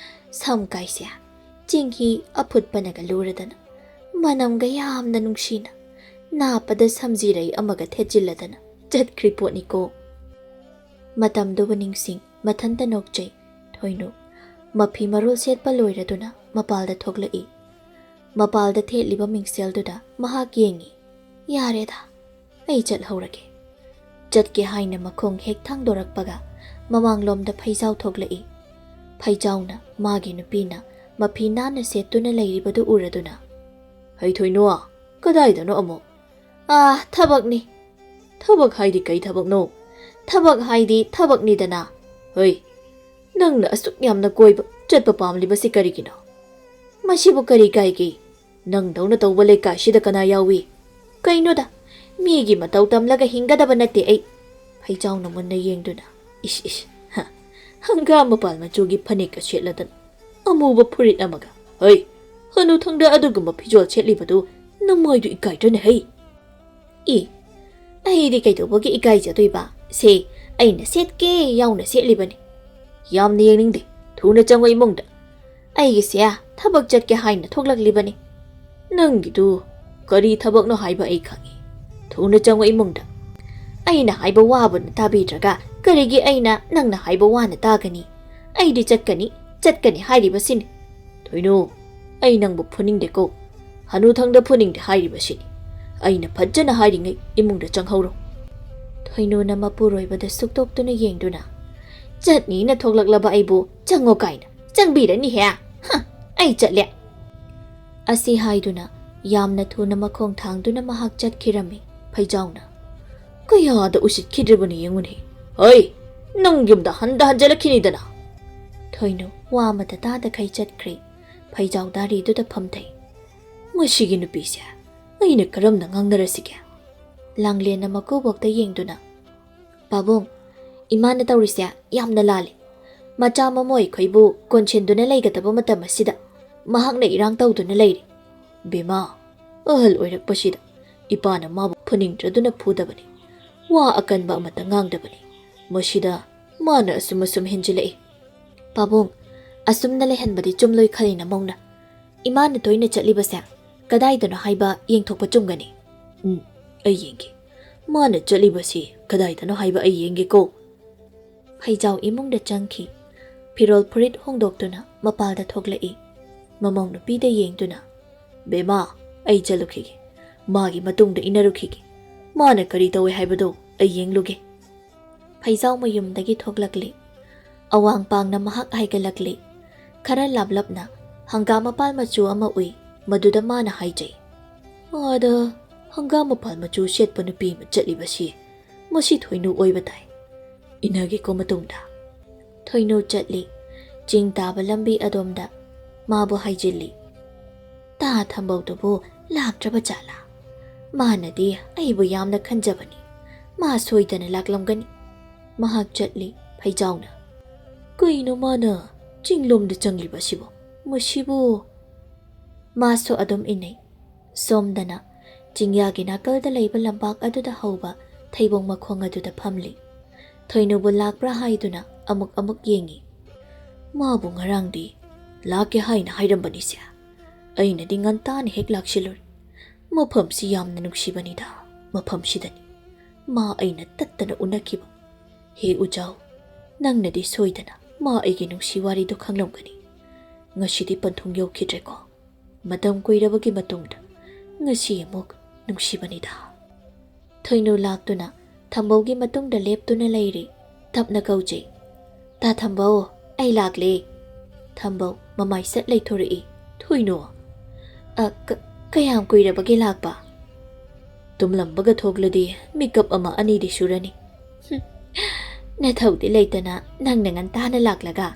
ꯁꯝ ꯀꯥꯏꯁꯦ ꯆꯦꯡꯍꯤ ꯑꯐꯨꯠꯄꯅꯒ ꯂꯨꯔꯗꯅ, ꯃꯅꯝꯒ ꯌꯥꯝꯅ ꯅꯨꯡꯁꯤꯅ ꯅꯥꯞꯄꯗ ꯁꯝꯖꯤꯔꯩ ꯑꯃꯒ ꯊꯦꯠꯆꯤꯜꯂꯗꯅ, ꯆꯠꯈ꯭ꯔꯤ ꯄꯣꯠꯅꯤꯀꯣ꯫ ꯃꯇꯝꯗꯨꯕꯨ ꯅꯤꯡꯁꯤꯡ ꯃꯊꯟꯇ ꯅꯣꯛꯆꯩ ꯊꯣꯏꯅꯨ꯫ ꯃꯐꯤ ꯃꯔꯣꯜ ꯁꯦꯠꯄ ꯂꯣꯏꯔꯗꯨꯅ ꯃꯄꯥꯜꯗ ꯊꯣꯛꯂꯛꯏ꯫ ꯃꯄꯥꯜꯗ ꯊꯦꯠꯂꯤꯕ ꯃꯤꯡꯁꯦꯜꯗꯨꯗ ꯃꯍꯥꯛ ꯌꯦꯡꯏ꯫ "ꯌꯥꯔꯦꯗ, ꯑꯩ ꯆꯠꯍꯧꯔꯒꯦ"꯫ ꯆꯠꯀꯦ ꯍꯥꯏꯅ ꯃꯈꯣꯡ ꯍꯦꯛ ꯊꯥꯡꯗꯣꯔꯛꯄꯒ ꯃꯃꯥꯡꯂꯣꯝꯗ ꯐꯩꯖꯥꯎ ꯊꯣꯛꯂꯛꯏ꯫ ꯐꯩꯖꯥꯎꯅ ꯃꯥꯒꯤ ꯅꯨꯄꯤꯅ ꯃꯐꯤ ꯅꯥꯟꯅ ꯁꯦꯠꯇꯨꯅ ꯂꯩꯔꯤꯕꯗꯨ ꯎꯔꯗꯨꯅ, "ꯍꯩ ꯊꯣꯏꯅꯨ, ꯀꯗꯥꯏꯗꯅꯣ ꯑꯃꯨꯛ?" "ꯑꯥ, ꯊꯕꯛꯅꯤ"꯫ "ꯊꯕꯛ ꯍꯥꯏꯗꯤ ꯀꯩ ꯊꯕꯛꯅꯣ?" "ꯊꯕꯛ ꯍꯥꯏꯗꯤ ꯊꯕꯛꯅꯤꯗꯅ"꯫ "ꯍꯣꯏ, ꯅꯪꯅ ꯑꯁꯨꯛ ꯌꯥꯝꯅ ꯀꯣꯏꯕ ꯆꯠꯄ ꯄꯥꯝꯂꯤꯕꯁꯤ ꯀꯔꯤꯒꯤꯅꯣ? ꯃꯁꯤꯕꯨ ꯀꯔꯤ ꯀꯥꯏꯒꯦ? ꯅꯪꯗꯧꯅ ꯇꯧꯕ ꯂꯩꯀꯥꯏꯁꯤꯗ ꯀꯅꯥ ꯌꯥꯎꯏ? ꯀꯩꯅꯣꯗ, ꯃꯤꯒꯤ ꯃꯇꯧ ꯇꯝꯂꯒ ꯍꯤꯡꯒꯗꯕ ꯅꯠꯇꯦ ꯑꯩ"꯫ ꯐꯩꯖꯥꯎꯅ ꯃꯨꯟꯅ ꯌꯦꯡꯗꯨꯅ, "ꯏꯁ, ꯏꯁ, ꯍ, ꯍꯪꯒꯥꯝ ꯃꯄꯥꯜ ꯃꯆꯨꯒꯤ ꯐꯅꯦꯛꯀ ꯁꯦꯠꯂꯗꯅ, ꯑꯃꯨꯕ ꯐꯨꯔꯤꯠ ꯑꯃꯒ꯫ ꯍꯩ, ꯍꯅꯨꯊꯪꯗ ꯑꯗꯨꯒꯨꯝꯕ ꯐꯤꯖꯣꯜ ꯁꯦꯠꯂꯤꯕꯗꯨ ꯅꯃꯥꯏꯗꯨ ꯏꯀꯥꯏꯗ꯭ꯔꯅꯦ ꯍꯩ?" "ꯏ, ꯑꯩꯗꯤ ꯀꯩꯗꯧꯕꯒꯤ ꯏꯀꯥꯏꯖꯗꯣꯏꯕ? ꯁꯦ, ꯑꯩꯅ ꯁꯦꯠꯀꯦ ꯌꯥꯎꯅ ꯁꯦꯠꯂꯤꯕꯅꯤ"꯫ "ꯌꯥꯝꯅ ꯌꯦꯡꯅꯤꯡꯗꯦ꯫ ꯊꯨꯅ ꯆꯪꯉꯣ ꯏꯃꯨꯡꯗ꯫ ꯑꯩꯒꯤꯁꯦ ꯊꯕꯛ ꯆꯠꯀꯦ ꯍꯥꯏꯅ ꯊꯣꯛꯂꯛꯂꯤꯕꯅꯤ"꯫ "ꯅꯪꯒꯤꯗꯨ ꯀꯔꯤ ꯊꯕꯛꯅꯣ ꯍꯥꯏꯕ ꯑꯩ ꯈꯪꯏ꯫ ꯊꯨꯅ ꯆꯪꯉꯣ ꯏꯃꯨꯡꯗ"꯫ "ꯑꯩꯅ ꯍꯥꯏꯕ ꯋꯥꯕꯨꯅ ꯇꯥꯕꯤꯗ꯭ꯔꯒ ꯀꯔꯤꯒꯤ ꯑꯩꯅ ꯅꯪꯅ ꯍꯥꯏꯕ ꯋꯥꯅ ꯇꯥꯒꯅꯤ? ꯑꯩꯗꯤ ꯆꯠꯀꯅꯤ, ꯆꯠꯀꯅꯤ ꯍꯥꯏꯔꯤꯕꯁꯤꯅꯤ"꯫ "ꯊꯣꯏꯅꯨ, ꯑꯩ ꯅꯪꯕꯨ ꯐꯨꯅꯤꯡꯗꯦꯀꯣ꯫ ꯍꯅꯨꯊꯪꯗ ꯐꯨꯅꯤꯡꯗꯦ ꯍꯥꯏꯔꯤꯕꯁꯤꯅꯤ꯫ ꯑꯩꯅ ꯐꯖꯅ ꯍꯥꯏꯔꯤꯉꯩ ꯏꯃꯨꯡꯗ ꯆꯪꯍꯧꯔꯣ"꯫ ꯊꯣꯏꯅꯨꯅ ꯃꯄꯨꯔꯣꯏꯕꯗ ꯁꯨꯛꯇꯣꯛꯇꯨꯅ ꯌꯦꯡꯗꯨꯅ, "ꯆꯠꯅꯤꯅ ꯊꯣꯛꯂꯛꯂꯕ ꯑꯩꯕꯨ ꯆꯪꯉꯣ ꯀꯥꯏꯅ ꯆꯪꯕꯤꯔꯅꯤꯍꯦ꯫ ꯍ, ꯑꯩ ꯆꯠꯂꯦ"꯫ ꯑꯁꯤ ꯍꯥꯏꯗꯨꯅ ꯌꯥꯝꯅ ꯊꯨꯅ ꯃꯈꯣꯡ ꯊꯥꯡꯗꯨꯅ ꯃꯍꯥꯛ ꯆꯠꯈꯤꯔꯝꯃꯤ꯫ ꯐꯩꯖꯥꯎꯅ, "ꯀꯌꯥꯗ ꯎꯁꯤꯠꯈꯤꯗ꯭ꯔꯕꯅꯤ ꯌꯦꯡꯉꯨꯅꯦ꯫ ꯍꯩ, ꯅꯪ ꯌꯨꯝꯗ ꯍꯟꯗ ꯍꯟꯖꯤꯜꯂꯛꯈꯤꯅꯤꯗꯅ"꯫ ꯊꯣꯏꯅꯨ ꯋꯥ ꯑꯃꯇ ꯇꯥꯗꯈꯩ ꯆꯠꯈ꯭ꯔꯦ꯫ ꯐꯩꯖꯥꯎ ꯗꯥꯔꯤꯗꯨꯗ ꯐꯝꯊꯩ꯫ "ꯃꯁꯤꯒꯤ ꯅꯨꯄꯤꯁꯦ ꯑꯩꯅ ꯀꯔꯝꯅ ꯉꯥꯡꯅꯔꯁꯤꯒꯦ?" ꯂꯥꯡꯂꯦꯟꯅ ꯃꯀꯨꯕꯣꯛꯇ ꯌꯦꯡꯗꯨꯅ, "ꯄꯥꯕꯨꯡ, ꯏꯃꯥꯅ ꯇꯧꯔꯤꯁꯦ ꯌꯥꯝꯅ ꯂꯥꯜꯂꯤ꯫ ꯃꯆꯥ ꯃꯃꯧ ꯑꯩꯈꯣꯏꯕꯨ ꯀꯣꯟꯁꯤꯟꯗꯨꯅ ꯂꯩꯒꯗꯕ ꯃꯇꯝ ꯑꯁꯤꯗ ꯃꯍꯥꯛꯅ ꯏꯔꯥꯡ ꯇꯧꯗꯨꯅ ꯂꯩꯔꯤ꯫ ꯕꯦꯝꯃ, ꯑꯍꯜ ꯑꯣꯏꯔꯛꯄꯁꯤꯗ ꯏꯄꯥꯅ ꯃꯥꯕꯨ ꯐꯨꯅꯤꯡꯗ꯭ꯔꯗꯨꯅ ꯐꯨꯗꯕꯅꯤ꯫ ꯋꯥ ꯑꯀꯟꯕ ꯑꯃꯠꯇ ꯉꯥꯡꯗꯕꯅꯤ꯫ ꯃꯁꯤꯗ ꯃꯥꯅ ꯑꯁꯨꯝ ꯑꯁꯨꯝ ꯍꯦꯟꯖꯤꯜꯂꯛꯏ"꯫ "ꯄꯥꯕꯨꯡ, ꯑꯁꯨꯝꯅ ꯂꯩꯍꯟꯕꯗꯤ ꯆꯨꯝꯂꯣꯏ ꯈꯜꯂꯤ ꯅꯃꯧꯅ꯫ ꯏꯃꯥꯅ ꯇꯣꯏꯅ ꯆꯠꯂꯤꯕꯁꯦ ꯀꯗꯥꯏꯗꯅꯣ ꯍꯥꯏꯕ ꯌꯦꯡꯊꯣꯛꯄ ꯆꯨꯝꯒꯅꯤ"꯫ "ꯎꯝ, ꯑꯩ ꯌꯦꯡꯒꯦ꯫ "ꯃꯥꯅ ꯆꯠꯂꯤꯕꯁꯤ ꯀꯗꯥꯏꯗꯅꯣ ꯍꯥꯏꯕ ꯑꯩ ꯌꯦꯡꯒꯦꯀꯣ"꯫ ꯐꯩꯖꯥꯎ ꯏꯃꯨꯡꯗ ꯆꯪꯈꯤ꯫ ꯐꯤꯔꯣꯜ ꯐꯨꯔꯤꯠ ꯍꯣꯡꯗꯣꯛꯇꯨꯅ ꯃꯄꯥꯜꯗ ꯊꯣꯛꯂꯛꯏ꯫ ꯃꯃꯧ ꯅꯨꯄꯤꯗ ꯌꯦꯡꯗꯨꯅ, "ꯕꯦꯃꯥ, ꯑꯩ ꯆꯠꯂꯨꯈꯤꯒꯦ꯫ ꯃꯥꯒꯤ ꯃꯇꯨꯡꯗ ꯏꯟꯅꯔꯨꯈꯤꯒꯦ꯫ ꯃꯥꯅ ꯀꯔꯤ ꯇꯧꯏ ꯍꯥꯏꯕꯗꯣ ꯑꯩ ꯌꯦꯡꯂꯨꯒꯦ"꯫ ꯐꯩꯖꯥꯎ ꯃꯌꯨꯝꯗꯒꯤ ꯊꯣꯛꯂꯛꯂꯤ꯫ ꯑꯋꯥꯡ ꯄꯥꯡꯅ ꯃꯍꯥꯛ ꯍꯥꯏꯒꯠꯂꯛꯂꯤ꯫ ꯈꯔ ꯂꯥꯞꯂꯞꯅ ꯍꯪꯒꯥꯝ ꯃꯄꯥꯜ ꯃꯆꯨ ꯑꯃ ꯎꯏ, ꯃꯗꯨꯗ ꯃꯥꯅ ꯍꯥꯏꯖꯩ, "ꯑꯥꯗ ꯍꯪꯒꯥꯝ ꯃꯄꯥꯜ ꯃꯆꯨ ꯁꯦꯠꯄ ꯅꯨꯄꯤ ꯑꯃ ꯆꯠꯂꯤꯕꯁꯤ ꯃꯁꯤ ꯊꯣꯏꯅꯨ ꯑꯣꯏꯕ ꯇꯥꯏ꯫ ꯏꯟꯅꯒꯦꯀꯣ ꯃꯇꯨꯡꯗ"꯫ ꯊꯣꯏꯅꯨ ꯆꯠꯂꯤ꯫ ꯆꯤꯡ ꯇꯥꯕ ꯂꯝꯕꯤ ꯑꯗꯣꯝꯗ ꯃꯥꯕꯨ ꯍꯥꯏꯖꯤꯜꯂꯤ꯫ "ꯇꯥ ꯊꯝꯕꯧꯗꯨꯕꯨ ꯂꯥꯛꯇ꯭ꯔꯕ ꯖꯥꯠꯂꯥ? ꯃꯥꯅꯗꯤ ꯑꯩꯕꯨ ꯌꯥꯝꯅ ꯈꯟꯖꯕꯅꯤ꯫ ꯃꯥ ꯁꯣꯏꯗꯅ ꯂꯥꯛꯂꯝꯒꯅꯤ"꯫ ꯃꯍꯥꯛ ꯆꯠꯂꯤ꯫ ꯐꯩꯖꯥꯎꯅ, "ꯀꯩꯅꯣ ꯃꯥꯅ ꯆꯤꯡꯂꯣꯝꯗ ꯆꯪꯂꯤꯕꯁꯤꯕꯨ? ꯃꯁꯤꯕꯨ"꯫ ꯃꯥꯁꯨ ꯑꯗꯨꯝ ꯏꯟꯅꯩ꯫ ꯁꯣꯝꯗꯅ ꯆꯤꯡꯌꯥꯒꯤ ꯅꯥꯀꯜꯗ ꯂꯩꯕ ꯂꯝꯄꯥꯛ ꯑꯗꯨꯗ ꯍꯧꯕ ꯊꯩꯕꯣꯡ ꯃꯈꯣꯡ ꯑꯗꯨꯗ ꯐꯝꯂꯤ꯫ ꯊꯣꯏꯅꯨꯕꯨ ꯂꯥꯛꯄ꯭ꯔꯥ ꯍꯥꯏꯗꯨꯅ ꯑꯃꯨꯛ ꯑꯃꯨꯛ ꯌꯦꯡꯉꯤ꯫ "ꯃꯥꯕꯨ ꯉꯔꯥꯡꯗꯤ ꯂꯥꯛꯀꯦ ꯍꯥꯏꯅ ꯍꯥꯏꯔꯝꯕꯅꯤꯁꯦ꯫ ꯑꯩꯅꯗꯤ ꯉꯟꯇꯥꯅ ꯍꯦꯛ ꯂꯥꯛꯁꯤꯜꯂꯨꯔꯦ꯫ ꯃꯐꯝꯁꯤ ꯌꯥꯝꯅ ꯅꯨꯡꯁꯤꯕꯅꯤꯗ, ꯃꯐꯝꯁꯤꯗꯅꯤ ꯃꯥ ꯑꯩꯅ ꯇꯠꯇꯅ ꯎꯅꯈꯤꯕ꯫ ꯍꯦ ꯎꯖꯥꯎ, ꯅꯪꯅꯗꯤ ꯁꯣꯏꯗꯅ ꯃꯥ ꯑꯩꯒꯤ ꯅꯨꯡꯁꯤ ꯋꯥꯔꯤꯗꯨ ꯈꯪꯂꯝꯒꯅꯤ꯫ ꯉꯁꯤꯗꯤ ꯄꯟꯊꯨꯡ ꯌꯧꯈꯤꯗ꯭ꯔꯦꯀꯣ꯫ ꯃꯇꯝ ꯀꯨꯏꯔꯕꯒꯤ ꯃꯇꯨꯡꯗ ꯉꯁꯤ ꯑꯃꯨꯛ ꯅꯨꯡꯁꯤꯕꯅꯤꯗ"꯫ ꯊꯣꯏꯅꯨ ꯂꯥꯛꯇꯨꯅ ꯊꯝꯕꯧꯒꯤ ꯃꯇꯨꯡꯗ ꯂꯦꯞꯇꯨꯅ ꯂꯩꯔꯤ꯫ ꯇꯞꯅ ꯀꯧꯖꯩ, "ꯇꯥ ꯊꯝꯕꯧ, ꯑꯩ ꯂꯥꯛꯂꯦ"꯫ ꯊꯝꯕꯧ ꯃꯃꯥꯏ ꯁꯠ ꯂꯩꯊꯣꯔꯛꯏ꯫ "ꯊꯣꯏꯅꯨ"꯫ "ꯑ, ꯀ-, ꯀꯌꯥꯝ ꯀꯨꯏꯔꯕꯒꯦ ꯂꯥꯛꯄ?" "ꯇꯨꯝꯂꯝꯕꯒ ꯊꯣꯛꯂꯗꯤ ꯃꯤꯀꯞ ꯑꯃ ꯑꯅꯤꯗꯤ ꯁꯨꯔꯅꯤ"꯫ "ꯍꯨꯝ, ꯅꯊꯧꯗꯤ ꯂꯩꯇꯅ ꯅꯪꯅ ꯉꯟꯇꯥꯅ ꯂꯥꯛꯂꯒ"꯫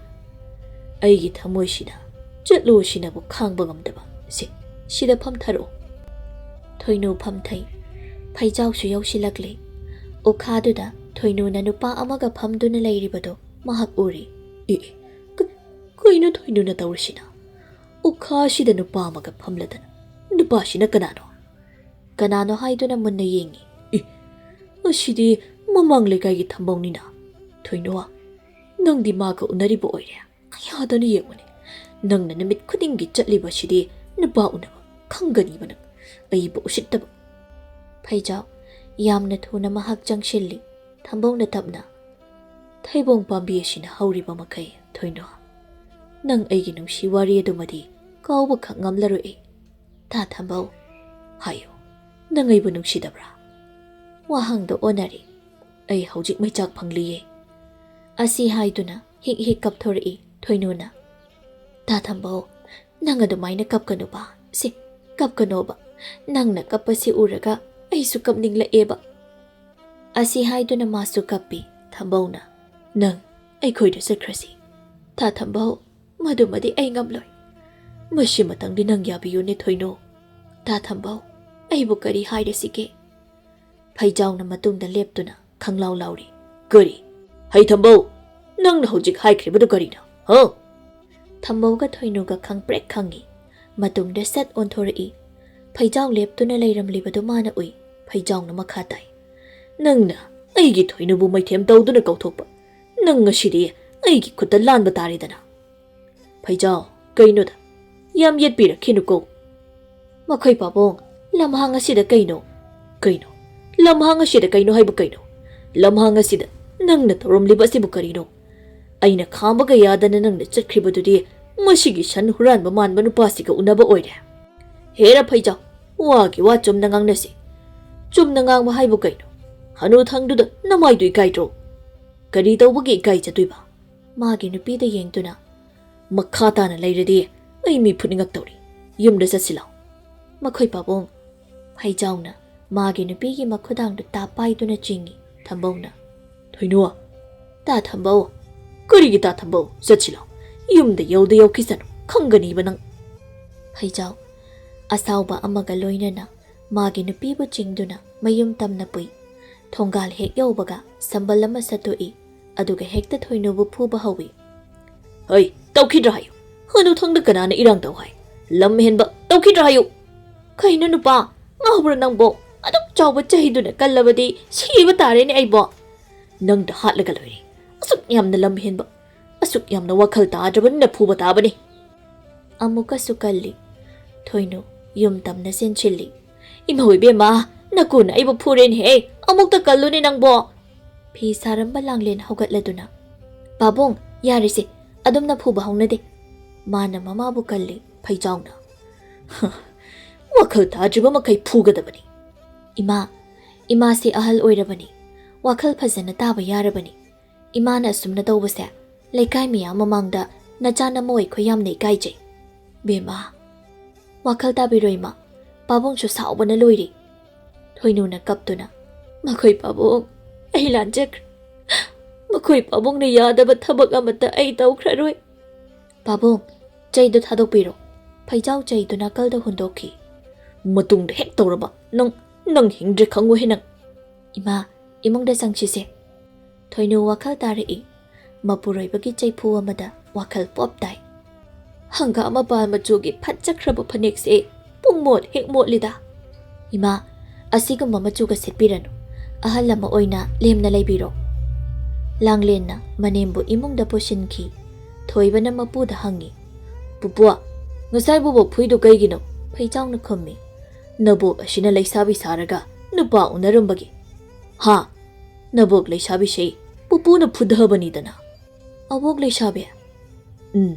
"ꯑꯩꯒꯤ ꯊꯃꯣꯏꯁꯤꯅ ꯆꯠꯂꯣ ꯁꯤꯅꯕꯨ ꯈꯥꯡꯕ ꯉꯝꯗꯕ꯫ ꯁꯦ, ꯁꯤꯗ ꯐꯝꯊꯔꯛꯑꯣ"꯫ ꯊꯣꯏꯅꯨ ꯐꯝꯊꯩ꯫ ꯐꯩꯖꯥꯎꯁꯨ ꯌꯧꯁꯤꯜꯂꯛꯂꯦ꯫ ꯎꯈꯥꯗꯨꯗ ꯊꯣꯏꯅꯨꯅ ꯅꯨꯄꯥ ꯑꯃꯒ ꯐꯝꯗꯨꯅ ꯂꯩꯔꯤꯕꯗꯨ ꯃꯍꯥꯛ ꯎꯔꯤ꯫ "ꯑꯦ, ꯑꯦ, ꯀ-, ꯀꯩꯅꯣ ꯊꯣꯏꯅꯨꯅ ꯇꯧꯔꯤꯁꯤꯅ? ꯎꯈꯥꯁꯤꯗ ꯅꯨꯄꯥ ꯑꯃꯒ ꯐꯝꯂꯗꯅ꯫ ꯅꯨꯄꯥꯁꯤꯅ ꯀꯅꯥꯅꯣ?" ꯀꯅꯥꯅꯣ ꯍꯥꯏꯗꯨꯅ ꯃꯨꯟꯅ ꯌꯦꯡꯉꯤ꯫ "ꯑꯦ, ꯑꯁꯤꯗꯤ ꯃꯃꯥꯡ ꯂꯩꯀꯥꯏꯒꯤ ꯊꯝꯕꯧꯅꯤꯅ꯫ ꯊꯣꯏꯅꯨ, ꯅꯪꯗꯤ ꯃꯥꯒ ꯎꯅꯔꯤꯕ ꯑꯣꯏꯔꯦ꯫ ꯀꯌꯥꯗꯅ ꯌꯦꯡꯉꯨꯅꯦ꯫ ꯅꯪꯅ ꯅꯨꯃꯤꯠ ꯈꯨꯗꯤꯡꯒꯤ ꯆꯠꯂꯤꯕꯁꯤꯗꯤ ꯅꯨꯄꯥ ꯎꯅꯕ ꯈꯪꯒꯅꯤꯕ ꯅꯪ꯫ ꯑꯩꯕꯨ ꯎꯁꯤꯠꯇꯕ"꯫ ꯐꯩꯖꯥꯎ ꯌꯥꯝꯅ ꯊꯨꯅ ꯃꯍꯥꯛ ꯆꯪꯁꯤꯜꯂꯤ꯫ ꯊꯝꯕꯧꯅ ꯇꯞꯅ, "ꯊꯩꯕꯣꯡ ꯄꯥꯝꯕꯤ ꯑꯁꯤꯅ ꯍꯧꯔꯤꯕ ꯃꯈꯩ, ꯊꯣꯏꯅꯣ, ꯅꯪ ꯑꯩꯒꯤ ꯅꯨꯡꯁꯤ ꯋꯥꯔꯤ ꯑꯗꯨꯃꯗꯤ ꯀꯥꯎꯕ ꯈꯛ ꯉꯝꯂꯔꯣꯏ ꯑꯩ꯫ ꯇꯥ ꯊꯝꯕꯧ, ꯍꯥꯏꯌꯨ, ꯅꯪ ꯑꯩꯕꯨ ꯅꯨꯡꯁꯤꯗꯕ꯭ꯔꯥ?" ꯋꯥꯍꯪꯗꯣ ꯑꯣꯟꯅꯔꯤ꯫ "ꯑꯩ ꯍꯧꯖꯤꯛ ꯃꯩꯆꯥꯛ ꯐꯪꯂꯤꯌꯦ" ꯑꯁꯤ ꯍꯥꯏꯗꯨꯅ ꯍꯤꯛ ꯍꯤꯛ ꯀꯞꯊꯣꯔꯛꯏ ꯊꯣꯏꯅꯨꯅ꯫ "ꯇꯥ ꯊꯝꯕꯧ, ꯅꯪ ꯑꯗꯨꯃꯥꯏꯅ ꯀꯞꯀꯅꯨꯕ꯫ ꯁꯤ, ꯀꯞꯀꯅꯣꯕ꯫ ꯅꯪꯅ ꯀꯞꯄꯁꯤ ꯎꯔꯒ ꯑꯩꯁꯨ ꯀꯞꯅꯤꯡꯂꯛꯑꯦꯕ" ꯑꯁꯤ ꯍꯥꯏꯗꯨꯅ ꯃꯥꯁꯨ ꯀꯞꯄꯤ꯫ ꯊꯝꯕꯧꯅ, "ꯅꯪ ꯑꯩꯈꯣꯏꯗ ꯆꯠꯈ꯭ꯔꯁꯤ꯫ ꯇꯥ ꯊꯝꯕꯧ, ꯃꯗꯨꯃꯗꯤ ꯑꯩ ꯉꯝꯂꯣꯏ꯫ ꯃꯁꯤ ꯃꯇꯪꯗꯤ ꯅꯪ ꯌꯥꯕꯤꯌꯨꯅꯦ ꯊꯣꯏꯅꯨ꯫ ꯇꯥ ꯊꯝꯕꯧ, ꯑꯩꯕꯨ ꯀꯔꯤ ꯍꯥꯏꯔꯁꯤꯒꯦ?" ꯐꯩꯖꯥꯎꯅ ꯃꯇꯨꯡꯗ ꯂꯦꯞꯇꯨꯅ ꯈꯪꯂꯥꯎ ꯂꯥꯎꯔꯤ꯫ "ꯀꯔꯤ? ꯍꯩ ꯊꯝꯕꯧ, ꯅꯪꯅ ꯍꯧꯖꯤꯛ ꯍꯥꯏꯈ꯭ꯔꯤꯕꯗꯨ ꯀꯔꯤꯅꯣ, ꯍ?" ꯊꯝꯕꯧꯒ ꯊꯣꯏꯅꯨꯒ ꯈꯪꯄ꯭ꯔꯦꯛ ꯈꯪꯉꯤ꯫ ꯃꯇꯨꯡꯗ ꯁꯠ ꯑꯣꯟꯊꯣꯔꯛꯏ꯫ ꯐꯩꯖꯥꯎ ꯂꯦꯞꯇꯨꯅ ꯂꯩꯔꯝꯂꯤꯕꯗꯨ ꯃꯥꯅ ꯎꯏ꯫ ꯐꯩꯖꯥꯎꯅ ꯃꯈꯥ ꯇꯥꯏ꯫ "ꯅꯪꯅ ꯑꯩꯒꯤ ꯊꯣꯏꯅꯨꯕꯨ ꯃꯩꯊꯦꯝ ꯇꯧꯗꯨꯅ ꯀꯧꯊꯣꯛꯄ꯫ ꯅꯪ ꯉꯁꯤꯗꯤ ꯑꯩꯒꯤ ꯈꯨꯠꯇ ꯂꯥꯟꯕ ꯇꯥꯔꯦꯗꯅ꯫ ꯐꯩꯖꯥꯎ, ꯀꯩꯅꯣꯗ? ꯌꯥꯝ ꯌꯦꯠꯄꯤꯔꯛꯈꯤꯅꯨꯀꯣ꯫ ꯃꯈꯣꯏ ꯄꯥꯕꯨꯡ, ꯂꯝꯍꯥꯡ ꯑꯁꯤꯗ ꯀꯩꯅꯣ? ꯀꯩꯅꯣ? ꯂꯝꯍꯥꯡ ꯑꯁꯤꯗ ꯀꯩꯅꯣ ꯍꯥꯏꯕꯨ ꯀꯩꯅꯣ? ꯂꯝꯍꯥꯡ ꯑꯁꯤꯗ ꯅꯪꯅ ꯇꯧꯔꯝꯂꯤꯕ ꯑꯁꯤꯕꯨ ꯀꯔꯤꯅꯣ? ꯑꯩꯅ ꯈꯥꯝꯕꯒ ꯌꯥꯗꯅ ꯅꯪꯅ ꯆꯠꯈ꯭ꯔꯤꯕꯗꯨꯗꯤ ꯃꯁꯤꯒꯤ ꯁꯟ ꯍꯨꯔꯥꯟꯕ ꯃꯥꯟꯕ ꯅꯨꯄꯥꯁꯤꯒ ꯎꯅꯕ ꯑꯣꯏꯔꯦ꯫ ꯍꯦꯔꯥ ꯐꯩꯖꯥꯎ, ꯋꯥꯒꯤ ꯋꯥ ꯆꯨꯝꯅ ꯉꯥꯡꯅꯁꯤ꯫ ꯆꯨꯝꯅ ꯉꯥꯡꯕ ꯍꯥꯏꯕꯨ ꯀꯩꯅꯣ? ꯍꯅꯨꯊꯪꯗꯨꯗ ꯅꯃꯥꯏꯗꯨ ꯏꯀꯥꯏꯗ꯭ꯔꯣ? ꯀꯔꯤ ꯇꯧꯕꯒꯤ ꯏꯀꯥꯏꯖꯗꯣꯏꯕ?" ꯃꯥꯒꯤ ꯅꯨꯄꯤꯗ ꯌꯦꯡꯗꯨꯅ, "ꯃꯈꯥ ꯇꯥꯅ ꯂꯩꯔꯗꯤ ꯑꯩ ꯃꯤ ꯐꯨꯅꯤꯡꯉꯛꯇꯧꯔꯤ꯫ ꯌꯨꯝꯗ ꯆꯠꯁꯤ ꯂꯥꯎ꯫" ꯃꯈꯣꯏ ꯄꯥꯕꯨꯡ꯫ ꯐꯩꯖꯥꯎꯅ ꯃꯥꯒꯤ ꯅꯨꯄꯤꯒꯤ ꯃꯈꯨꯗꯥꯡꯗꯨ ꯇꯥꯞ ꯄꯥꯏꯗꯨꯅ ꯆꯤꯡꯏ꯫ ꯊꯝꯕꯧꯅ, "ꯊꯣꯏꯅꯨ, ꯇꯥ ꯊꯝꯕꯧ, ꯀꯔꯤꯒꯤ ꯇꯥ ꯊꯝꯕꯧ? ꯆꯠꯁꯤ ꯂꯥꯎ꯫ ꯌꯨꯝꯗ ꯌꯧꯗ ꯌꯧꯈꯤꯁꯅꯨ, ꯈꯪꯒꯅꯤꯕ ꯅꯪ꯫" ꯐꯩꯖꯥꯎ ꯑꯁꯥꯎꯕ ꯑꯃꯒ ꯂꯣꯏꯅꯅ ꯃꯥꯒꯤ ꯅꯨꯄꯤꯕꯨ ꯆꯤꯡꯗꯨꯅ ꯃꯌꯨꯝ ꯇꯝꯅ ꯄꯨꯏ꯫ ꯊꯣꯡꯒꯥꯜ ꯍꯦꯛ ꯌꯧꯕꯒ ꯁꯝꯕꯜ ꯑꯃ ꯁꯠꯇꯣꯛꯏ, ꯑꯗꯨꯒ ꯍꯦꯛꯇ ꯊꯣꯏꯅꯨꯕꯨ ꯐꯨꯕ ꯍꯧꯏ꯫ "ꯍꯩ, ꯇꯧꯈꯤꯗ꯭ꯔꯥ ꯍꯥꯏꯌꯨ? ꯍꯅꯨꯊꯪꯗ ꯀꯅꯥꯅ ꯏꯔꯥꯡ ꯇꯧ ꯍꯥꯏ? ꯂꯝ ꯍꯦꯟꯕ ꯇꯧꯈꯤꯗ꯭ꯔꯥ ꯍꯥꯏꯌꯨ?" "ꯀꯩꯅꯣ ꯅꯨꯄꯥ, ꯉꯥꯎꯕ꯭ꯔꯣ ꯅꯪꯕꯣ? ꯑꯗꯨꯛ ꯆꯥꯎꯕ ꯆꯍꯤꯗꯨꯅ ꯀꯜꯂꯕꯗꯤ ꯁꯤꯕ ꯇꯥꯔꯦꯅꯦ ꯑꯩꯕꯣ꯫ ꯅꯪꯗ ꯍꯥꯠꯂꯒ ꯂꯣꯏꯔꯦ꯫ ꯑꯁꯨꯛ ꯌꯥꯝꯅ ꯂꯝ ꯍꯦꯟꯕ, ꯑꯁꯨꯛ ꯌꯥꯝꯅ ꯋꯥꯈꯜ ꯇꯥꯗ꯭ꯔꯕꯅꯤꯅ ꯐꯨꯕ ꯇꯥꯕꯅꯤ꯫" ꯑꯃꯨꯛꯀꯁꯨ ꯀꯜꯂꯤ꯫ ꯊꯣꯏꯅꯨ ꯌꯨꯝ ꯇꯝꯅ ꯆꯦꯟꯁꯤꯜꯂꯤ꯫ "ꯏꯃꯧ ꯏꯕꯦꯝꯃ, ꯅꯀꯨꯅ ꯑꯩꯕꯨ ꯐꯨꯔꯦꯅꯦꯍꯦ, ꯑꯃꯨꯛꯇ ꯀꯜꯂꯨꯅꯦ ꯅꯪꯕꯣ꯫ ꯐꯤ ꯁꯥꯔꯝꯕ ꯂꯥꯡꯂꯦꯟ ꯍꯧꯒꯠꯂꯗꯨꯅ, "ꯄꯥꯕꯨꯡ, ꯌꯥꯔꯦꯁꯦ, ꯑꯗꯨꯝꯅ ꯐꯨꯕ ꯍꯧꯅꯗꯦ꯫" ꯃꯥꯅ ꯃꯃꯥꯕꯨ ꯀꯜꯂꯤ ꯐꯩꯖꯥꯎꯅ꯫ "ꯋꯥꯈꯜ ꯇꯥꯗ꯭ꯔꯤꯕ ꯃꯈꯩ ꯐꯨꯒꯗꯕꯅꯤ꯫" "ꯏꯃꯥ, ꯏꯃꯥꯁꯦ ꯑꯍꯜ ꯑꯣꯏꯔꯕꯅꯤ, ꯋꯥꯈꯜ ꯐꯖꯅ ꯇꯥꯕ ꯌꯥꯔꯕꯅꯤ꯫ ꯏꯃꯥꯅ ꯑꯁꯨꯝꯅ ꯇꯧꯕꯁꯦ ꯂꯩꯀꯥꯏ ꯃꯤꯌꯥꯝ ꯃꯃꯥꯡꯗ ꯅꯆꯥ ꯅꯃꯧ ꯑꯩꯈꯣꯏ ꯌꯥꯝꯅ ꯏꯀꯥꯏꯖꯩ꯫" "ꯕꯦꯝꯃ, ꯋꯥꯈꯜ ꯇꯥꯕꯤꯔꯣ ꯏꯃꯥ, ꯄꯥꯕꯨꯡꯁꯨ ꯁꯥꯎꯕꯅ ꯂꯣꯏꯔꯤ꯫" ꯊꯣꯏꯅꯨꯅ ꯀꯞꯇꯨꯅ, "ꯃꯈꯣꯏ ꯄꯥꯕꯨꯡ, ꯑꯩ ꯂꯥꯟꯖꯈ꯭ꯔꯦ꯫ ꯃꯈꯣꯏ ꯄꯥꯕꯨꯡꯅ ꯌꯥꯗꯕ ꯊꯕꯛ ꯑꯃꯠꯇ ꯑꯩ ꯇꯧꯈ꯭ꯔꯔꯣꯏ꯫" "ꯄꯥꯕꯨꯡ, ꯆꯩꯗꯨ ꯊꯥꯗꯣꯛꯄꯤꯔꯣ꯫" ꯐꯩꯖꯥꯎ ꯆꯩꯗꯨ ꯅꯥꯀꯜꯗ ꯍꯨꯟꯗꯣꯛꯈꯤ꯫ "ꯃꯇꯨꯡꯗ ꯍꯦꯛ ꯇꯧꯔꯕ ꯅꯪ, ꯅꯪ ꯍꯤꯡꯗ꯭ꯔꯦ ꯈꯪꯉꯨꯍꯦ ꯅꯪ꯫" "ꯏꯃꯥ, ꯏꯃꯨꯡꯗ ꯆꯪꯁꯤꯁꯦ꯫" ꯊꯣꯏꯅꯨ ꯋꯥꯈꯜ ꯇꯥꯔꯛꯏ꯫ ꯃꯄꯨꯔꯣꯏꯕꯒꯤ ꯆꯩꯐꯨ ꯑꯃꯗ ꯋꯥꯈꯜ ꯄꯣꯞ ꯇꯥꯏ꯫ "ꯍꯪꯒꯥꯝ ꯃꯄꯥꯜ ꯃꯆꯨꯒꯤ ꯐꯠꯆꯈ꯭ꯔꯕ ꯐꯅꯦꯛꯁꯦ ꯄꯨꯡ ꯃꯣꯠ ꯍꯦꯛ ꯃꯣꯠꯂꯤꯗ꯫" "ꯏꯃꯥ, ꯑꯁꯤꯒꯨꯝꯕ ꯃꯆꯨꯒ ꯁꯦꯠꯄꯤꯔꯅꯨ꯫ ꯑꯍꯜ ꯑꯃ ꯑꯣꯏꯅ ꯂꯦꯝꯅ ꯂꯩꯕꯤꯔꯣ꯫" ꯂꯥꯡꯂꯦꯟꯅ ꯃꯅꯦꯝꯕꯨ ꯏꯃꯨꯡꯗ ꯄꯨꯁꯤꯟꯈꯤ꯫ ꯊꯣꯏꯕꯅ ꯃꯄꯨꯗ ꯍꯪꯉꯤ, "ꯄꯨꯄꯨ, ꯉꯁꯥꯏ ꯕꯣꯕꯣꯛ ꯐꯨꯏꯗꯨ ꯀꯩꯒꯤꯅꯣ?" ꯐꯩꯖꯥꯎꯅ ꯈꯨꯝꯃꯤ, "ꯅꯕꯣꯛ ꯑꯁꯤꯅ ꯂꯩꯁꯥꯕꯤ ꯁꯥꯔꯒ ꯅꯨꯄꯥ ꯎꯅꯔꯝꯕꯒꯤ꯫" "ꯍꯥ? ꯅꯕꯣꯛ ꯂꯩꯁꯥꯕꯤꯁꯦ ꯄꯨꯄꯨꯅ ꯐꯨꯊꯕꯅꯤꯗꯅ꯫" "ꯑꯕꯣꯛ ꯂꯩꯁꯥꯕꯤ?" "ꯎꯝ,